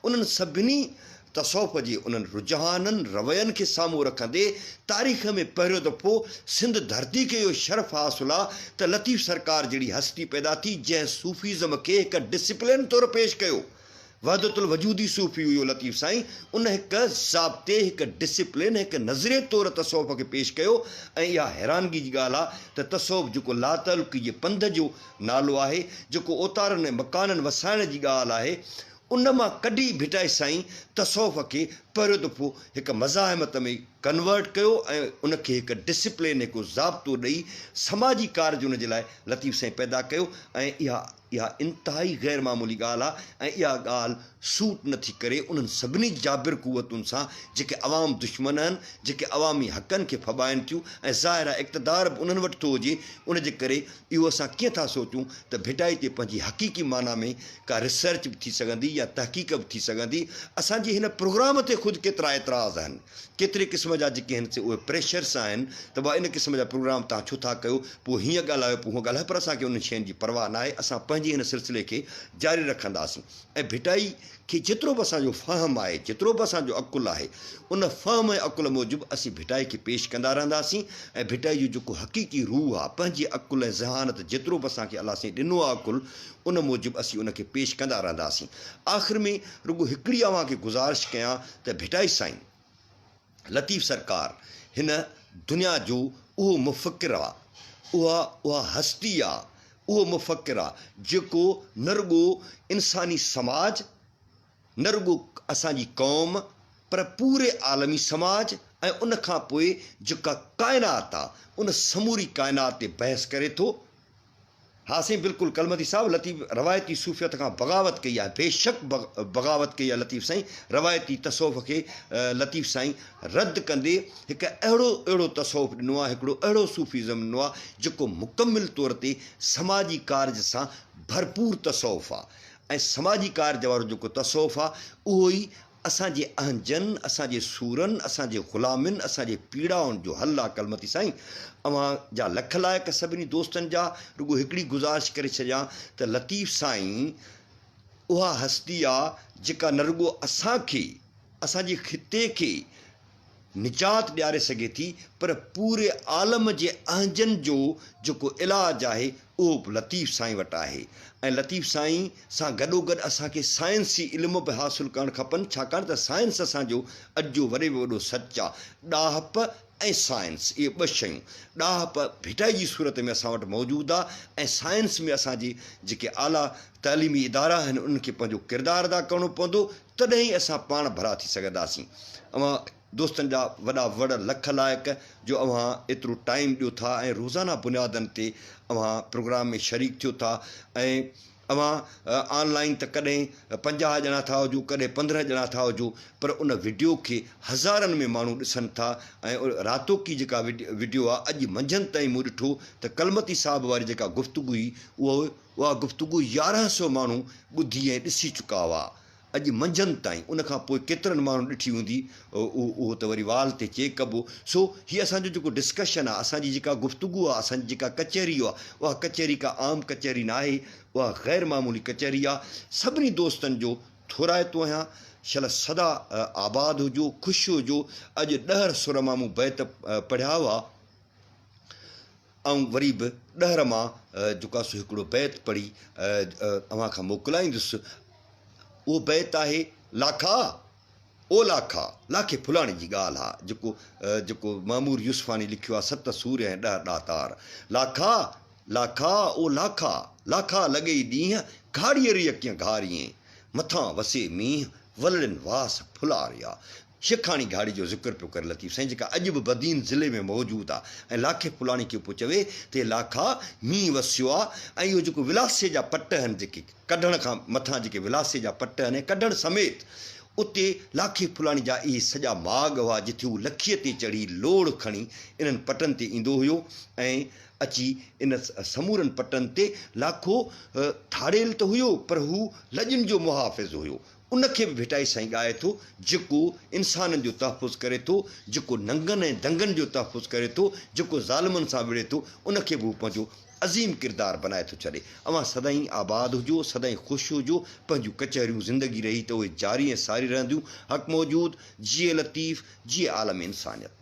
انهن سڀني تصوف جي انهن رجحانن، روين کي سامهون رکندي تاريخ ۾ پهريون دفعو سنڌ ڌرتي کي اهو شرف حاصل آ ته لطيف سرڪار جهڙي هستي پيدا ٿي جنهن صوفيزم کي هڪ ڊسپلين طور پيش ڪيو. وحدت الوجودي صوفي هيو لطيف سائين ان هڪ ضابطي، هڪ ڊسپلين، هڪ نظريي طور تصوف کي پيش ڪيو ۽ اها حيرانگي جي ڳالهه آ ته تصوف جيڪو لاتعلقي جي پنڌ جو نالو آهي، جيڪو اوتارن ۽ مڪانن وسائڻ جي ڳالهه آهي، ان مان ڪڍي ڀٽائي سائين تصوف کي پهريون دفعو هڪ مزاحمت ۾ ڪنورٽ ڪيو ۽ ان کي هڪ ڊسپلين هڪ ضابطو ڏئي سماجي ڪارج ان جي لاء لطيف سائين پيدا ڪيو ۽ اها اها انتهائي غير معمولي ڳالهه آهي ۽ اها ڳالهه سوٽ نه ٿي ڪري انهن سڀني جابر قوتن سان جيڪي عوام دشمن آهن جيڪي عوامي حقن کي ڦٻائن ٿيون ۽ ظاهر آهي اقتدار به انهن وٽ ٿو هجي ان جي ڪري اهو اسان ڪيئن ٿا سوچون ته ڀٽائي تي پنهنجي حقيقي معنيٰ ۾ ڪا ريسرچ به ٿي سگهندي يا تحقيق به ٿي سگهندي. اسان جي هن پروگرام تي خود ڪيترا اعتراض آهن، ڪيتري قسم جا جيڪي آهن سي اهي پريشرس آهن ته بابا ان قسم جا پروگرام توهان ڇو ٿا ڪيو، پوء هيئن ڳالهايو پوء هونئن ڳالهايو پر اسان کي انهن شين جي پرواهه ناهي، اسان پنهنجي هن سلسلي کي جاري رکنداسين. ۽ ڀٽائي کي جيترو به اسان جو فهم آهي، جيترو به اسان جو عقل آهي، ان فهم ۽ عقل موجب اسين ڀٽائي کي پيش ڪندا رهنداسين ۽ ڀٽائي جو جيڪو حقيقي روح آهي، پنهنجي عقل ۽ ذهانت جيترو به اسان کي الله سائين ڏنو آهي عقل، ان موجب اسين ان کي پيش ڪندا رهنداسين. آخر ۾ رڳو هڪڙي اوهان کي گذارش ڪيان ته ڀٽائي سائين، لطيف سرڪار هن دنيا جو اهو مفڪر آ، اها اها هستي آ، اهو مفڪر آ جيڪو نه رڳو انساني سماج، نه رڳو اسان جي قوم پر پوري عالمي سماج ۽ ان کان پوء جيڪا ڪائنات آ ان سموري ڪائنات تي بحث ڪري ٿو. ها سائين بلڪل ڪلمتي صاحب لطيف روايتي صوفيت کان بغاوت ڪئي آهي بيشڪ بغاوت ڪئي آهي لطيف سائين روايتي تصوف کي لطيف سائين رد ڪندي هڪ اهڙو اهڙو تصوف ڏنو آهي هڪڙو اهڙو صوفيزم ڏنو آهي جيڪو مڪمل طور تي سماجي ڪارج سان ڀرپور تصوف آهي ۽ سماجي ڪارج وارو جيڪو تصوف آهي اهو ئي اسان جي اهنجن، اسان جي سورن، اسان جي غلامين، اسان جي پيڙائن جو حل آ ڪلمتي سائين اوهان جا لک لائق سڀني دوستن جا رڳو هڪڙي گذارش ڪري ڇڏيان ته لطيف سائين اها هستي آ جيڪا نه رڳو اسان کي اسان جي خطي کي نجات ڏياري سگهي ٿي پر پوري عالم جي اهنجن جو جيڪو علاج آهي اهو به لطيف سائين وٽ آهي ۽ لطيف سائين سان گڏوگڏ اسان کي سائنسي علم به حاصل ڪرڻ کپن ڇاڪاڻ ته سائنس اسان جو اڄ جو وڏي ۾ وڏو سچ آ. ڏاهپ ۽ سائنس اهي ٻه شيون ڏاهپ ڀٽائي جي صورت ۾ اسان وٽ موجود آ ۽ سائنس ۾ اسان جي جيڪي اعليٰ تعليمي ادارا آهن انهن کي پنهنجو ڪردار ادا ڪرڻو پوندو تڏهن ئي اسان پاڻ ڀرا ٿي سگهنداسين. اوهان دوستن جا وڏا وڙ لک لائق جو اوهان ايترو ٽائيم ڏيو ٿا ۽ روزانه بنيادن تي اوهان پروگرام ۾ شريڪ ٿيو ٿا ۽ اوهان آن لائين ته ڪڏهن 50 ڄڻا ٿا هجو ڪڏهن 15 ڄڻا ٿا هجو پر ان وڊيو کي هزارن ۾ ماڻهو ڏسن ٿا ۽ راتوڪي جيڪا وڊيو آ اڄ منجهند تائين مون ڏٺو ته ڪلمتي صاحب واري جيڪا گفتگو هئي اهو اها گفتگو يارهن سو ماڻهو ٻڌي ۽ ڏسي چڪا هئا اڄ منجهند تائين، ان کان پوء ڪيترن ماڻهن ڏٺي هوندي، اهو ته وري وال تي چيڪ ڪبو. سو هي اسان جو جيڪو ڊسڪشن آهي، اسان جي جيڪا گفتگو آهي، اسان جي جيڪا ڪچهري آهي، اها ڪچهري ڪا عام ڪچهري ناهي، اها غير معمولي ڪچهري آهي. سڀني دوستن جو ٿورائتو آهيان. شل سدا آباد هجو، خوش هجو. اڄ ڏهر سر مان مون بيت پڙهيا هئا. آئون وري به ڏهر مان جيڪو آهي سو هڪڙو بيت پڙهي اوهان کان موڪلائيندس. اهو بيت آهي، لاکا! او لاکا! لاکي ڦلاڻي جي ڳالهه آ، جيڪو جيڪو معمور يوسفاڻي لکيو آ، ست سورهيه ۽ ڏهه ڏاتار. لاکا! لاکا! او لاکا! لاکا لڳئي ڏينهن، گهاڙيء ريء ڪيئن گهاريين؟ مٿان وسي مينهن، ولڙين واس ڦلاريا. شيخاڻي گهاڙي جو ذڪر پيو ڪري لطيف سائين جيڪا اڄ به بدين ضلعي ۾ موجود آ ۽ لاکي ڦلاڻي کي پيو چوي ته لاکا مينهن وسيو آ ۽ اهو جيڪو ولاسي جا پٽ هن جيڪي ڪڍڻ کان مٿان جيڪي ولاسي جا پٽ هن ڪڍڻ سميت اتي لاکي ڦلاڻي جا اهي سڄا ماڳ هئا جتي هو لکيء تي چڙهي لوڙ کڻي انهن پٽن تي ايندو هيو ۽ اچي ان سمورن پٽن تي لاکو ڌاڙيل ته هيو پر هو لڄن جو محافظ هيو ان کي به ڀٽائي سائين ڳائي ٿو، جيڪو انسانن جو تحفظ ڪري ٿو، جيڪو ننگن ۽ دنگن جو تحفظ ڪري ٿو، جيڪو ظالمن سان وڙهي ٿو، ان کي به هو پنهنجو عظيم ڪردار بنائي ٿو ڇڏي. اوهان سدائين آباد هجو، سدائين خوش هجو، پنهنجون ڪچهريون زندگي رهي ته اهي جاري ۽ ساري رهنديون. حق موجود، جيئي لطيف، جيئي عالم انسانيت.